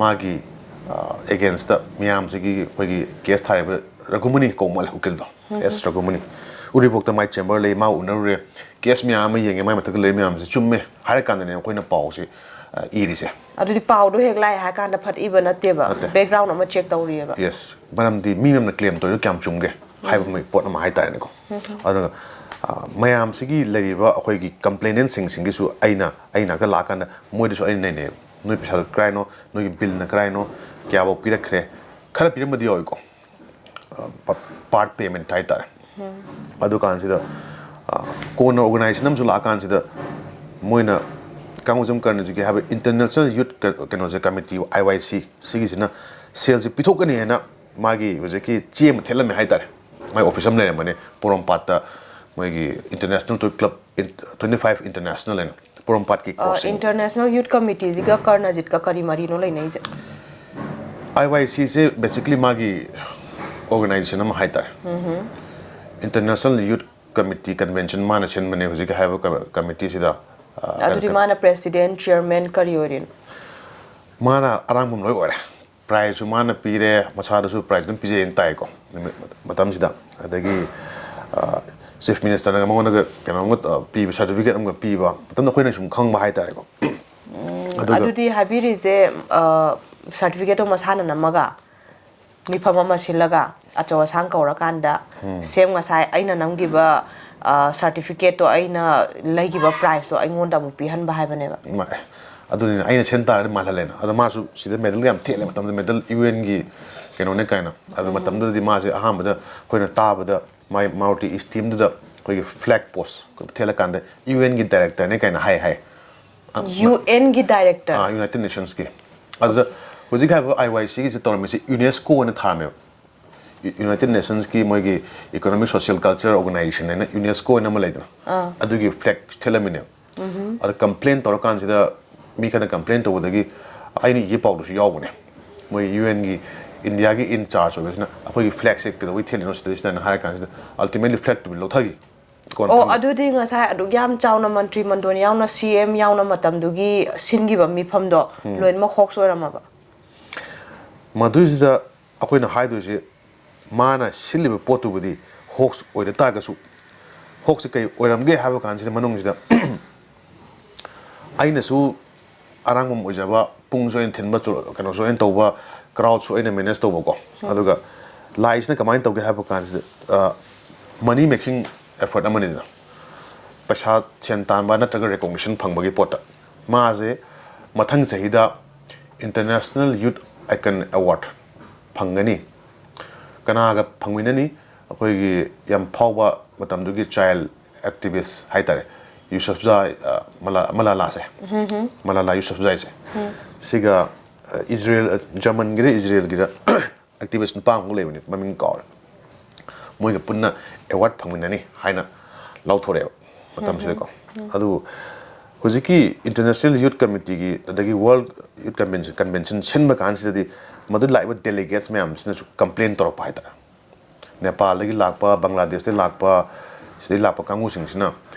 ꯃꯥꯒꯤ, ꯑ, against ꯇ ꯃꯤꯌꯥꯝꯁꯤꯒꯤ ꯑꯩꯈꯣꯏꯒꯤ case ꯊꯥꯔꯤꯕ ꯔꯘꯨꯃꯅꯤ ꯀꯧꯕ ꯃꯥꯜꯂꯦ, ꯎꯀꯤꯜꯗꯣ, ꯑꯦꯁ ꯔꯘꯨꯃꯅꯤ꯫ ꯎꯔꯤꯄꯣꯛꯇ ꯃꯥꯏ chamber ꯂꯩ, ꯃꯥ ꯎꯅꯔꯨꯔꯦ, case ꯃꯌꯥꯝ ꯑꯃ ꯌꯦꯡꯉꯦ, ꯃꯥꯏ ꯃꯊꯛꯇ ꯂꯩ ꯃꯌꯥꯝꯁꯦ ꯆꯨꯝꯃꯦ ꯍꯥꯏꯔ ꯀꯥꯟꯗꯅꯦ ꯑꯩꯈꯣꯏꯅ ꯄꯥꯎꯁꯦ, ꯑ, ꯏꯔꯤꯁꯦ꯫ ꯑꯗꯨꯗꯤ ꯄꯥꯎꯗꯣ ꯍꯦꯛ ꯂꯥꯛꯑꯦ ꯍꯥꯏ ꯀꯥꯟꯗ ꯐꯠ ꯏꯕ ꯅꯠꯇꯦꯕ, ꯅꯠꯇꯦ꯫ Background ꯑꯃ check ꯇꯧꯔꯤꯑꯕ꯫ Yes, ꯃꯔꯝꯗꯤ ꯃꯤ ꯃꯌꯥꯝꯅ claim ꯇꯧꯔꯤꯗꯣ ꯀꯌꯥꯝ ꯆꯨꯝꯒꯦ ꯍꯥꯏꯕ ꯑꯃ ꯄꯣꯠ ꯑꯃ ꯍꯥꯏꯇꯥꯔꯦꯅꯦꯀꯣ꯫ ꯑꯗꯨꯒ ꯃꯌꯥꯝꯁꯤꯒꯤ ꯂꯩꯔꯤꯕ ꯑꯩꯈꯣꯏꯒꯤ ꯀꯝꯄ꯭ꯂꯦꯅꯦꯟꯁꯤꯡꯁꯤꯡꯒꯤꯁꯨ ꯑꯩꯅ ꯑꯩ ꯅꯥꯛꯇ ꯂꯥꯛꯑꯀꯥꯟꯗ ꯃꯣꯏꯗꯁꯨ ꯑꯩꯅ ꯅꯩꯅꯩꯌꯦꯕ꯫ ꯅꯣꯏ ꯄꯩꯁꯥꯗꯣ ꯀꯔꯥꯏꯅꯣ, ꯅꯣꯏꯒꯤ ꯕꯤꯜꯅ ꯀꯔꯥꯏꯅꯣ, ꯀꯌꯥꯐꯧ ꯄꯤꯔꯛꯈ꯭ꯔꯦ, ꯈꯔ ꯄꯤꯔꯝꯕꯗꯤ ꯌꯥꯎꯏꯀꯣ, ꯄꯥꯔꯠ ꯄꯦꯃꯦꯟꯠ ꯍꯥꯏꯇꯥꯔꯦ꯫ ꯑꯗꯨꯀꯥꯟꯁꯤꯗ ꯀꯣꯟꯅ ꯑꯣꯔꯒꯅꯥꯏꯖꯦꯁꯟ ꯑꯃꯁꯨ ꯂꯥꯛꯑꯀꯥꯟꯁꯤꯗ ꯃꯣꯏꯅ ꯀꯥꯡꯕꯨꯖꯝ ꯀꯔꯅꯖꯤꯠꯀꯤ ꯍꯥꯏꯕ ꯏꯟꯇꯔꯅꯦꯁꯅꯦꯜ ꯌꯨꯠ ꯀꯩꯅꯣꯁꯦ, ꯀꯃꯤꯇꯤ, ꯑꯥꯏ ꯋꯥꯏ ꯁꯤ, ꯁꯤꯒꯤꯁꯤꯅ ꯁꯦꯜꯁꯦ ꯄꯤꯊꯣꯛꯀꯅꯤ ꯍꯥꯏꯅ ꯃꯥꯒꯤ ꯍꯧꯖꯤꯛꯀꯤ ꯆꯦ ꯑꯃ ꯊꯦꯠꯂꯝꯃꯦ ꯍꯥꯏꯇꯥꯔꯦ꯫ ꯃꯥꯒꯤ ꯑꯣꯐꯤꯁ ꯑꯃ ꯂꯩꯔꯝꯕꯅꯦ ꯄꯣꯔꯣꯝꯄꯥꯠꯇ, ꯃꯣꯏꯒꯤ ꯏꯟꯇꯔꯅꯦꯁꯅꯦꯜ ꯌꯨꯠ ꯀ꯭ꯂꯕ, ꯇ꯭ꯋꯦꯟꯇꯤ ꯐꯥꯏꯚ ꯏꯟꯇꯔꯅꯦꯁꯅꯦꯜ ꯍꯥꯏꯅ ꯄꯣꯔꯣꯝꯄꯥꯠꯀꯤ ꯀ꯭ꯔꯣꯁꯤꯡ꯫ ꯏꯟꯇꯔꯅꯦꯁꯅꯦꯜ ꯌꯨꯠ ꯀꯃꯤꯇꯤꯁꯤꯒ ꯀꯔꯅꯖꯤꯠꯀ ꯀꯔꯤ ꯃꯔꯤꯅꯣ ꯂꯩꯅꯩꯁꯦ? ꯑꯥꯏ ꯋꯥꯏ ꯁꯤꯁꯦ ꯕꯦꯁꯤꯀꯂꯤ ꯃꯥꯒꯤ ꯑꯣꯔꯒꯅꯥꯏꯖꯦꯁꯟ ꯑꯃ ꯍꯥꯏꯇꯥꯔꯦ꯫ ꯏꯟꯇꯔꯅꯦꯁꯅꯦꯜ ꯌꯨꯠ ꯀꯃꯤꯇꯤ ꯀꯟꯚꯦꯟꯁꯟ ꯃꯥꯅ ꯁꯤꯟꯕꯅꯦ ꯍꯧꯖꯤꯛꯀꯤ ꯍꯥꯏꯕ ꯀꯃꯤꯇꯤꯁꯤꯗ꯫ ꯑꯗꯨꯗꯤ ꯃꯥꯅ ꯄ꯭ꯔꯦꯁꯤꯗꯦꯟꯠ, ꯆꯤꯌꯔꯃꯦꯟ ꯀꯔꯤ ꯑꯣꯏꯔꯤꯅꯣ? ꯃꯥꯅ ꯑꯔꯥꯡꯕꯝ ꯂꯣꯏ ꯑꯣꯏꯔꯦ꯫ ꯄ꯭ꯔꯥꯏꯖꯁꯨ ꯃꯥꯅ ꯄꯤꯔꯦ, ꯃꯁꯥꯗꯁꯨ ꯄ꯭ꯔꯥꯏꯖ ꯑꯗꯨꯝ ꯄꯤꯖꯩꯅ ꯇꯥꯏꯀꯣ, ꯅꯨꯃꯤꯠ ꯃꯇꯝꯁꯤꯗ꯫ ꯑꯗꯒꯤ ꯆꯤꯐ ꯃꯤꯅꯤꯁꯇꯔꯅꯒ ꯃꯉꯣꯟꯗꯒ ꯀꯩꯅꯣꯝꯒ ꯄꯤꯕ, ꯁꯥꯔꯇꯤꯐꯤꯀꯦꯠ ꯑꯃꯒ ꯄꯤꯕ ꯃꯇꯝꯗ ꯑꯩꯈꯣꯏꯅ ꯁꯨꯝ ꯈꯪꯕ ꯍꯥꯏꯇꯥꯔꯦꯀꯣ꯫ ꯑꯗꯨꯒ ꯑꯗꯨꯗꯤ ꯍꯥꯏꯕꯤꯔꯤꯁꯦ, ꯁꯥꯔꯇꯤꯐꯤꯀꯦꯠꯇꯣ ꯃꯁꯥꯅ ꯅꯝꯃꯒ ꯃꯤꯐꯝ ꯑꯃ ꯁꯤꯜꯂꯒ ꯑꯆꯧ ꯑꯁꯥꯡ ꯀꯧꯔꯀꯥꯟꯗ ꯁꯦꯝ ꯉꯁꯥꯏ ꯑꯩꯅ ꯅꯝꯈꯤꯕ ꯁꯥꯔꯇꯤꯐꯤꯀꯦꯠꯇꯣ, ꯑꯩꯅ ꯂꯩꯈꯤꯕ ꯄ꯭ꯔꯥꯏꯖꯇꯣ ꯑꯩꯉꯣꯟꯗ ꯑꯃꯨꯛ ꯄꯤꯍꯟꯕ ꯍꯥꯏꯕꯅꯦꯕ꯫ ꯃꯥ-, ꯑꯗꯨꯅꯤꯅ ꯑꯩꯅ ꯁꯦꯝ ꯇꯥꯔꯒꯗꯤ ꯃꯥꯜꯍꯜꯂꯦꯅ꯫ ꯑꯗꯣ ꯃꯥꯁꯨ ꯁꯤꯗ ꯃꯦꯗꯜ ꯌꯥꯝ ꯊꯦꯠꯂꯦ ꯃꯇꯝꯗ, ꯃꯦꯗꯜ ꯌꯨ ꯑꯦꯟꯒꯤ ꯀꯩꯅꯣꯅꯦ ꯀꯥꯏꯅ꯫ ꯑꯗꯨ ꯃꯇꯝꯗꯨꯗꯗꯤ ꯃꯥꯁꯦ ꯑꯍꯥꯟꯕꯗ ꯑꯩꯈꯣꯏꯅ ꯇꯥꯕꯗ ꯃꯥꯏ ꯃꯥꯔꯨꯇꯤ ꯏꯁꯇꯤꯝꯗꯨꯗ ꯑꯩꯈꯣꯏꯒꯤ ꯐ꯭ꯂꯦꯛ ꯄꯣꯁ ꯊꯦꯠꯂꯀꯥꯟꯗ ꯌꯨ ꯑꯦꯟꯒꯤ ꯗꯥꯏꯔꯦꯛꯇꯔꯅꯦ ꯀꯥꯏꯅ ꯍꯥꯏ ꯍꯥꯏ꯫ ꯌꯨ ꯑꯦꯟꯒꯤ ꯗꯥꯏꯔꯦꯛꯇꯔ? ꯌꯨꯅꯥꯏꯇꯦꯗ ꯅꯦꯁꯟꯁꯀꯤ꯫ ꯑꯗꯨꯗ ꯍꯧꯖꯤꯛ ꯍꯥꯏꯔꯤꯕ ꯑꯥꯏ ꯋꯥꯏ ꯁꯤꯒꯤꯁꯤ ꯇꯧꯔꯝꯃꯤꯁꯤ ꯌꯨꯅꯦꯁꯀꯣ ꯑꯣꯏꯅ ꯊꯥꯔꯝꯃꯦꯕ꯫ ꯌꯨꯅꯥꯏꯇꯦꯗ ꯅꯦꯁꯟꯁꯀꯤ ꯃꯣꯏꯒꯤ ꯏꯀꯣꯅꯣꯃꯤꯛ ꯁꯣꯁꯤꯌꯦꯜ ꯀꯜꯆꯔ ꯑꯣꯔꯒꯅꯥꯏꯖꯦꯁꯟ ꯍꯥꯏꯅ ꯌꯨꯅꯦꯁꯀꯣ ꯍꯥꯏꯅ ꯑꯃ ꯂꯩꯗꯅ, ꯑꯗꯨꯒꯤ ꯐ꯭ꯂꯦꯛ ꯊꯦꯠꯂꯝꯃꯤꯅꯦꯕ꯫ ꯑꯗ ꯀꯝꯄ꯭ꯂꯦꯟ ꯇꯧꯔꯀꯥꯟꯁꯤꯗ ꯃꯤ ꯈꯔꯅ ꯀꯝꯄ꯭ꯂꯦꯟ ꯇꯧꯕꯗꯒꯤ ꯑꯩꯅ ꯏꯒꯤ ꯄꯥꯎꯗꯨꯁꯨ ꯌꯥꯎꯕꯅꯦ꯫ ꯃꯣꯏ ꯌꯨ ꯑꯦꯟꯒꯤ ꯏꯟꯗꯤꯌꯥꯒꯤ ꯏꯟ ꯆꯥꯔꯖ ꯑꯣꯏꯕꯁꯤꯅ ꯑꯩꯈꯣꯏꯒꯤ ꯐ꯭ꯂꯦꯛꯁꯦ ꯀꯩꯗꯧꯕꯩ ꯊꯦꯠꯂꯤꯅꯣ ꯁꯤꯗꯩꯁꯤꯗꯅ ꯍꯥꯏꯔ ꯀꯥꯟꯁꯤꯗ ꯑꯜꯇꯤꯃꯦꯠꯂꯤ ꯐ꯭ꯂꯦꯛꯇꯨ ꯂꯧꯊꯈꯤ꯫ ꯀꯣꯟꯅ ꯑꯣ, ꯊꯪ- ꯑꯗꯨꯗꯤ ꯉꯁꯥꯏ ꯑꯗꯨꯛ ꯌꯥꯝ ꯆꯥꯎꯅ ꯃꯟꯇ꯭ꯔꯤ ꯃꯟꯗꯣꯟ ꯌꯥꯎꯅ, ꯁꯤ ꯑꯦꯝ ꯌꯥꯎꯅ ꯃꯇꯝꯗꯨꯒꯤ ꯁꯤꯟꯈꯤꯕ ꯃꯤꯐꯝꯗꯣ ꯂꯣꯏꯅꯃꯛ ꯍꯣꯛꯁ ꯑꯣꯏꯔꯝꯃꯕ? ꯃꯗꯨꯏꯁꯤꯗ ꯑꯩꯈꯣꯏꯅ ꯍꯥꯏꯗꯣꯏꯁꯦ, ꯃꯥꯅ ꯁꯤꯜꯂꯤꯕ ꯄꯣꯠꯇꯨꯕꯨꯗꯤ ꯍꯣꯛꯁ ꯑꯣꯏꯗ ꯇꯥꯔꯒꯁꯨ, ꯍꯣꯛꯁꯁꯦ ꯀꯩ ꯑꯣꯏꯔꯝꯒꯦ ꯍꯥꯏꯕ ꯀꯥꯟꯁꯤꯗ ꯃꯅꯨꯡꯁꯤꯗ ꯑꯩꯅꯁꯨ ꯑꯔꯥꯡꯕꯝ ꯑꯣꯏꯖꯕ, ꯄꯨꯡꯁꯨ ꯑꯩꯅ ꯊꯤꯟꯕ, ꯆꯨ-, ꯀꯩꯅꯣꯁꯨ ꯑꯩꯅ ꯇꯧꯕ, ꯀ꯭ꯔꯥꯎꯗꯁꯨ ꯑꯩꯅ ꯃꯦꯅꯦꯖ ꯇꯧꯕꯀꯣ꯫ ꯑꯗꯨꯒ ꯂꯥꯏꯁꯤꯅ ꯀꯃꯥꯏꯅ ꯇꯧꯒꯦ ꯍꯥꯏꯕ ꯀꯥꯟꯁꯤꯗ, ꯃꯅꯤ ꯃꯦꯀꯤꯡ effort ꯑꯃꯅꯤꯗꯅ, ꯄꯩꯁꯥ, ꯁꯦꯟ ꯇꯥꯟꯕ ꯅꯠꯇ꯭ꯔꯒ recognition ꯐꯪꯕꯒꯤ ꯄꯣꯠꯇ꯫ ꯃꯥꯁꯦ ꯃꯊꯪ ꯆꯍꯤꯗ International Youth Icon Award ꯐꯪꯒꯅꯤ꯫ ꯀꯅꯥꯒ ꯐꯪꯃꯤꯟꯅꯅꯤ? ꯑꯩꯈꯣꯏꯒꯤ ꯌꯥꯝ ꯐꯥꯎꯕ ꯃꯇꯝꯗꯨꯒꯤ child activist ꯍꯥꯏꯇꯥꯔꯦ, ꯌꯨꯁꯐꯖꯥꯏ, ꯑ, ꯃꯂꯥ-, ꯃꯂꯥꯂꯥꯁꯦ꯫ ꯃꯂꯥꯂꯥ ꯌꯨꯁꯐꯖꯥꯏꯁꯦ꯫ ꯁꯤꯒ, ꯑ, ꯏꯖꯔꯦꯜ, ꯑ, ꯖꯔꯃꯟꯒꯤꯔ ꯏꯖꯔꯦꯜꯒꯤꯔ activist ꯅꯨꯄꯥ ꯑꯃ ꯂꯩꯕꯅꯤ, ꯃꯃꯤꯡ ꯀꯥꯎꯔꯦ꯫ ꯃꯣꯏꯒ ꯄꯨꯟꯅ award ꯐꯪꯃꯤꯟꯅꯅꯤ ꯍꯥꯏꯅ ꯂꯥꯎꯊꯣꯔꯛꯑꯦꯕ ꯃꯇꯝꯁꯤꯗꯀꯣ꯫ ꯑꯗꯨꯕꯨ ꯍꯧꯖꯤꯛꯀꯤ International Youth Committeeꯒꯤ, ꯑꯗꯒꯤ World Youth Convention, Convention ꯁꯤꯟꯕ ꯀꯥꯟꯁꯤꯗꯗꯤ ꯃꯗꯨ ꯂꯥꯛꯏꯕ delegates ꯃꯌꯥꯝꯁꯤꯅꯁꯨ complain ꯇꯧꯔꯛꯄ ꯍꯥꯏꯇꯥꯔꯦ꯫ ꯅꯦꯄꯥꯜꯗꯒꯤ ꯂꯥꯛꯄ, ꯕꯪꯒ꯭ꯂꯥꯗꯦꯁꯇꯒꯤ ꯂꯥꯛꯄ, ꯁꯤꯗꯒꯤ ꯂꯥꯛꯄ ꯀꯥꯡꯕꯨꯁꯤꯡꯁꯤꯅ,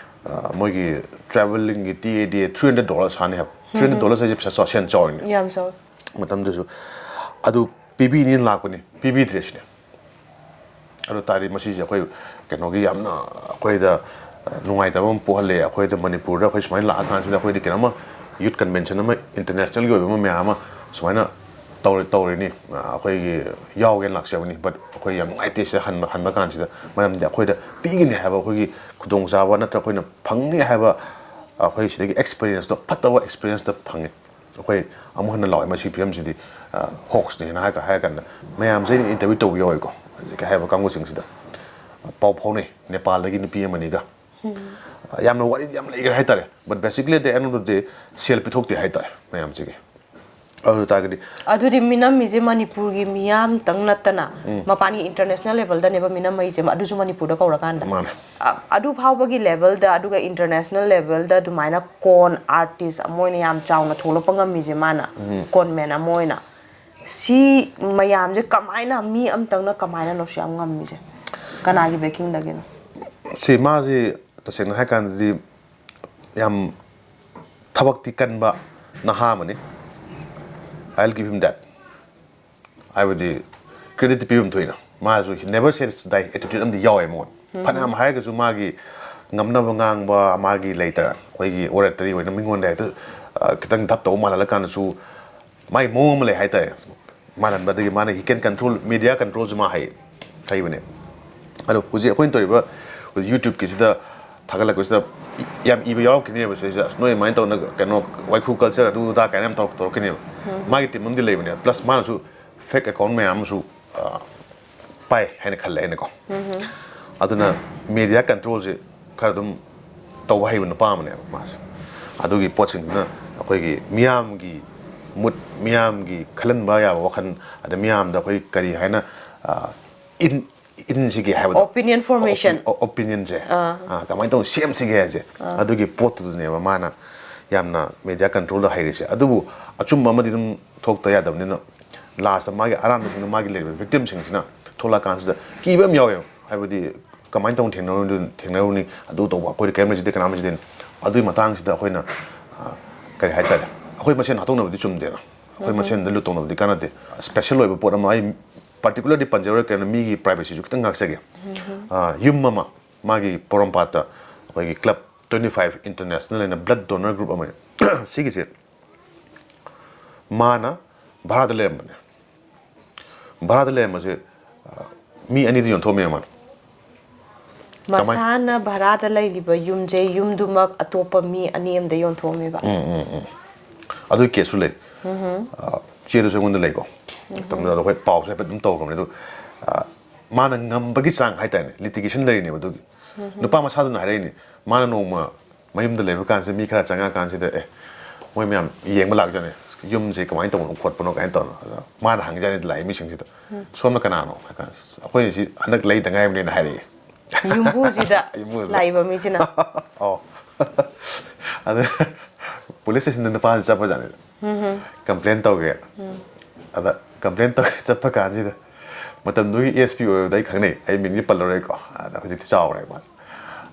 ꯑ, ꯃꯣꯏꯒꯤ travelling-ꯒꯤ TA-ꯗꯤ three hundred dollars ꯁꯥꯅꯤ ꯍꯥꯏꯕ꯫ Three hundred dollars ꯍꯥꯏꯁꯦ ꯄꯩꯁꯥ ꯆꯥꯎ-, ꯁꯦꯟ ꯆꯥꯎꯔꯤꯅꯦ꯫ ꯌꯥꯝ ꯆꯥꯎꯋꯤ꯫ ꯃꯇꯝꯗꯨꯁꯨ ꯑꯗꯨ ꯄꯤꯕꯤꯅꯤꯅ ꯂꯥꯛꯄꯅꯤ, ꯄꯤꯕꯤꯗ꯭ꯔꯦ ꯁꯤꯅꯦ꯫ ꯑꯗꯨ ꯇꯥꯔꯗꯤ ꯃꯁꯤꯁꯦ ꯑꯩꯈꯣꯏ ꯀꯩꯅꯣꯒꯤ ꯌꯥꯝꯅ ꯑꯩꯈꯣꯏꯗ, ꯑ, ꯅꯨꯡꯉꯥꯏꯇꯕ ꯑꯃ ꯄꯣꯛꯍꯜꯂꯦ꯫ ꯑꯩꯈꯣꯏꯗ ꯃꯅꯤꯄꯨꯔꯗ ꯑꯩꯈꯣꯏ ꯁꯨꯃꯥꯏꯅ ꯂꯥꯛꯑꯀꯥꯟꯁꯤꯗ ꯑꯩꯈꯣꯏꯗꯤ ꯀꯩꯅꯣꯝꯃ youth convention ꯑꯃ international-ꯒꯤ ꯑꯣꯏꯕ ꯑꯃ ꯃꯌꯥꯝ ꯑꯃ ꯁꯨꯃꯥꯏꯅ ꯇꯧꯔ-, ꯇꯧꯔꯤꯅꯤ꯫ ꯑ, ꯑꯩꯈꯣꯏꯒꯤ ꯌꯥꯎꯒꯦꯅ ꯂꯥꯛꯆꯕꯅꯤ, but ꯑꯩꯈꯣꯏ ꯌꯥꯝ ꯅꯨꯡꯉꯥꯏꯇꯦ ꯁꯤꯗ ꯍꯟꯕ, ꯍꯟꯕ ꯀꯥꯟꯁꯤꯗ꯫ ꯃꯔꯝꯗꯤ ꯑꯩꯈꯣꯏꯗ ꯄꯤꯒꯅꯤ ꯍꯥꯏꯕ ꯑꯩꯈꯣꯏꯒꯤ ꯈꯨꯗꯣꯡꯆꯥꯕ ꯅꯠꯇ꯭ꯔꯒ ꯑꯩꯈꯣꯏꯅ ꯐꯪꯅꯤ ꯍꯥꯏꯕ ꯑꯩꯈꯣꯏ ꯁꯤꯗꯒꯤ experience-ꯇꯣ, ꯐꯠꯇꯕ experience-ꯇꯣ ꯐꯪꯉꯦ꯫ ꯑꯩꯈꯣꯏ ꯑꯃꯨꯛ ꯍꯟꯅ ꯂꯥꯛꯑꯣꯏ ꯃꯁꯤ ꯐꯤꯕꯝꯁꯤꯗꯤ, ꯑ, hoax-ꯅꯦꯅ ꯍꯥꯏꯔ-, ꯍꯥꯏꯔ ꯀꯥꯟꯗ ꯃꯌꯥꯝꯁꯦ ꯑꯩꯅ interview ꯇꯧꯕ ꯌꯥꯎꯋꯦꯀꯣ꯫ ꯍꯧꯖꯤꯛꯀꯤ ꯍꯥꯏꯔꯤꯕ ꯀꯥꯡꯕꯨꯁꯤꯡꯁꯤꯗ ꯄꯥꯎ ꯐꯥꯎꯅꯩ, ꯅꯦꯄꯥꯜꯗꯒꯤ ꯅꯨꯄꯤ ꯑꯃꯅꯤꯒ꯫ ꯌꯥꯝꯅ ꯋꯥꯔꯤꯗꯤ ꯌꯥꯝ ꯂꯩꯈ꯭ꯔꯦ ꯍꯥꯏꯇꯥꯔꯦ, but basically at the end of the day ꯁꯦꯜ ꯄꯤꯊꯣꯛꯇꯦ ꯍꯥꯏꯇꯥꯔꯦ ꯃꯌꯥꯝꯁꯤꯒꯤ꯫ ꯑꯗꯨ ꯇꯥꯔꯒꯗꯤ ꯑꯗꯨꯗꯤ ꯃꯤꯅꯝꯃꯤꯁꯦ ꯃꯅꯤꯄꯨꯔꯒꯤ ꯃꯤꯌꯥꯝꯇꯪ ꯅꯠꯇꯅ ꯎꯝ꯫ ꯃꯄꯥꯟꯒꯤ international level-ꯗꯅꯦꯕ ꯃꯤꯅꯝꯃꯩꯁꯦ, ꯑꯗꯨꯁꯨ ꯃꯅꯤꯄꯨꯔꯗ ꯀꯧꯔꯀꯥꯟꯗ꯫ ꯃꯥꯅꯦ꯫ ꯑ-, ꯑꯗꯨ ꯐꯥꯎꯕꯒꯤ level-ꯗ, ꯑꯗꯨꯒ international level-ꯗ ꯑꯗꯨꯃꯥꯏꯅ con artist ꯑꯃ ꯑꯣꯏꯅ ꯌꯥꯝ ꯆꯥꯎꯅ ꯊꯣꯛꯂꯛꯄ ꯉꯝꯃꯤꯁꯦ ꯃꯥꯅ, ꯎꯝ꯫ Con man ꯑꯃ ꯑꯣꯏꯅ꯫ ꯁꯤ ꯃꯌꯥꯝꯁꯦ ꯀꯃꯥꯏꯅ, ꯃꯤ ꯑꯝꯇꯪꯅ ꯀꯃꯥꯏꯅꯅꯣ ꯁꯤ ꯌꯥꯝ ꯉꯝꯃꯤꯁꯦ? ꯀꯅꯥꯒꯤ backing-ꯗꯒꯤꯅꯣ? ꯁꯤ ꯃꯥꯁꯤ ꯇꯁꯦꯡꯅ ꯍꯥꯏ ꯀꯥꯟꯗꯗꯤ ꯌꯥꯝ ꯊꯕꯛꯇꯤ ꯀꯟꯕ ꯅꯍꯥ ꯑꯃꯅꯤ꯫ I'll give him that꯫ ꯍꯥꯏꯕꯗꯤ credit ꯄꯤꯐꯝ ꯊꯣꯛꯏꯅ꯫ ꯃꯥꯁꯨ he never says die attitude ꯑꯃꯗꯤ ꯌꯥꯎꯋꯦ ꯃꯉꯣꯟꯗ꯫ ꯎꯝ꯫ ꯐꯅꯌꯥꯝ ꯍꯥꯏꯔꯒꯁꯨ ꯃꯥꯒꯤ ꯉꯝꯅꯕ ꯉꯥꯡꯕ, ꯃꯥꯒꯤ ꯂꯩꯇ꯭ꯔꯥ, ꯑꯩꯈꯣꯏꯒꯤ oratory ꯑꯣꯏꯅ ꯃꯤꯉꯣꯟꯗ ꯍꯦꯛꯇ, ꯑ, ꯈꯤꯇꯪ ꯙꯞ ꯇꯧꯕ ꯃꯥꯜꯍꯜꯂꯀꯥꯟꯗꯁꯨ ꯃꯥꯒꯤ ꯃꯑꯣꯡ ꯑꯃ ꯂꯩ ꯍꯥꯏꯇꯥꯔꯦ꯫ ꯃꯥꯜꯍꯟꯕꯗꯒꯤ ꯃꯥꯅ he can control, media control-ꯁꯨ ꯃꯥ ꯍꯩ, ꯍꯩꯕꯅꯦ꯫ ꯑꯗꯣ ꯍꯧꯖꯤꯛ ꯑꯩꯈꯣꯏꯅ ꯇꯧꯔꯤꯕ YouTube-ꯀꯤꯁꯤꯗ ꯊꯥꯒꯠꯂꯛꯄꯁꯤꯗ ꯌꯥꯝ ꯏꯕ ꯌꯥꯎꯔꯛꯈꯤꯅꯦꯕ ꯁꯤꯁꯦ, "ꯑꯁ, ꯅꯣꯏ ꯑꯗꯨꯃꯥꯏꯅ ꯇꯧꯅ ꯀꯩꯅꯣ ꯋꯥꯏꯈꯨ culture ꯑꯗꯨ ꯑꯗꯥ" ꯀꯥꯏꯅ ꯌꯥꯝ ꯇꯧꯔꯛ- ꯇꯧꯔꯛꯈꯤꯅꯦꯕ꯫ ꯃꯥꯒꯤ team ꯑꯃꯗꯤ ꯂꯩꯕꯅꯦ, plus ꯃꯥꯅꯁꯨ fake account ꯃꯌꯥꯝ ꯑꯃꯁꯨ, ꯑ, ꯄꯥꯏ ꯍꯥꯏꯅ ꯈꯜꯂꯦ ꯑꯩꯅꯀꯣ꯫ ꯑꯗꯨꯅ media control-ꯁꯦ ꯈꯔ ꯑꯗꯨꯝ ꯇꯧꯕ ꯍꯩꯕ ꯅꯨꯄꯥ ꯑꯃꯅꯦꯕ ꯃꯥꯁꯦ꯫ ꯑꯗꯨꯒꯤ ꯄꯣꯠꯁꯤꯡꯗꯨꯅ ꯑꯩꯈꯣꯏꯒꯤ ꯃꯤꯌꯥꯝꯒꯤ mood, ꯃꯤꯌꯥꯝꯒꯤ ꯈꯜꯍꯟꯕ ꯌꯥꯕ ꯋꯥꯈꯜ, ꯑꯗ ꯃꯤꯌꯥꯝꯗ ꯑꯩꯈꯣꯏ ꯀꯔꯤ ꯍꯥꯏꯅ, ꯑ, ꯏꯟ-, ꯏꯟꯁꯤꯒꯦ ꯍꯥꯏꯕꯗꯣ꯫ Opinion formation. Opi-, o-, opinion-ꯁꯦ, ꯑꯥ꯫ ꯑ, ꯀꯃꯥꯏꯅ ꯇꯧꯅ ꯁꯦꯝꯁꯤꯒꯦ ꯍꯥꯏꯁꯦ, ꯑꯥ꯫ ꯑꯗꯨꯒꯤ ꯄꯣꯠꯇꯨꯗꯅꯦꯕ ꯃꯥꯅ ꯌꯥꯝꯅ media control-ꯗ ꯍꯩꯔꯤꯁꯦ꯫ ꯑꯗꯨꯕꯨ ꯑꯆꯨꯝꯕ ꯑꯃꯗꯤ ꯑꯗꯨꯝ ꯊꯣꯛꯇ ꯌꯥꯗꯕꯅꯤꯅ, last-ꯇ ꯃꯥꯒꯤ ꯑꯔꯥꯟꯕꯁꯤꯡꯗꯣ, ꯃꯥꯒꯤ ꯂꯩꯔꯤꯕ victim-ꯁꯤꯡꯁꯤꯅ ꯊꯣꯛꯂꯛꯑꯀꯥꯟꯁꯤꯗ ꯀꯤꯕ ꯌꯥꯝ ꯌꯥꯎꯋꯦꯕ꯫ ꯍꯥꯏꯕꯗꯤ ꯀꯃꯥꯏꯅ ꯇꯧꯅ ꯊꯦꯡꯅꯔꯨꯅꯤ, ꯊꯦꯡꯅꯔꯨꯅꯤ, ꯑꯗꯨ ꯇꯧꯕ, ꯑꯩꯈꯣꯏꯗꯤ ꯀꯔꯤꯝ ꯂꯩꯖꯗꯦ, ꯀꯅꯥꯝ ꯂꯩꯖꯗꯦ꯫ ꯑꯗꯨꯒꯤ ꯃꯇꯥꯡꯁꯤꯗ ꯑꯩꯈꯣꯏꯅ, ꯑ, ꯀꯔꯤ ꯍꯥꯏꯇꯥꯔꯦ, ꯑꯩꯈꯣꯏ ꯃꯁꯦꯟ ꯍꯥꯠꯇꯣꯛꯅꯕꯗꯤ ꯆꯨꯝꯗꯦꯅ, ꯑꯩꯈꯣꯏ ꯃꯁꯦꯟꯗ ꯂꯨꯠ ꯇꯧꯅꯕꯗꯤ ꯀꯥꯟꯅꯗꯦ꯫ Special ꯑꯣꯏꯕ ꯄꯣꯠ ꯑꯃ ꯑꯩ particular-ꯗꯤ ꯄꯟꯖꯔꯣꯏ, ꯀꯩꯅꯣ, ꯃꯤꯒꯤ privacy-ꯁꯨ ꯈꯤꯇꯪ ꯉꯥꯛꯆꯒꯦ꯫ ꯑ, ꯌꯨꯝ ꯑꯃ, ꯃꯥꯒꯤ ꯄꯣꯔꯣꯝꯄꯥꯠꯇ ꯑꯩꯈꯣꯏꯒꯤ club twenty five international ꯍꯥꯏꯅ blood donor group ꯑꯃ ꯂꯩ꯫ ꯁꯤꯒꯤꯁꯦ ꯃꯥꯅ ꯚꯔꯥꯗ ꯂꯩꯔꯝꯕꯅꯦ꯫ ꯚꯔꯥꯗ ꯂꯩꯔꯝꯕꯁꯦ, ꯑ, ꯃꯤ ꯑꯅꯤꯗ ꯌꯣꯟꯊꯣꯛꯑꯝꯃꯦ ꯃꯥꯅ꯫ ꯀꯃꯥꯏ- ꯃꯁꯥꯅ ꯚꯔꯥꯗ ꯂꯩꯔꯤꯕ ꯌꯨꯝꯁꯦ, ꯌꯨꯝꯗꯨꯃꯛ ꯑꯇꯣꯞꯄ ꯃꯤ ꯑꯅꯤ ꯑꯃꯗ ꯌꯣꯟꯊꯣꯛꯑꯝꯃꯦꯕ? ꯎꯝ, ꯎꯝ, ꯎꯝ꯫ ꯑꯗꯨꯒꯤ case-ꯁꯨ ꯂꯩ꯫ ꯑ, ꯆꯦꯗꯨꯁꯨ ꯑꯩꯉꯣꯟꯗ ꯂꯩꯀꯣ꯫ ꯃꯇꯝꯗꯨꯗ ꯑꯩꯈꯣꯏ ꯄꯥꯎꯁꯨ ꯍꯥꯏꯐꯦꯠ ꯑꯗꯨꯝ ꯇꯧꯈ꯭ꯔꯕꯅꯤ꯫ ꯑꯗꯨ, ꯑ, ꯃꯥꯅ ꯉꯝꯕꯒꯤ ꯆꯥꯡ ꯍꯥꯏꯇꯥꯔꯦꯅꯦ, litigation ꯂꯩꯔꯤꯅꯦꯕ ꯑꯗꯨꯒꯤ꯫ ꯅꯨꯄꯥ ꯃꯁꯥꯗꯨꯅ ꯍꯥꯏꯔꯛꯏꯅꯦ, ꯃꯥꯅ ꯅꯣꯡꯃ ꯃꯌꯨꯝꯗ ꯂꯩꯕ ꯀꯥꯟꯁꯤꯗ ꯃꯤ ꯈꯔ ꯆꯪꯉꯛꯑꯀꯥꯟꯁꯤꯗ, "ꯑꯦ, ꯃꯣꯏ ꯃꯌꯥꯝ ꯌꯦꯡꯕ ꯂꯥꯛꯆꯅꯤ, ꯌꯨꯝꯁꯦ ꯀꯃꯥꯏꯅ ꯇꯧꯕꯅꯣ ꯈꯣꯠꯄꯅꯣ" ꯀꯥꯏꯅ ꯇꯧꯅ꯫ ꯑꯗ ꯃꯥꯅ ꯍꯪꯖꯥꯠꯅꯤ ꯂꯥꯛꯏ ꯃꯤꯁꯤꯡꯁꯤꯗ, "ꯁꯣꯝꯅ ꯀꯅꯥꯅꯣ?" ꯍꯥꯏ ꯀꯥꯟꯗ, "ꯑꯩꯈꯣꯏ ꯁꯤ ꯍꯟꯗꯛ ꯂꯩꯗ ꯉꯥꯏꯕꯅꯦꯅ" ꯍꯥꯏꯔꯛꯑꯦ꯫ ꯌꯨꯝꯕꯨꯁꯤꯗ ꯌꯨꯝꯕꯨꯁꯤꯗ꯫ ꯂꯥꯛꯏꯕ ꯃꯤꯁꯤꯅ? ꯑꯧ꯫ ꯑꯗ police station-ꯗ ꯅꯨꯄꯥꯁꯤ ꯆꯠꯄꯖꯥꯠꯅꯤꯗ꯫ Complain ꯇꯧꯒꯦ꯫ ꯑꯗ complain ꯇꯧꯒꯦ ꯆꯠꯄ ꯀꯥꯟꯁꯤꯗ, ꯃꯇꯝꯗꯨꯒꯤ S P ꯑꯣꯏꯕꯗ ꯑꯩ ꯈꯪꯅꯩ, ꯑꯩ ꯃꯤꯡꯗꯤ ꯄꯜꯂꯔꯣꯏꯀꯣ, ꯑꯗ ꯍꯧꯖꯤꯛꯇꯤ ꯆꯥꯎꯔꯦ ꯃꯥ꯫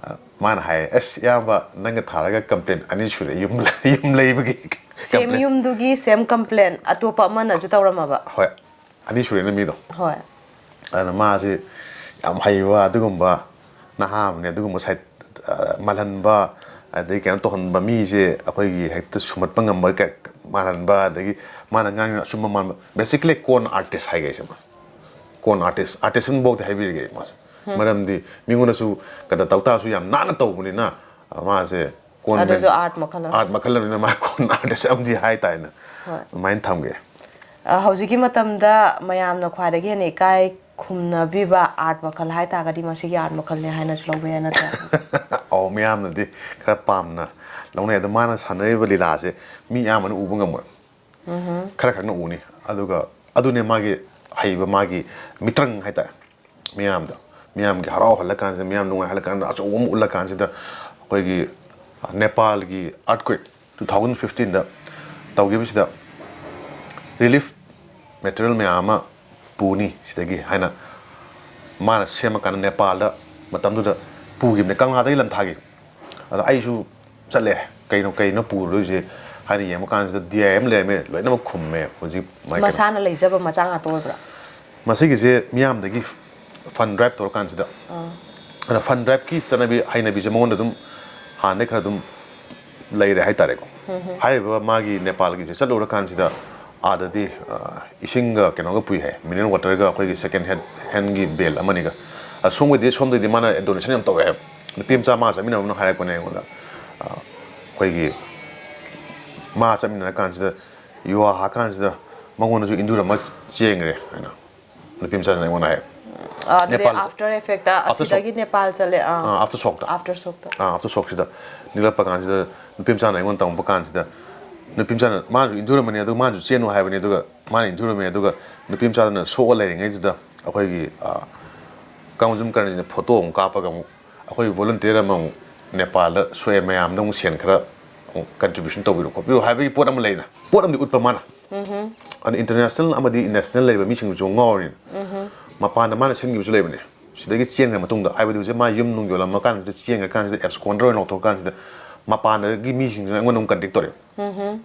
ꯑ, ꯃꯥꯅ ꯍꯥꯏꯌꯦ, "ꯑꯁ, ꯏꯌꯥꯝꯕ, ꯅꯪꯒ ꯊꯥꯔꯒ complain ꯑꯅꯤ ꯁꯨꯔꯦ, ꯌꯨꯝ, ꯌꯨꯝ ꯂꯩꯕꯒꯤ same complain꯫" Same ꯌꯨꯝꯗꯨꯒꯤ same complain ꯑꯇꯣꯞꯄ ꯑꯃꯅꯁꯨ ꯇꯧꯔꯝꯃꯕ? ꯍꯣꯏ, ꯑꯅꯤ ꯁꯨꯔꯦꯅ ꯃꯤꯗꯣ꯫ ꯍꯣꯏ꯫ ꯑꯗꯨꯅ ꯃꯥꯁꯤ ꯌꯥꯝ ꯍꯩꯕ, ꯑꯗꯨꯒꯨꯝꯕ ꯅꯍꯥ ꯑꯃꯅꯤ, ꯑꯗꯨꯒꯨꯝꯕ ꯁꯥꯏꯠ, ꯑ, ꯃꯥꯜꯍꯟꯕ, ꯑꯗꯩ ꯀꯩꯅꯣ ꯇꯧꯍꯟꯕ ꯃꯤꯁꯦ ꯑꯩꯈꯣꯏꯒꯤ ꯍꯦꯛꯇ ꯁꯨꯝꯍꯠꯄ ꯉꯝꯕ, ꯀ-, ꯃꯥꯜꯍꯟꯕ, ꯑꯗꯒꯤ ꯃꯥꯅ ꯉꯥꯡꯉꯤꯕ ꯑꯆꯨꯝꯕ ꯃꯥꯟꯕ, basically con artist ꯍꯥꯏꯒꯦ ꯑꯩꯁꯦ ꯃꯥ꯫ Con artist, artist ꯑꯃꯐꯥꯎꯗꯤ ꯍꯥꯏꯕꯤꯔꯒꯦ ꯑꯩ ꯃꯥꯁꯦ꯫ ꯃꯔꯝꯗꯤ ꯃꯤꯉꯣꯟꯗꯁꯨ ꯀꯩꯅꯣ ꯇꯧ ꯇꯥꯔꯁꯨ ꯌꯥꯝ ꯅꯥꯟꯅ ꯇꯧꯕꯅꯤꯅ, ꯑ, ꯃꯥꯁꯦ ꯀꯣꯟ ꯑꯗꯨꯁꯨ ꯃꯦꯟ-, art ꯃꯈꯜ ꯑꯃ꯫ Art ꯃꯈꯜ ꯑꯃꯅꯤꯅ ꯃꯥ ꯀꯣꯟ artist ꯑꯃꯗꯤ ꯍꯥꯏꯇꯥꯔꯦꯅꯦ꯫ ꯍꯣꯏ꯫ ꯑꯗꯨꯃꯥꯏꯅ ꯊꯝꯒꯦ꯫ ꯑ, ꯍꯧꯖꯤꯛꯀꯤ ꯃꯇꯝꯗ ꯃꯌꯥꯝꯅ ꯈ꯭ꯋꯥꯏꯗꯒꯤ ꯍꯦꯟꯅ ꯏꯀꯥꯏ ꯈꯨꯝꯅꯕꯤꯕ art ꯃꯈꯜ ꯍꯥꯏꯇꯥꯔꯒꯗꯤ ꯃꯁꯤꯒꯤ art ꯃꯈꯜꯅꯦ ꯍꯥꯏꯅꯁꯨ ꯂꯧꯕ ꯌꯥꯏ, ꯅꯠꯇ꯭ꯔꯥ? ꯑꯧ, ꯃꯌꯥꯝꯅꯗꯤ ꯈꯔ ꯄꯥꯝꯅ ꯂꯧꯅꯩ꯫ ꯑꯗꯣ ꯃꯥꯅ ꯁꯥꯟꯅꯔꯤꯕ ꯂꯤꯂꯥꯁꯦ ꯃꯤ ꯑꯌꯥꯝꯕꯅ ꯎꯕ ꯉꯝꯃꯣꯏ꯫ ꯈꯔ ꯈꯛꯅ ꯎꯅꯤ꯫ ꯑꯗꯨꯒ ꯑꯗꯨꯅꯦ ꯃꯥꯒꯤ ꯍꯩꯕ, ꯃꯥꯒꯤ ꯃꯤꯇ꯭ꯔꯪ ꯍꯥꯏꯇꯥꯔꯦ꯫ ꯃꯤꯌꯥꯝꯗ, ꯃꯤꯌꯥꯝꯒꯤ ꯍꯔꯥꯎꯍꯜꯂꯀꯥꯟꯁꯤꯗ, ꯃꯤꯌꯥꯝ ꯅꯨꯡꯉꯥꯏꯍꯜꯂꯀꯥꯟꯗ, ꯑꯆꯧꯕ ꯑꯃ ꯎꯠꯂꯀꯥꯟꯁꯤꯗ, ꯑꯩꯈꯣꯏꯒꯤ ꯅꯦꯄꯥꯜꯒꯤ earthquake two thousand fifteen ꯗ ꯇꯧꯈꯤꯕꯁꯤꯗ relief material ꯃꯌꯥꯝ ꯑꯃ ꯄꯨꯅꯤ ꯁꯤꯗꯒꯤ ꯍꯥꯏꯅ ꯃꯥꯅ ꯁꯦꯝꯃꯀꯥꯟꯗ ꯅꯦꯄꯥꯜꯗ ꯃꯇꯝꯗꯨꯗ ꯄꯨꯈꯤꯕꯅꯦ, ꯀꯪꯂꯥꯗꯒꯤ ꯂꯪꯊꯥꯈꯤ꯫ ꯑꯗ ꯑꯩꯁꯨ ꯆꯠꯂꯦ, "ꯀꯩꯅꯣ, ꯀꯩꯅꯣ ꯄꯨꯔꯨꯗꯣꯏꯁꯦ?" ꯍꯥꯏꯅ ꯌꯦꯡꯕ ꯀꯥꯟꯁꯤꯗ D I M ꯂꯩꯔꯝꯃꯦ, ꯂꯣꯏꯅꯃꯛ ꯈꯨꯝꯃꯦ꯫ ꯍꯧꯖꯤꯛ ꯃꯥꯏ ꯀꯩꯅꯣ-, ꯃꯁꯥꯅ ꯂꯩꯖꯕ ꯃꯆꯥ ꯉꯥꯛꯇ ꯑꯣꯏꯕ꯭ꯔꯥ? ꯃꯁꯤꯒꯤꯁꯦ ꯃꯤꯌꯥꯝꯗꯒꯤ fund drive ꯇꯧꯔꯀꯥꯟꯁꯤꯗ, ꯑꯥ꯫ ꯑꯗ fund drive ꯀꯤ ꯆꯠꯅꯕꯤ, ꯍꯩꯅꯕꯤꯁꯦ ꯃꯉꯣꯟꯗ ꯑꯗꯨꯝ ꯍꯥꯟꯅꯗꯩ ꯈꯔ ꯑꯗꯨꯝ ꯂꯩꯔꯦ ꯍꯥꯏꯇꯥꯔꯦꯀꯣ꯫ ꯍꯥꯏꯔꯤꯕ ꯃꯥꯒꯤ ꯅꯦꯄꯥꯜꯒꯤꯁꯦ ꯆꯠꯂꯨꯔꯀꯥꯟꯁꯤꯗ ꯑꯥꯗꯗꯤ, ꯑ, ꯏꯁꯤꯡꯒ ꯀꯩꯅꯣꯒ ꯄꯨꯏ ꯍꯥꯏ, mineral water ꯒ ꯑꯩꯈꯣꯏꯒꯤ second hand, hand ꯒꯤ bale ꯑꯃꯅꯤꯒ꯫ ꯑ, ꯁꯣꯝꯒꯤꯗꯤ, ꯁꯣꯝꯗꯩꯗꯤ ꯃꯥꯅ donation ꯌꯥꯝ ꯇꯧꯋꯦ ꯍꯥꯏꯕ꯫ ꯅꯨꯄꯤ ꯃꯆꯥ ꯃꯥ ꯆꯠꯃꯤꯟꯅꯕ ꯑꯃꯅ ꯍꯥꯏꯔꯛꯄꯅꯦ ꯑꯩꯉꯣꯟꯗ꯫ ꯑ, ꯑꯩꯈꯣꯏꯒꯤ ꯃꯥ ꯆꯠꯃꯤꯟꯅꯔ ꯀꯥꯟꯁꯤꯗ ꯌꯨꯍꯥ ꯍꯥ ꯀꯥꯟꯁꯤꯗ ꯃꯉꯣꯟꯗꯁꯨ ꯏꯟꯗꯨꯔ ꯑꯃ ꯆꯦꯟꯈ꯭ꯔꯦ ꯍꯥꯏꯅ ꯅꯨꯄꯤ ꯃꯆꯥꯁꯤꯅ ꯑꯩꯉꯣꯟꯗ ꯍꯥꯏ꯫ ꯑꯥ, ꯑꯗꯨꯗꯤ ꯅꯦꯄꯥꯜ after effect ꯇ after shock꯫ ꯑꯁꯤꯗꯒꯤ ꯅꯦꯄꯥꯜ ꯆꯠꯂꯦ꯫ ꯑꯥ꯫ ꯑꯥ, after shock ꯇ꯫ After shock ꯇ꯫ ꯑꯥ, after shock ꯁꯤꯗ ꯅꯤꯛꯂꯛꯄ ꯀꯥꯟꯁꯤꯗ ꯅꯨꯄꯤ ꯃꯆꯥꯅ ꯑꯩꯉꯣꯟꯗ ꯇꯝꯃꯛꯄ ꯀꯥꯟꯁꯤꯗ ꯅꯨꯄꯤ ꯃꯆꯥꯅ, ꯃꯥꯅꯁꯨ ꯏꯟꯊꯨꯔꯝꯕꯅꯤ, ꯑꯗꯨ ꯃꯥꯅꯁꯨ ꯆꯦꯟꯅꯨ ꯍꯥꯏꯕꯅꯤ, ꯑꯗꯨꯒ ꯃꯥꯅ ꯏꯟꯊꯨꯔꯝꯃꯦ, ꯑꯗꯨꯒ ꯅꯨꯄꯤ ꯃꯆꯥꯗꯨꯅ ꯁꯣꯛꯑ ꯂꯩꯔꯤꯉꯩꯁꯤꯗ ꯑꯩꯈꯣꯏꯒꯤ, ꯑꯥ, ꯀꯥꯡꯖꯝ ꯀꯔꯟꯁꯤꯅ photo ꯑꯃꯨꯛ ꯀꯥꯞꯄꯒ ꯑꯃꯨꯛ ꯑꯩꯈꯣꯏ volunteer ꯑꯃꯃꯨꯛ ꯅꯦꯄꯥꯜꯗ ꯁꯣꯛꯑꯦ, ꯃꯌꯥꯝꯗ ꯑꯃꯨꯛ ꯁꯦꯟ ꯈꯔ ꯑꯃꯨꯛ contribution ꯇꯧꯕꯤꯔꯣ ꯈꯣꯠꯄꯤꯔꯣ ꯍꯥꯏꯕꯒꯤ ꯄꯣꯠ ꯑꯃ ꯂꯩꯅ, ꯄꯣꯠ ꯑꯃꯗꯤ ꯎꯠꯄ ꯃꯥꯅ꯫ ꯑꯗꯨ international ꯑꯃꯗꯤ national ꯂꯩꯕ ꯃꯤꯁꯤꯡꯗꯨꯁꯨ ꯉꯥꯎꯔꯤꯅꯤ꯫ ꯃꯄꯥꯟꯗ ꯃꯥꯅ ꯁꯤꯟꯈꯤꯕꯁꯨ ꯂꯩꯕꯅꯦ꯫ ꯁꯤꯗꯒꯤ ꯆꯦꯟꯈ꯭ꯔ ꯃꯇꯨꯡꯗ, ꯍꯥꯏꯕꯗꯤ ꯍꯧꯖꯤꯛ ꯃꯥ ꯌꯨꯝ ꯅꯨꯡ ꯌꯣꯜꯂꯝꯃ ꯀꯥꯟꯁꯤꯗ, ꯆꯦꯟꯈ꯭ꯔ ꯀꯥꯟꯁꯤꯗ, absconder ꯑꯣꯏꯅ ꯂꯧꯊꯣꯛ ꯀꯥꯟꯁꯤꯗ, ꯃꯄꯥꯟꯗꯒꯤ ꯃꯤꯁꯤꯡꯁꯤꯅ ꯑꯩꯉꯣꯟꯗ ꯑꯃꯨꯛ contact ꯇꯧꯔꯛꯑꯦ꯫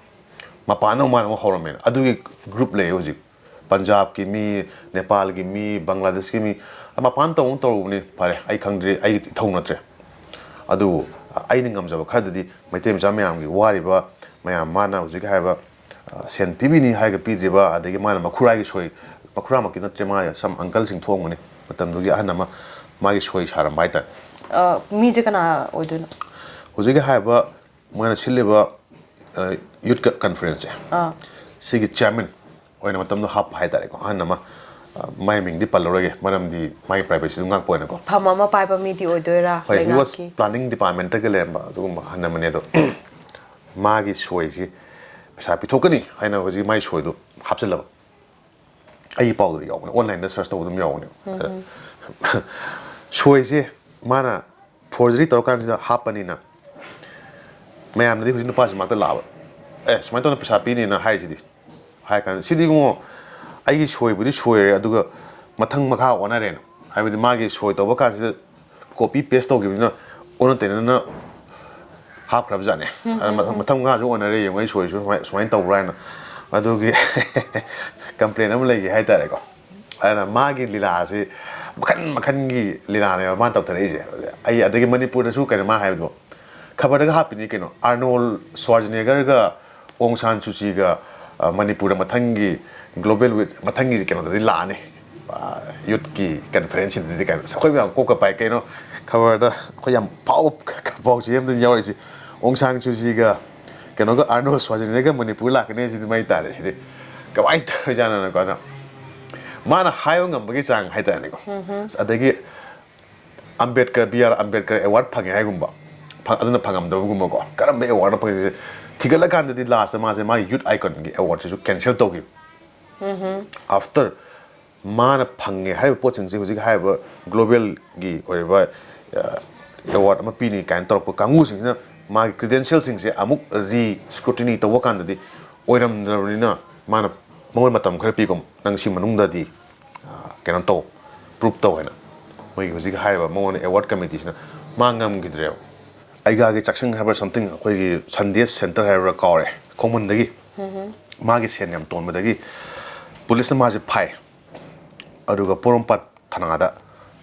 ꯃꯄꯥꯟꯗ ꯑꯃꯨꯛ ꯃꯥꯅ ꯑꯃꯨꯛ ꯍꯧꯔꯝꯃꯦꯅ꯫ ꯑꯗꯨꯒꯤ group ꯂꯩꯌꯦ ꯍꯧꯖꯤꯛ꯫ ꯄꯟꯖꯥꯕꯀꯤ ꯃꯤ, ꯅꯦꯄꯥꯜꯒꯤ ꯃꯤ, ꯕꯪꯒ꯭ꯂꯥꯗꯦꯁꯀꯤ ꯃꯤ, ꯃꯄꯥꯟ ꯇꯧ-, ꯇꯧꯔꯨꯕꯅꯤ꯫ ꯐꯔꯦ, ꯑꯩ ꯈꯪꯗ꯭ꯔꯤ, ꯑꯩ ꯏꯊꯧ ꯅꯠꯇ꯭ꯔꯦ꯫ ꯑꯗꯨꯕꯨ ꯑꯩꯅ ꯉꯝꯖꯕ ꯈꯔꯗꯗꯤ ꯃꯩꯇꯩ ꯃꯆꯥ ꯃꯌꯥꯝꯒꯤ ꯋꯥꯔꯤꯕ ꯃꯌꯥꯝ, ꯃꯥꯅ ꯍꯧꯖꯤꯛ ꯍꯥꯏꯔꯤꯕ, ꯑ, ꯁꯦꯟ ꯄꯤꯕꯤꯅꯤ ꯍꯥꯏꯔꯒ ꯄꯤꯗ꯭ꯔꯤꯕ, ꯑꯗꯒꯤ ꯃꯥꯅ ꯃꯈꯨꯔꯥꯒꯤ ꯁꯣꯏ, ꯃꯈꯨꯔꯥꯃꯛꯇꯤ ꯅꯠꯇ꯭ꯔꯦ, ꯃꯥ some uncle ꯁꯤꯡ ꯊꯣꯛꯑꯝꯒꯅꯤ, ꯃꯇꯝꯗꯨꯒꯤ ꯑꯍꯟ ꯑꯃ, ꯃꯥꯒꯤ ꯁꯣꯏ ꯁꯥꯔꯝꯕ ꯍꯥꯏꯇꯥꯔꯦ꯫ ꯑ, ꯃꯤꯁꯦ ꯀꯅꯥ ꯑꯣꯏꯗꯣꯏꯅꯣ? ꯍꯧꯖꯤꯛꯀꯤ ꯍꯥꯏꯔꯤꯕ ꯃꯣꯏꯅ ꯁꯤꯜꯂꯤꯕ ꯌꯨꯠ ꯀꯟꯐꯔꯦꯟꯁꯁꯦ, ꯑꯥ ꯁꯤꯒꯤ ꯆꯤꯌꯥꯔꯃꯦꯟ ꯑꯣꯏꯅ ꯃꯇꯝꯗꯣ ꯍꯥꯞꯄ ꯍꯥꯏꯇꯥꯔꯦꯀꯣ, ꯑꯍꯟ ꯑꯃ꯫ ꯑ, ꯃꯥꯏ ꯃꯤꯡꯗꯤ ꯄꯜꯂꯔꯣꯏꯒꯦ, ꯃꯔꯝꯗꯤ ꯃꯥꯒꯤ ꯄ꯭ꯔꯥꯏꯚꯦꯁꯤꯗꯨ ꯉꯥꯛꯄ ꯑꯣꯏꯅꯀꯣ꯫ ꯐꯝ ꯑꯃ ꯄꯥꯏꯕ ꯃꯤꯗꯤ ꯑꯣꯏꯗꯣꯏꯔꯥ? ꯍꯣꯏ, he was ꯂꯩꯉꯥꯛꯀꯤ? planning department ꯇꯒꯤ ꯂꯩꯔꯝꯕ ꯑꯗꯨꯒꯨꯝꯕ ꯑꯍꯟ ꯑꯃꯅꯦ꯫ ꯑꯗꯣ ꯃꯥꯒꯤ ꯁꯣꯏꯁꯤ ꯄꯩꯁꯥ ꯄꯤꯊꯣꯛꯀꯅꯤ ꯍꯥꯏꯅ ꯍꯧꯖꯤꯛ ꯃꯥꯒꯤ ꯁꯣꯏꯗꯣ ꯍꯥꯞꯆꯤꯜꯂꯕ꯫ ꯑꯩꯒꯤ ꯄꯥꯎꯗꯨꯗ ꯌꯥꯎꯕꯅꯦ, online ꯗ search ꯇꯧꯕ ꯑꯗꯨꯝ ꯌꯥꯎꯕꯅꯦ꯫ ꯑꯗ ꯁꯣꯏꯁꯦ ꯃꯥꯅ forgery ꯇꯧꯔꯀꯥꯟꯁꯤꯗ ꯍꯥꯞꯄꯅꯤꯅ ꯃꯌꯥꯝꯅꯗꯤ ꯍꯧꯖꯤꯛ ꯅꯨꯄꯥꯁꯤ ꯃꯔꯛꯇ ꯂꯥꯛꯑꯕ, "ꯑꯦ, ꯁꯨꯃꯥꯏꯅ ꯇꯧꯅ ꯄꯩꯁꯥ ꯄꯤꯅꯤꯅ ꯍꯥꯏꯁꯤꯗꯤ?" ꯍꯥꯏ ꯀꯥꯟꯗ, "ꯁꯤꯗꯤ ꯏꯕꯨꯡꯉꯣ, ꯑꯩꯒꯤ ꯁꯣꯏꯕꯨꯗꯤ ꯁꯣꯏꯔꯦ, ꯑꯗꯨꯒ ꯃꯊꯪ ꯃꯈꯥ ꯑꯣꯟꯅꯔꯦꯅ", ꯍꯥꯏꯕꯗꯤ ꯃꯥꯒꯤ ꯁꯣꯏ ꯇꯧꯕ ꯀꯥꯟꯁꯤꯗ copy paste ꯇꯧꯈꯤꯕꯅꯤꯅ ꯑꯣꯟꯅ ꯇꯩꯅꯅ ꯍꯥꯞꯈ꯭ꯔꯕꯖꯥꯠꯅꯦ꯫ ꯑꯗ ꯃꯊꯪ ꯃꯈꯥꯁꯨ ꯑꯣꯟꯅꯔꯦ, ꯌꯦꯡꯉꯣ ꯑꯩ ꯁꯣꯏꯁꯨ ꯁꯨꯃꯥꯏꯅ, ꯁꯨꯃꯥꯏꯅ ꯇꯧꯕ꯭ꯔꯥ ꯍꯥꯏꯅ꯫ ꯑꯗꯨꯒꯤ complain ꯑꯃ ꯂꯩꯈꯤ ꯍꯥꯏꯇꯥꯔꯦꯀꯣ꯫ ꯑꯗꯨꯅ ꯃꯥꯒꯤ ꯂꯤꯂꯥꯁꯤ ꯃꯈꯟ ꯃꯈꯟꯒꯤ ꯂꯤꯂꯥꯅꯦꯕ ꯃꯥꯅ ꯇꯧꯊꯔꯛꯏꯁꯦ꯫ ꯑꯩ ꯑꯗꯒꯤ ꯃꯅꯤꯄꯨꯔꯗꯁꯨ ꯀꯩꯅꯣ ꯃꯥ ꯍꯥꯏꯕꯗꯣ, ꯈꯕꯔꯗꯒ ꯍꯥꯞꯄꯤꯅꯤ ꯀꯩꯅꯣ, ꯑꯥꯔꯅꯣꯜ ꯁ꯭ꯋꯥꯔꯖꯅꯦꯒꯔꯒ ꯑꯣꯡ ꯁꯥꯟ ꯁꯨꯆꯤꯒ, ꯑ, ꯃꯅꯤꯄꯨꯔꯗ ꯃꯊꯪꯒꯤ global week ꯃꯊꯪꯒꯤ ꯀꯩꯅꯣꯗꯗꯤ ꯂꯥꯛꯑꯅꯤ, ꯑ, ꯌꯨꯠꯀꯤ ꯀꯟꯐꯔꯦꯟꯁꯁꯤꯗꯗꯤ ꯀꯩꯅꯣ꯫ ꯑꯩꯈꯣꯏ ꯃꯌꯥꯝ ꯀꯣꯛꯀ ꯄꯥꯏ ꯀꯩꯅꯣ, ꯈꯕꯔꯗ ꯑꯩꯈꯣꯏ ꯌꯥꯝ ꯐꯥꯎꯕ ꯄꯥꯎꯆꯦ ꯑꯃꯗ ꯌꯥꯎꯔꯤꯁꯤ, ꯑꯣꯡ ꯁꯥꯟ ꯁꯨꯆꯤꯒ ꯀꯩꯅꯣꯒ ꯑꯥꯔꯅꯣꯜ ꯁ꯭ꯋꯥꯔꯖꯅꯦꯒꯔꯒ ꯃꯅꯤꯄꯨꯔ ꯂꯥꯛꯀꯅꯤ ꯁꯤꯗꯤ ꯃꯩ ꯇꯥꯔꯦ ꯁꯤꯗꯤ꯫ ꯀꯃꯥꯏꯅ ꯇꯧꯔꯤꯖꯥꯠꯅꯣꯀꯣ? ꯑꯗꯣ ꯃꯥꯅ ꯍꯥꯏꯕ ꯉꯝꯕꯒꯤ ꯆꯥꯡ ꯍꯥꯏꯇꯥꯔꯦꯅꯦꯀꯣ꯫ ꯑꯗꯒꯤ Ambedkar, B R Ambedkar award ꯐꯪꯉꯦ ꯍꯥꯏꯒꯨꯝꯕ, ꯐ-, ꯑꯗꯨꯅ ꯐꯪꯉꯝꯗꯕꯒꯨꯝꯕꯀꯣ꯫ ꯀꯔꯝꯕ award ꯐꯪꯉꯤꯁꯦ ꯊꯤꯒꯠꯂꯀꯥꯟꯗꯗꯤ last ꯇ ꯃꯥꯁꯦ ꯃꯥꯒꯤ youth icon ꯒꯤ award ꯁꯤꯁꯨ cancel ꯇꯧꯈꯤꯕ꯫ After ꯃꯥꯅ ꯐꯪꯉꯦ ꯍꯥꯏꯔꯤꯕ ꯄꯣꯠꯁꯤꯡꯁꯦ ꯍꯧꯖꯤꯛ ꯍꯥꯏꯔꯤꯕ global ꯒꯤ ꯑꯣꯏꯔꯤꯕ, ꯑ, award ꯑꯃ ꯄꯤꯅꯤ ꯀꯥꯏꯅ ꯇꯧꯔꯛꯄ ꯀꯥꯡꯕꯨꯁꯤꯡꯁꯤꯅ ꯃꯥꯒꯤ credential ꯁꯤꯡꯁꯦ ꯑꯃꯨꯛ re scrutiny ꯇꯧꯕ ꯀꯥꯟꯗꯗꯤ ꯑꯣꯏꯔꯝꯗ꯭ꯔꯕꯅꯤꯅ ꯃꯥꯅ ꯃꯉꯣꯟꯗ ꯃꯇꯝ ꯈꯔ ꯄꯤꯀꯣ, "ꯅꯪ ꯁꯤ ꯃꯅꯨꯡꯗꯗꯤ, ꯑ, ꯀꯩꯅꯣ ꯇꯧ, prove ꯇꯧ" ꯍꯥꯏꯅ꯫ ꯃꯣꯏꯒꯤ ꯍꯧꯖꯤꯛ ꯍꯥꯏꯔꯤꯕ ꯃꯉꯣꯟꯗ award committee ꯁꯤꯅ ꯃꯥ ꯉꯝꯈꯤꯗ꯭ꯔꯦꯕ꯫ ꯑꯩꯒꯥꯒꯤ ꯆꯥꯛꯁꯪ ꯍꯥꯏꯕ꯭ꯔꯥ something, ꯑꯩꯈꯣꯏꯒꯤ ꯁꯟꯗꯦꯁ ꯁꯦꯟꯇꯔ ꯍꯥꯏꯕ꯭ꯔꯥ ꯀꯥꯎꯔꯦ, ꯈꯣꯡꯃꯟꯗꯒꯤ ꯃꯥꯒꯤ ꯁꯦꯟ ꯌꯥꯝ ꯇꯣꯟꯕꯗꯒꯤ ꯄꯨꯂꯤꯁꯅ ꯃꯥꯁꯦ ꯐꯥꯏ꯫ ꯑꯗꯨꯒ ꯄꯣꯔꯣꯝꯄꯥꯠ ꯊꯅꯥꯗ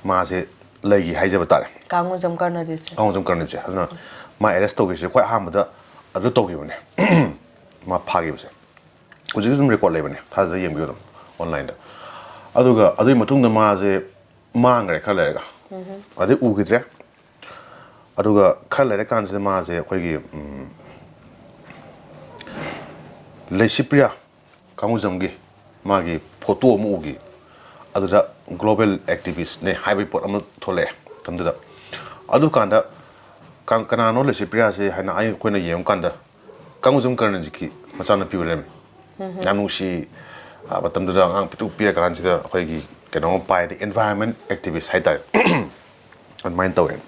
ꯃꯥꯁꯦ ꯂꯩꯈꯤ ꯍꯥꯏꯖꯕ ꯇꯥꯔꯦ꯫ ꯀꯥꯡꯉꯨꯖꯝ ꯀꯔꯅꯖꯤꯠꯁꯦ꯫ ꯀꯥꯡꯉꯨꯖꯝ ꯀꯔꯅꯖꯤꯠꯁꯦ꯫ ꯑꯗꯨꯅ ꯃꯥ arrest ꯇꯧꯈꯤꯁꯦ ꯈ꯭ꯋꯥꯏ ꯑꯍꯥꯟꯕꯗ ꯑꯗꯨ ꯇꯧꯈꯤꯕꯅꯦ꯫ ꯃꯥ ꯐꯥꯈꯤꯕꯁꯦ ꯍꯧꯖꯤꯛꯁꯨ ꯑꯗꯨꯝ record ꯂꯩꯕꯅꯦ, ꯊꯥꯖꯗ ꯌꯦꯡꯕꯤꯌꯨ ꯑꯗꯨꯝ online ꯗ꯫ ꯑꯗꯨꯒ ꯑꯗꯨꯒꯤ ꯃꯇꯨꯡꯗ ꯃꯥꯁꯦ ꯃꯥꯡꯈ꯭ꯔꯦ ꯈꯔ ꯂꯩꯔꯒ꯫ ꯑꯗꯩ ꯎꯈꯤꯗ꯭ꯔꯦ꯫ ꯑꯗꯨꯒ ꯈꯔ ꯂꯩꯔꯀꯥꯟꯁꯤꯗ ꯃꯥꯁꯦ ꯑꯩꯈꯣꯏꯒꯤ, ꯎꯝ, ꯂꯩꯁꯤꯄ꯭ꯔꯤꯌꯥ ꯀꯥꯡꯒꯨꯖꯝꯒꯤ ꯃꯥꯒꯤ ꯐꯣꯇꯣ ꯑꯃ ꯎꯈꯤ꯫ ꯑꯗꯨꯗ global activist ꯅꯦ ꯍꯥꯏꯕꯒꯤ ꯄꯣꯠ ꯑꯃ ꯊꯣꯛꯂꯛꯑꯦ ꯃꯇꯝꯗꯨꯗ꯫ ꯑꯗꯨꯀꯥꯟꯗ ꯀ-, ꯀꯅꯥꯅꯣ ꯂꯩꯁꯤꯄ꯭ꯔꯤꯌꯥꯁꯦ ꯍꯥꯏꯅ ꯑꯩ, ꯑꯩꯈꯣꯏꯅ ꯌꯦꯡꯕ ꯀꯥꯟꯗ ꯀꯥꯡꯒꯨꯖꯝ ꯀꯔꯅꯖꯤꯠꯀꯤ ꯃꯆꯥꯅꯨꯄꯤ ꯑꯣꯏ ꯂꯩꯔꯝꯃꯤ꯫ ꯌꯥꯝ ꯅꯨꯡꯁꯤ꯫ ꯑ, ꯃꯇꯝꯗꯨꯗ ꯑꯉꯥꯡ ꯄꯤꯛꯇ꯭ꯔꯨ ꯄꯤꯔꯀꯥꯟꯁꯤꯗ ꯑꯩꯈꯣꯏꯒꯤ ꯀꯩꯅꯣꯝ ꯄꯥꯏꯗꯤ, environment activist ꯍꯥꯏꯇꯥꯔꯦ꯫ ꯑꯗꯨꯃꯥꯏꯅ ꯇꯧꯋꯦ꯫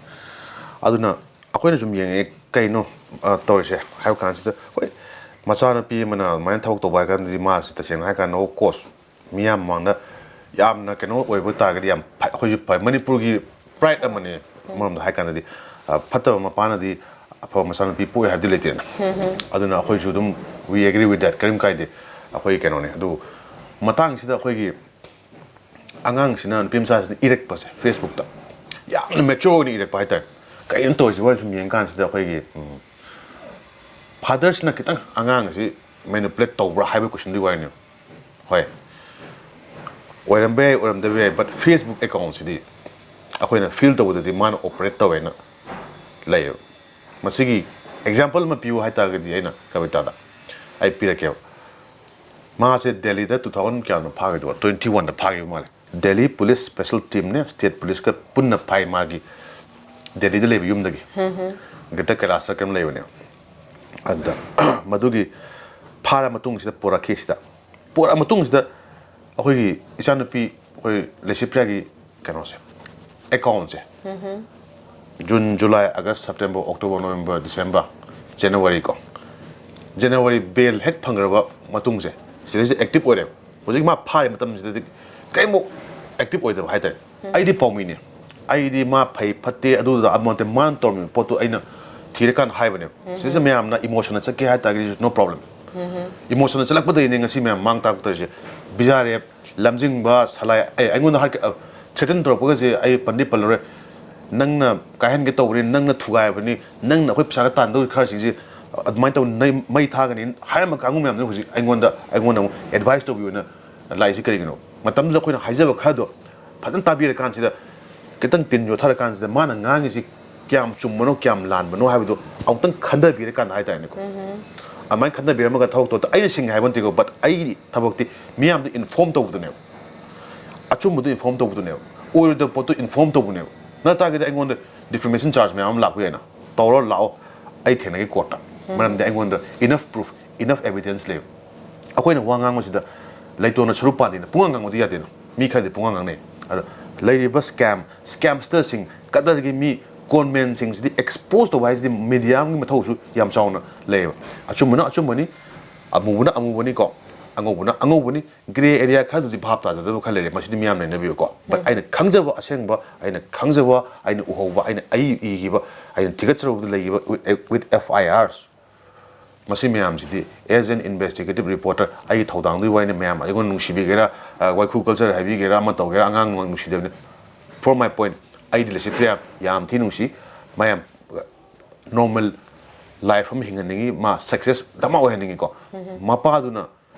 ꯑꯗꯨꯅ ꯑꯩꯈꯣꯏꯅ ꯁꯨꯝ ꯌꯦꯡꯉꯛꯑꯦ, ꯀꯩꯅꯣ, ꯑ, ꯇꯧꯔꯤꯁꯦ ꯍꯥꯏꯕ ꯀꯥꯟꯁꯤꯗ, ꯍꯣꯏ, ꯃꯆꯥꯅꯨꯄꯤ ꯑꯃꯅ ꯑꯗꯨꯃꯥꯏꯅ ꯊꯕꯛ ꯇꯧꯕ ꯍꯥꯏ ꯀꯥꯟꯗꯗꯤ ꯃꯥꯁꯤ ꯇꯁꯦꯡꯅ ꯍꯥꯏ ꯀꯥꯟꯗ, of course, ꯃꯤꯌꯥꯝ ꯃꯃꯥꯡꯗ ꯌꯥꯝꯅ ꯀꯩꯅꯣ ꯑꯣꯏꯕ ꯇꯥꯔꯒꯗꯤ ꯌꯥꯝ ꯐ-, ꯑꯩꯈꯣꯏꯁꯨ ꯐ-, ꯃꯅꯤꯄꯨꯔꯒꯤ pride ꯑꯃꯅꯤ꯫ ꯑꯃꯔꯣꯝꯗ ꯍꯥꯏ ꯀꯥꯟꯗꯗꯤ, ꯑ, ꯐꯠꯇꯕ ꯃꯄꯥꯅꯗꯤ ꯑꯐꯕ ꯃꯆꯥꯅꯨꯄꯤ ꯄꯣꯛꯑꯣꯏ ꯍꯥꯏꯕꯗꯤ ꯂꯩꯇꯦꯅ꯫ ꯑꯗꯨꯅ ꯑꯩꯈꯣꯏꯁꯨ ꯑꯗꯨꯝ we agree with that, ꯀꯔꯤꯝ ꯀꯥꯏꯗꯦ, ꯑꯩꯈꯣꯏ ꯀꯩꯅꯣꯅꯦ꯫ ꯑꯗꯨꯕꯨ ꯃꯇꯥꯡꯁꯤꯗ ꯑꯩꯈꯣꯏꯒꯤ ꯑꯉꯥꯡꯁꯤꯅ, ꯅꯨꯄꯤ ꯃꯆꯥꯁꯤꯅ ꯏꯔꯛꯄꯁꯦ Facebook ꯇ, ꯌꯥꯝꯅ mature ꯑꯣꯏꯅ ꯏꯔꯛꯄ ꯍꯥꯏꯇꯥꯔꯦ꯫ ꯀꯩꯅꯣ ꯇꯧꯔꯤꯁꯤꯕꯣ ꯁꯨꯝ ꯌꯦꯡꯀꯥꯟꯁꯤꯗ ꯑꯩꯈꯣꯏꯒꯤ, ꯎꯝ, father ꯁꯤꯅ ꯈꯤꯇꯪ ꯑꯉꯥꯡꯁꯤ manipulate ꯇꯧꯕ꯭ꯔꯥ ꯍꯥꯏꯕ question ꯗꯨꯒꯤ ꯋꯥꯔꯤꯅꯦꯕ꯫ ꯍꯣꯏ, ꯑꯣꯏꯔꯝꯕ ꯌꯥꯏ, ꯑꯣꯏꯔꯝꯗꯕ ꯌꯥꯏ, but Facebook account ꯁꯤꯗꯤ ꯑꯩꯈꯣꯏꯅ feel ꯇꯧꯕꯗꯗꯤ ꯃꯥꯅ operate ꯇꯧꯋꯦꯅ ꯂꯩꯌꯦꯕ꯫ ꯃꯁꯤꯒꯤ example ꯑꯃ ꯄꯤꯌꯨ ꯍꯥꯏꯇꯥꯔꯒꯗꯤ, ꯑꯩꯅ ꯀꯕꯤꯇꯥꯗ ꯑꯩ ꯄꯤꯔꯛꯀꯦꯕ꯫ ꯃꯥꯁꯦ ꯗꯦꯜꯂꯤꯗ two thousand ꯀꯌꯥꯅꯣ ꯐꯥꯈꯤꯗꯣ, twenty one ꯗ ꯐꯥꯈꯤꯕ ꯃꯥꯜꯂꯦ꯫ ꯗꯦꯜꯂꯤ police special team ꯅꯦ state police ꯀ ꯄꯨꯟꯅ ꯐꯥꯏ ꯃꯥꯒꯤ ꯗꯦꯜꯂꯤꯗ ꯂꯩꯕ ꯌꯨꯝꯗꯒꯤ꯫ Greater Kailash ꯅ ꯀꯩꯅꯣꯝ ꯂꯩꯕꯅꯦ꯫ ꯑꯗꯨꯗ ꯃꯗꯨꯒꯤ ꯐꯥꯔ ꯃꯇꯨꯡꯁꯤꯗ ꯄꯨꯔꯛꯈꯤ ꯁꯤꯗ꯫ ꯄꯨꯔꯛꯑ ꯃꯇꯨꯡꯁꯤꯗ ꯑꯩꯈꯣꯏꯒꯤ ꯏꯆꯥꯅꯨꯄꯤ, ꯑꯩꯈꯣꯏ ꯂꯩꯁꯤꯄ꯭ꯔꯤꯌꯥꯒꯤ ꯀꯩꯅꯣꯁꯦ, account ꯁꯦ, June, July, August, September, October, November, December, January ꯀꯣ, January bail ꯍꯦꯛ ꯐꯪꯈ꯭ꯔꯕ ꯃꯇꯨꯡꯁꯦ, ꯁꯤꯗꯩꯁꯤꯗ active ꯑꯣꯏꯔꯦꯕ꯫ ꯍꯧꯖꯤꯛ ꯃꯥ ꯐꯥꯔꯤ ꯃꯇꯝꯁꯤꯗꯗꯤ ꯀꯔꯤꯝꯐꯥꯎ active ꯑꯣꯏꯗꯕ ꯍꯥꯏꯇꯥꯔꯦ꯫ ꯑꯩꯗꯤ ꯄꯥꯎꯃꯤꯅꯦ, ꯑꯩꯗꯤ ꯃꯥ ꯐꯩ ꯐꯠꯇꯦ ꯑꯗꯨꯗ ꯑꯃ ꯅꯠꯇꯦ, ꯃꯥꯅ ꯇꯧꯔꯝꯃꯤꯕ ꯄꯣꯠꯇꯨ ꯑꯩꯅ ꯊꯤꯔꯀꯥꯟꯗ ꯍꯥꯏꯕꯅꯦ꯫ ꯁꯤꯗꯩꯁꯤꯗ ꯃꯌꯥꯝꯅ emotion ꯅ ꯆꯠꯀꯦ ꯍꯥꯏꯇꯥꯔꯒꯗꯤ no problem꯫ Emotion ꯅ ꯆꯠꯂꯛꯄꯗꯒꯤꯅꯦ ꯉꯁꯤ ꯃꯌꯥꯝ ꯃꯥꯡ ꯇꯥꯛꯇꯣꯏꯁꯦ꯫ ꯕꯤꯖꯥꯔꯦꯞ, ꯂꯝꯖꯤꯡꯕ, ꯁꯂꯥꯏ, ꯑꯩ, ꯑꯩꯉꯣꯟꯗ ꯍꯥꯠꯀꯦ, ꯑ, threaten ꯇꯧꯔꯛꯄꯒꯁꯦ ꯑꯩ ꯄꯟꯗꯤ ꯄꯜꯂꯔꯣꯏ꯫ ꯅꯪꯅ ꯀꯥꯏꯍꯟꯒꯦ ꯇꯧꯕꯅꯤ, ꯅꯪꯅ ꯊꯨꯒꯥꯏꯕꯅꯤ, ꯅꯪꯅ ꯑꯩꯈꯣꯏ ꯄꯩꯁꯥꯒ ꯇꯥꯟꯗꯧꯔꯤ ꯈꯔꯁꯤꯡꯁꯦ, ꯑꯗꯨꯃꯥꯏꯅ ꯇꯧ, ꯅꯩ-, ꯃꯩ ꯊꯥꯒꯅꯤ ꯍꯥꯏꯔꯝꯕ ꯀꯥꯡꯕꯨ ꯃꯌꯥꯝꯗꯨꯅ ꯍꯧꯖꯤꯛ ꯑꯩꯉꯣꯟꯗ, ꯑꯩꯉꯣꯟꯗ ꯑꯃꯨꯛ advice ꯇꯧꯕꯤꯌꯨꯅ ꯂꯥꯛꯏꯁꯤ ꯀꯔꯤꯒꯤꯅꯣ? ꯃꯇꯝꯗꯨꯗ ꯑꯩꯈꯣꯏꯅ ꯍꯥꯏꯖꯕ ꯈꯔꯗꯣ ꯐꯖꯅ ꯇꯥꯕꯤꯔꯀꯥꯟꯁꯤꯗ ꯈꯤꯇꯪ ꯇꯤꯟ ꯌꯣꯠꯊꯔꯀꯥꯟꯁꯤꯗ ꯃꯥꯅ ꯉꯥꯡꯉꯤꯁꯤ ꯀꯌꯥꯝ ꯆꯨꯝꯕꯅꯣ, ꯀꯌꯥꯝ ꯂꯥꯟꯕꯅꯣ ꯍꯥꯏꯕꯗꯣ ꯑꯃꯨꯛꯇꯪ ꯈꯟꯊꯕꯤꯔꯀꯥꯟꯗ ꯍꯥꯏꯇꯥꯔꯦꯅꯦꯀꯣ꯫ ꯑꯗꯨꯃꯥꯏꯅ ꯈꯟꯊꯕꯤꯔꯝꯃꯒ ꯊꯕꯛꯇꯣ ꯑꯩꯅ ꯁꯤꯡꯉꯦ ꯍꯥꯏꯕ ꯅꯠꯇꯦꯀꯣ, but ꯑꯩꯒꯤ ꯊꯕꯛꯇꯤ ꯃꯤꯌꯥꯝꯗ ꯏꯟꯐꯣꯔꯝ ꯇꯧꯕꯗꯨꯅꯦꯕ, ꯑꯆꯨꯝꯕꯗꯨ ꯏꯟꯐꯣꯔꯝ ꯇꯧꯕꯗꯨꯅꯦꯕ, ꯑꯣꯏꯔꯣꯏꯗꯕ ꯄꯣꯠꯇꯨ ꯏꯟꯐꯣꯔꯝ ꯇꯧꯕꯅꯦꯕ꯫ ꯅꯠꯇ꯭ꯔꯒꯗꯤ ꯑꯩꯉꯣꯟꯗ ꯗꯤꯐꯦꯃꯦꯁꯟ ꯆꯥꯔꯖ ꯃꯌꯥꯝ ꯑꯃ ꯂꯥꯛꯄ ꯌꯥꯏꯅ, ꯇꯧꯔꯣ ꯂꯥꯛꯑꯣ, ꯑꯩ ꯊꯦꯡꯅꯒꯦ ꯀꯣꯔꯠꯇ꯫ ꯃꯔꯝꯗꯤ ꯑꯩꯉꯣꯟꯗ enough proof, enough evidence ꯂꯩꯕ꯫ ꯑꯩꯈꯣꯏꯅ ꯋꯥ ꯉꯥꯡꯕꯁꯤꯗ ꯂꯩꯇꯣꯟꯅ ꯁꯔꯨꯛ ꯄꯥꯟꯗꯦꯅ ꯄꯨꯡꯉꯥꯡ ꯉꯥꯡꯕꯗꯤ ꯌꯥꯗꯦꯅ꯫ ꯃꯤ ꯈꯔꯗꯤ ꯄꯨꯡꯉꯥꯡ ꯉꯥꯡꯅꯩ꯫ ꯑꯗꯣ ꯂꯩꯔꯤꯕ ꯁ꯭ꯀꯦꯝ, ꯁ꯭ꯀꯦꯝꯁꯇꯔꯁꯤꯡ, ꯀꯗꯔꯒꯤ ꯃꯤ, ꯀꯣꯟꯃꯦꯟꯁꯤꯡꯁꯤꯗꯤ ꯑꯦꯛꯁꯄꯣꯖ ꯇꯧꯕ ꯍꯥꯏꯁꯤꯗꯤ ꯃꯦꯗꯤꯌꯥ ꯑꯃꯒꯤ ꯃꯊꯧꯁꯨ ꯌꯥꯝ ꯆꯥꯎꯅ ꯂꯩꯌꯦꯕ꯫ ꯑꯆꯨꯝꯕꯅ ꯑꯆꯨꯝꯕꯅꯤ, ꯑꯃꯨꯕꯅ ꯑꯃꯨꯕꯅꯤꯀꯣ, ꯑꯉꯧꯕꯅ ꯑꯉꯧꯕꯅꯤ, ꯒ꯭ꯔꯦ ꯑꯦꯔꯤꯌꯥ ꯈꯔꯗꯨꯗꯤ ꯚꯥꯞ ꯇꯥꯖꯗꯕ ꯈꯔ ꯂꯩꯔꯦ, ꯃꯁꯤꯗꯤ ꯃꯤꯌꯥꯝꯅ ꯅꯩꯅꯕꯤꯌꯨꯀꯣ꯫ But ꯑꯩꯅ ꯈꯪꯖꯕ ꯑꯁꯦꯡꯕ, ꯑꯩꯅ ꯈꯪꯖꯕ, ꯑꯩꯅ ꯎꯍꯧꯕ, ꯑꯩꯅ ꯑꯩ ꯏꯈꯤꯕ, ꯑꯩꯅ ꯊꯤꯒꯠꯆꯔꯨꯕꯗ ꯂꯩꯈꯤꯕ with, with F I Rs, ꯃꯁꯤ ꯃꯌꯥꯝꯁꯤꯗꯤ as an investigative reporter ꯑꯩꯒꯤ ꯊꯧꯗꯥꯡꯗꯨꯒꯤ ꯋꯥꯔꯤꯅꯤ꯫ ꯃꯌꯥꯝ ꯑꯩꯉꯣꯟꯗ ꯅꯨꯡꯁꯤꯕꯤꯒꯦꯔꯥ, ꯑ, ꯋꯥꯏꯈꯨ ꯀꯜꯆꯔ ꯍꯥꯏꯕꯤꯒꯦꯔꯥ, ꯑꯃ ꯇꯧꯒꯦꯔꯥ, ꯑꯉꯥꯡ ꯅꯨꯡꯁꯤꯗꯕꯅꯤ꯫ For my point, ꯑꯩꯗꯤ ꯂꯩꯁꯤ ꯄ꯭ꯔꯤꯌꯥ ꯌꯥꯝ ꯊꯤ ꯅꯨꯡꯁꯤ꯫ ꯃꯌꯥꯝ ꯅꯣꯔꯃꯦꯜ ꯂꯥꯏꯐ ꯑꯃ ꯍꯤꯡꯍꯟꯅꯤꯡꯉꯤ, ꯃꯥ ꯁꯛꯁꯦꯁ ꯗꯃꯥ ꯑꯣꯏꯍꯟꯅꯤꯡꯉꯤꯀꯣ꯫ ꯃꯄꯥꯗꯨꯅ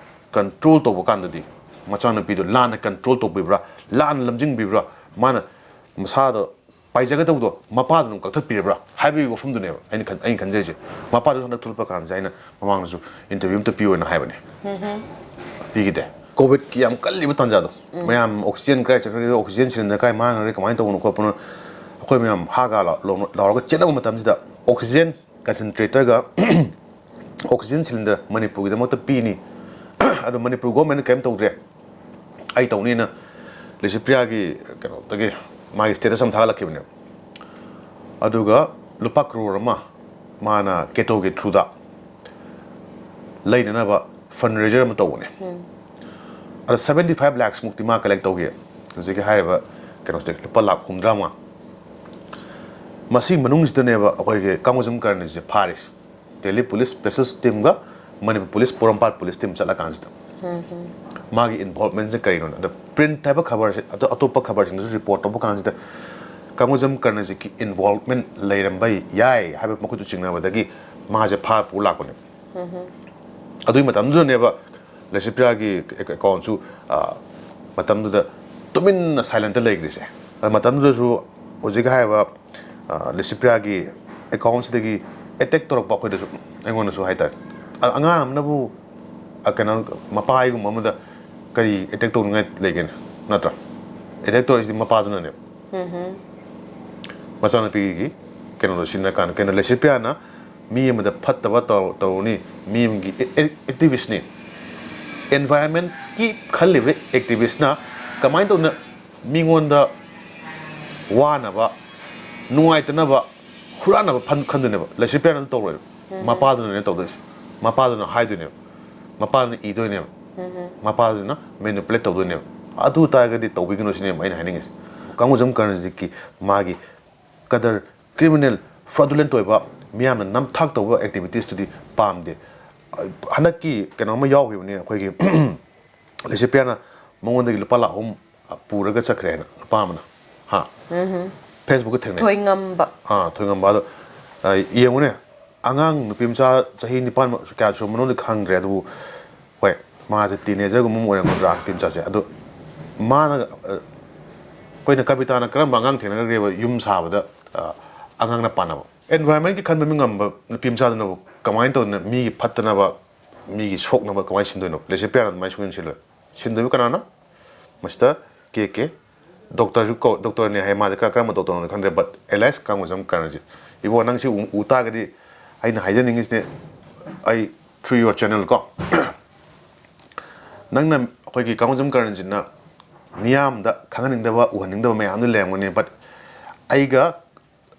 ꯀꯟꯇ꯭ꯔꯣꯜ ꯇꯧꯕ ꯀꯥꯟꯗꯗꯤ ꯃꯆꯥꯅꯨꯄꯤꯗꯣ ꯂꯥꯟꯅ ꯀꯟꯇ꯭ꯔꯣꯜ ꯇꯧꯕꯤꯕ꯭ꯔꯥ, ꯂꯥꯟꯅ ꯂꯝꯖꯤꯡꯕꯤꯕ꯭ꯔꯥ, ꯃꯥꯅ ꯃꯁꯥꯗꯣ ꯄꯥꯏꯖꯒꯗꯧꯕꯗꯣ ꯃꯄꯥꯗꯨꯅ ꯑꯃꯨꯛ ꯀꯛꯊꯠꯄꯤꯔꯕ꯭ꯔꯥ ꯍꯥꯏꯕꯒꯤ ꯋꯥꯐꯝꯗꯨꯅꯦꯕ ꯑꯩꯅ ꯈꯟ-, ꯑꯩꯅ ꯈꯟꯖꯔꯤꯁꯦ꯫ ꯃꯄꯥꯗꯨ ꯍꯟꯗꯛ ꯊꯣꯛꯂꯛꯄ ꯀꯥꯟꯁꯤꯗ ꯑꯩꯅ ꯃꯃꯥꯡꯗꯁꯨ ꯏꯟꯇꯔꯚ꯭ꯌꯨ ꯑꯝꯇ ꯄꯤꯌꯣꯅ ꯍꯥꯏꯕꯅꯦ꯫ ꯄꯤꯈꯤꯗꯦ꯫ ꯀꯣꯚꯤꯗꯀꯤ ꯌꯥꯝ ꯀꯜꯂꯤꯕ ꯇꯥꯟꯖꯥꯗꯣ, ꯃꯌꯥꯝ ꯑꯣꯛꯁꯤꯖꯦꯟ ꯀꯗꯥꯏ ꯆꯠꯈ꯭ꯔꯒꯦ, ꯑꯣꯛꯁꯤꯖꯦꯟ ꯁꯤꯂꯤꯟꯗꯔ ꯀꯥꯏ ꯃꯥꯡꯈ꯭ꯔꯒꯦ, ꯀꯃꯥꯏꯅ ꯇꯧꯕꯅꯣ ꯈꯣꯠꯄꯅꯣ, ꯑꯩꯈꯣꯏ ꯃꯌꯥꯝ ꯍꯥ ꯒꯥ ꯂꯥꯎ-, ꯂꯥꯎ-, ꯂꯥꯎꯔꯒ ꯆꯦꯟꯅꯕ ꯃꯇꯝꯁꯤꯗ ꯑꯣꯛꯁꯤꯖꯦꯟ ꯀꯟꯁꯦꯟꯇ꯭ꯔꯦꯇꯔꯒ ꯑꯣꯛꯁꯤꯖꯦꯟ ꯁꯤꯂꯤꯟꯗꯔ ꯃꯅꯤꯄꯨꯔꯒꯤꯗꯃꯛꯇ ꯄꯤꯅꯤ꯫ ꯑꯗꯣ ꯃꯅꯤꯄꯨꯔ ꯒꯣꯔꯃꯦꯟꯅ ꯀꯔꯤꯝ ꯇꯧꯗ꯭ꯔꯦ, ꯑꯩ ꯇꯧꯅꯤꯅ ꯂꯤꯁꯤꯄ꯭ꯔꯤꯌꯥꯒꯤ ꯀꯩꯅꯣꯗꯒꯤ ꯃꯥꯒꯤ ꯁ꯭ꯇꯦꯇꯁ ꯑꯃ ꯊꯥꯒꯠꯂꯛꯈꯤꯕꯅꯦꯕ꯫ ꯑꯗꯨꯒ ꯂꯨꯄꯥ ꯀ꯭ꯔꯣꯔ ꯑꯃ ꯃꯥꯅ ꯀꯦꯇꯣꯒꯤ ꯊ꯭ꯔꯨꯗ ꯂꯩꯅꯅꯕ ꯐꯟ ꯔꯦꯖꯔ ꯑꯃ ꯇꯧꯕꯅꯦ꯫ ꯑꯗꯣ seventy five lakhs ꯃꯨꯛꯇꯤ ꯃꯥ ꯀꯂꯦꯛ ꯇꯧꯈꯤ ꯍꯧꯖꯤꯛꯀꯤ ꯍꯥꯏꯔꯤꯕ ꯀꯩꯅꯣꯁꯦ, ꯂꯨꯄꯥ ꯂꯥꯈ ꯍꯨꯝꯗ꯭ꯔꯥ ꯃꯉꯥ꯫ ꯃꯁꯤ ꯃꯅꯨꯡꯁꯤꯗꯅꯦꯕ ꯑꯩꯈꯣꯏꯒꯤ ꯀꯪꯒꯨꯖꯝ ꯀꯔꯅꯤꯁꯦ ꯐꯥꯔꯤꯁꯦ꯫ ꯗꯦꯜꯂꯤ ꯄꯨꯂꯤꯁ ꯁ꯭ꯄꯦꯁꯦꯜ ꯇꯤꯝꯒ ꯃꯅꯤꯄꯨꯔ ꯄꯨꯂꯤꯁ ꯄꯣꯔꯣꯝꯄꯥꯠ ꯄꯨꯂꯤꯁ ꯇꯤꯝ ꯆꯠꯂꯀꯥꯟꯁꯤꯗ ꯃꯥꯒꯤ ꯏꯟꯚꯣꯜꯕꯃꯦꯟꯁꯦ ꯀꯔꯤꯅꯣ? ꯑꯗ ꯄ꯭ꯔꯤꯟꯠ ꯍꯥꯏꯕ ꯈꯕꯔꯁꯦ, ꯑꯇꯣꯞ-, ꯑꯇꯣꯞꯄ ꯈꯕꯔꯁꯤꯡꯗꯁꯨ ꯔꯤꯄꯣꯔꯠ ꯇꯧꯕ ꯀꯥꯟꯁꯤꯗ ꯀꯪꯒꯨꯖꯝ ꯀꯔꯅꯖꯤꯠꯀꯤ ꯏꯟꯚꯣꯜꯕꯃꯦꯟ ꯂꯩꯔꯝꯕ ꯌꯥꯏ ꯍꯥꯏꯕ ꯃꯈꯣꯏꯗꯨ ꯆꯤꯡꯅꯕꯗꯒꯤ ꯃꯥꯁꯦ ꯐꯥꯔ ꯄꯨ ꯂꯥꯛꯄꯅꯦ꯫ ꯑꯗꯨꯒꯤ ꯃꯇꯝꯗꯨꯗꯅꯦꯕ ꯂꯁꯤꯄ꯭ꯔꯤꯌꯥꯒꯤ ꯑꯦꯀꯥꯎꯟꯁꯨ, ꯑ, ꯃꯇꯝꯗꯨꯗ ꯇꯨꯃꯤꯟꯅ ꯁꯥꯏꯂꯦꯟꯇ ꯂꯩꯈ꯭ꯔꯤꯁꯦ꯫ ꯃꯇꯝꯗꯨꯗꯁꯨ ꯍꯧꯖꯤꯛ ꯍꯥꯏꯔꯤꯕ, ꯑ, ꯂꯤꯁꯤꯄ꯭ꯔꯤꯌꯥꯒꯤ ꯑꯦꯀꯥꯎꯟꯁꯤꯗꯒꯤ ꯑꯦꯇꯦꯛ ꯇꯧꯔꯛꯄ ꯑꯩꯈꯣꯏꯗꯁꯨ, ꯑꯩꯉꯣꯟꯗꯁꯨ ꯍꯥꯏꯇꯥꯔꯦ꯫ ꯑ-, ꯑꯉꯥꯡ ꯑꯃꯅꯕꯨ, ꯑ, ꯀꯩꯅꯣ, ꯃꯄꯥ ꯍꯥꯏꯒꯨꯝꯕ ꯑꯃꯗ ꯀꯔꯤ ꯑꯦꯇꯦꯛ ꯇꯧꯅꯤꯡꯉꯥꯏ ꯂꯩꯒꯦꯅꯦ? ꯅꯠꯇ꯭ꯔꯥ? ꯑꯦꯇꯦꯛ ꯇꯧꯔꯛꯏꯁꯤꯗꯤ ꯃꯄꯥꯗꯨꯅꯅꯦꯕ꯫ ꯃꯆꯥꯅꯨꯄꯤꯒꯤ ꯀꯩꯅꯣꯗꯣ ꯁꯤꯖꯤꯟꯅꯔꯀꯥꯟꯗ, ꯀꯩꯅꯣ, ꯂꯤꯁꯤꯄ꯭ꯔꯤꯌꯥꯅ ꯃꯤ ꯑꯃꯗ ꯐꯠꯇꯕ ꯇꯧ-, ꯇꯧꯔꯨꯅꯤ, ꯃꯤ ꯑꯃꯒꯤ ꯑꯦ-, ꯑꯦ-, ꯑꯦꯛꯇꯤꯚꯤꯁꯅꯤ꯫ ꯑꯦꯟꯚꯥꯏꯔꯟꯃꯦꯟꯠꯀꯤ ꯈꯜꯂꯤꯕ ꯑꯦꯛꯇꯤꯚꯤꯁꯅ ꯀꯃꯥꯏꯅ ꯇꯧꯅ ꯃꯤꯉꯣꯟꯗ ꯋꯥꯅꯕ, ꯅꯨꯡꯉꯥꯏꯇꯅꯕ, ꯍꯨꯔꯥꯟꯅꯕ ꯐꯟ-, ꯈꯟꯗꯣꯏꯅꯦꯕ꯫ ꯂꯤꯁꯤꯄ꯭ꯔꯤꯌꯥꯅ ꯑꯗꯨ ꯇꯧꯔꯣꯏꯕ꯫ ꯃꯄꯥꯗꯨꯅꯅꯦ ꯇꯧꯗꯣꯏꯁꯦ꯫ ꯃꯄꯥꯗꯨꯅ ꯍꯥꯏꯗꯣꯏꯅꯦꯕ꯫ ꯃꯄꯥꯗꯨꯅ ꯏꯗꯣꯏꯅꯦꯕ꯫ ꯃꯄꯥꯗꯨꯅ ꯃꯦꯅꯤꯄꯨꯂꯦꯠ ꯇꯧꯗꯣꯏꯅꯦꯕ꯫ ꯑꯗꯨ ꯇꯥꯔꯒꯗꯤ ꯇꯧꯕꯤꯒꯅꯨ ꯁꯤꯅꯦꯕ ꯑꯩꯅ ꯍꯥꯏꯅꯤꯡꯉꯤꯁꯦ꯫ ꯀꯥꯡꯒꯨꯖꯝ ꯀꯔꯟꯖꯤꯠꯀꯤ ꯃꯥꯒꯤ ꯀꯗꯔ, ꯀ꯭ꯔꯤꯃꯤꯅꯦꯜ, ꯐ꯭ꯔꯣꯗꯨꯂꯦꯟꯠ ꯑꯣꯏꯕ, ꯃꯤꯌꯥꯝꯅ ꯅꯝꯊꯥꯛ ꯇꯧꯕ ꯑꯦꯛꯇꯤꯚꯤꯇꯤꯁꯇꯨꯗꯤ ꯄꯥꯝꯗꯦ꯫ ꯍꯟꯗꯛꯀꯤ ꯀꯩꯅꯣ ꯑꯃ ꯌꯥꯎꯈꯤꯕꯅꯤ ꯑꯩꯈꯣꯏꯒꯤ, ꯂꯤꯁꯤꯄ꯭ꯔꯤꯌꯥꯅ ꯃꯉꯣꯟꯗꯒꯤ ꯂꯨꯄꯥ ꯂꯥꯈ ꯑꯍꯨꯝ ꯄꯨꯔꯒ ꯆꯠꯈ꯭ꯔꯦ ꯍꯥꯏꯅ ꯅꯨꯄꯥ ꯑꯃꯅ꯫ ꯍꯥ? ꯐꯦꯁꯕꯨꯛꯇ ꯊꯦꯡꯅꯩ꯫ ꯊꯣꯏꯉꯝꯕ꯫ ꯑꯥ, ꯊꯣꯏꯉꯝꯕ ꯑꯗꯣ, ꯑ, ꯌꯦꯡꯉꯨꯅꯦ, ꯑꯉꯥꯡ ꯅꯨꯄꯤ ꯃꯆꯥ ꯆꯍꯤ ꯅꯤꯄꯥꯟ ꯀꯌꯥ ꯁꯨꯔꯝꯕꯅꯣꯗꯤ ꯈꯪꯗ꯭ꯔꯦ, ꯑꯗꯨꯕꯨ ꯍꯣꯏ, ꯃꯥꯁꯦ ꯇꯤꯅꯦꯖꯔꯒꯨꯝꯕ ꯑꯃ ꯑꯣꯏꯔꯝꯒꯗ꯭ꯔꯥ, ꯅꯨꯄꯤ ꯃꯆꯥꯁꯦ꯫ ꯑꯗꯣ ꯃꯥꯅ, ꯑ, ꯑꯩꯈꯣꯏꯅ ꯀꯕꯤꯇꯥꯅ ꯀꯔꯝꯕ ꯑꯉꯥꯡ ꯊꯦꯡꯅꯈ꯭ꯔꯒꯦꯕ ꯌꯨꯝ ꯁꯥꯕꯗ, ꯑ, ꯑꯉꯥꯡꯅ ꯄꯥꯟꯅꯕ? ꯑꯦꯟꯚꯥꯏꯔꯟꯃꯦꯟꯠꯀꯤ ꯈꯟꯕ ꯃꯤ ꯉꯝꯕ ꯅꯨꯄꯤ ꯃꯆꯥꯗꯨꯅꯕꯨ ꯀꯃꯥꯏꯅ ꯇꯧꯗꯅ ꯃꯤꯒꯤ ꯐꯠꯇꯅꯕ, ꯃꯤꯒꯤ ꯁꯣꯛꯅꯕ ꯀꯃꯥꯏꯅ ꯁꯤꯟꯗꯣꯏꯅꯣ? ꯂꯤꯁꯤꯄ꯭ꯔꯤꯌꯥꯅ ꯑꯗꯨꯃꯥꯏꯅ ꯁꯨꯡꯁꯤꯟ ꯁꯤꯜꯂꯣꯏ꯫ ꯁꯤꯟꯗꯣꯏꯕ ꯀꯅꯥꯅꯣ? ꯃꯤꯁꯇꯔ ꯀꯦ ꯀꯦ꯫ ꯗꯣꯛꯇꯔꯁꯨ ꯀꯧ-, ꯗꯣꯛꯇꯔꯅꯦ ꯍꯥꯏ ꯃꯥꯁꯦ꯫ ꯀ-, ꯀꯔꯝꯕ ꯗꯣꯛꯇꯔꯅꯣ ꯈꯪꯗ꯭ꯔꯦ, but alias ꯀꯥꯡꯒꯨꯖꯝ ꯀꯔꯟꯖꯤꯠ꯫ ꯏꯕꯣ, ꯅꯪ ꯁꯤ ꯎ-, ꯎ ꯇꯥꯔꯒꯗꯤ ꯑꯩꯅ ꯍꯥꯏꯖꯅꯤꯡꯉꯤꯁꯤꯅꯦ, ꯑꯩ through your channel ꯀꯣ, ꯅꯪꯅ, ꯑꯩꯈꯣꯏꯒꯤ ꯀꯥꯡꯒꯨꯖꯝ ꯀꯔꯟꯖꯤꯠꯅ ꯃꯤꯌꯥꯝꯗ ꯈꯪꯍꯟꯅꯤꯡꯗꯕ, ꯎꯍꯟꯅꯤꯡꯗꯕ ꯃꯌꯥꯝꯗꯤ ꯂꯩꯔꯝꯒꯅꯤ, but ꯑꯩꯒ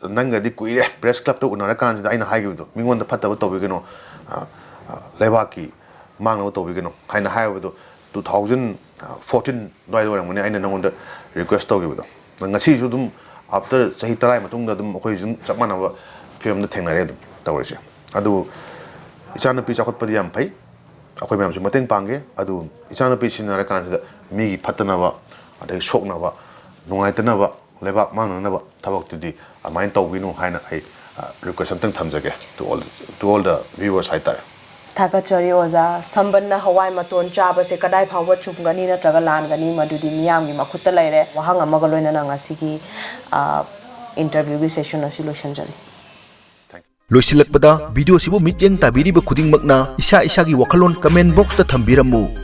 ꯅꯪꯒꯗꯤ ꯀꯨꯏꯔꯦ, ꯄ꯭ꯔꯦꯁ ꯀ꯭ꯂꯕꯇ ꯎꯅꯔꯀꯥꯟꯁꯤꯗ ꯑꯩꯅ ꯍꯥꯏꯈꯤꯕꯗꯣ, "ꯃꯤꯉꯣꯟꯗ ꯐꯠꯇꯕ ꯇꯧꯕꯤꯒꯅꯨ, ꯑ, ꯑ, ꯂꯩꯕꯥꯛꯀꯤ ꯃꯥꯡꯅꯕ ꯇꯧꯕꯤꯒꯅꯨ" ꯍꯥꯏꯅ ꯍꯥꯏꯕꯗꯣ, two thousand fourteen ꯑꯗꯨꯋꯥꯏꯗ ꯑꯣꯏꯔꯝꯒꯅꯤ ꯑꯩꯅ ꯅꯪꯉꯣꯟꯗ ꯔꯤꯀ꯭ꯋꯦꯁ ꯇꯧꯈꯤꯕꯗꯣ꯫ ꯉꯁꯤꯁꯨ ꯑꯗꯨꯝ, after ꯆꯍꯤ ꯇꯔꯥꯒꯤ ꯃꯇꯨꯡꯗ ꯑꯗꯨꯝ ꯑꯩꯈꯣꯏꯁꯨ ꯑꯗꯨꯝ ꯆꯞ ꯃꯥꯟꯅꯕ ꯐꯤꯕꯝꯗ ꯊꯦꯡꯅꯔꯦ ꯑꯗꯨꯝ ꯇꯧꯔꯤꯁꯦ꯫ ꯑꯗꯨꯕꯨ ꯏꯆꯥꯅꯨꯄꯤ ꯆꯥꯎꯈꯠꯄꯗꯤ ꯌꯥꯝ ꯐꯩ, ꯑꯩꯈꯣꯏ ꯃꯌꯥꯝꯁꯨ ꯃꯇꯦꯡ ꯄꯥꯡꯒꯦ꯫ ꯑꯗꯨ ꯏꯆꯥꯅꯨꯄꯤ ꯁꯤꯖꯤꯟꯅꯔꯀꯥꯟꯁꯤꯗ ꯃꯤꯒꯤ ꯐꯠꯇꯅꯕ, ꯑꯗꯒꯤ ꯁꯣꯛꯅꯕ, ꯅꯨꯡꯉꯥꯏꯇꯅꯕ, ꯂꯩꯕꯥꯛ ꯃꯥꯡꯅꯅꯕ ꯊꯕꯛꯇꯨꯗꯤ ꯑꯗꯨꯃꯥꯏꯅ ꯇꯧꯕꯤꯅꯨ ꯍꯥꯏꯅ ꯑꯩ, ꯑ, ꯔꯤꯀ꯭ꯋꯦꯁ ꯑꯝꯇꯪ ꯊꯝꯖꯒꯦ, to all, to all the viewers ꯍꯥꯏꯇꯥꯔꯦ꯫ ꯊꯥꯒꯠꯆꯔꯤ ꯑꯣꯖꯥ꯫ ꯁꯝꯕꯟꯅ ꯍꯋꯥꯏ ꯃꯇꯣꯟ ꯆꯥꯕꯁꯦ ꯀꯗꯥꯏ ꯐꯥꯎꯕ ꯆꯨꯝꯒꯅꯤ ꯅꯠꯇ꯭ꯔꯒ ꯂꯥꯟꯒꯅꯤ, ꯃꯗꯨꯗꯤ ꯃꯤꯌꯥꯝꯒꯤ ꯃꯈꯨꯠꯇ ꯂꯩꯔꯦ꯫ ꯋꯥꯍꯪ ꯑꯃꯒ ꯂꯣꯏꯅꯅ ꯉꯁꯤꯒꯤ, ꯑ, interview ꯒꯤ session ꯑꯁꯤ ꯂꯣꯏꯁꯤꯟꯖꯔꯤ꯫ ꯂꯣꯏꯁꯤꯜꯂꯛꯄꯗ, video ꯁꯤꯕꯨ ꯃꯤꯠꯌꯦꯡ ꯇꯥꯕꯤꯔꯤꯕ ꯈꯨꯗꯤꯡꯃꯛꯅ ꯏꯁꯥ ꯏꯁꯥꯒꯤ ꯋꯥꯈꯜꯂꯣꯟ comment box ꯇ ꯊꯝꯕꯤꯔꯝꯃꯨ꯫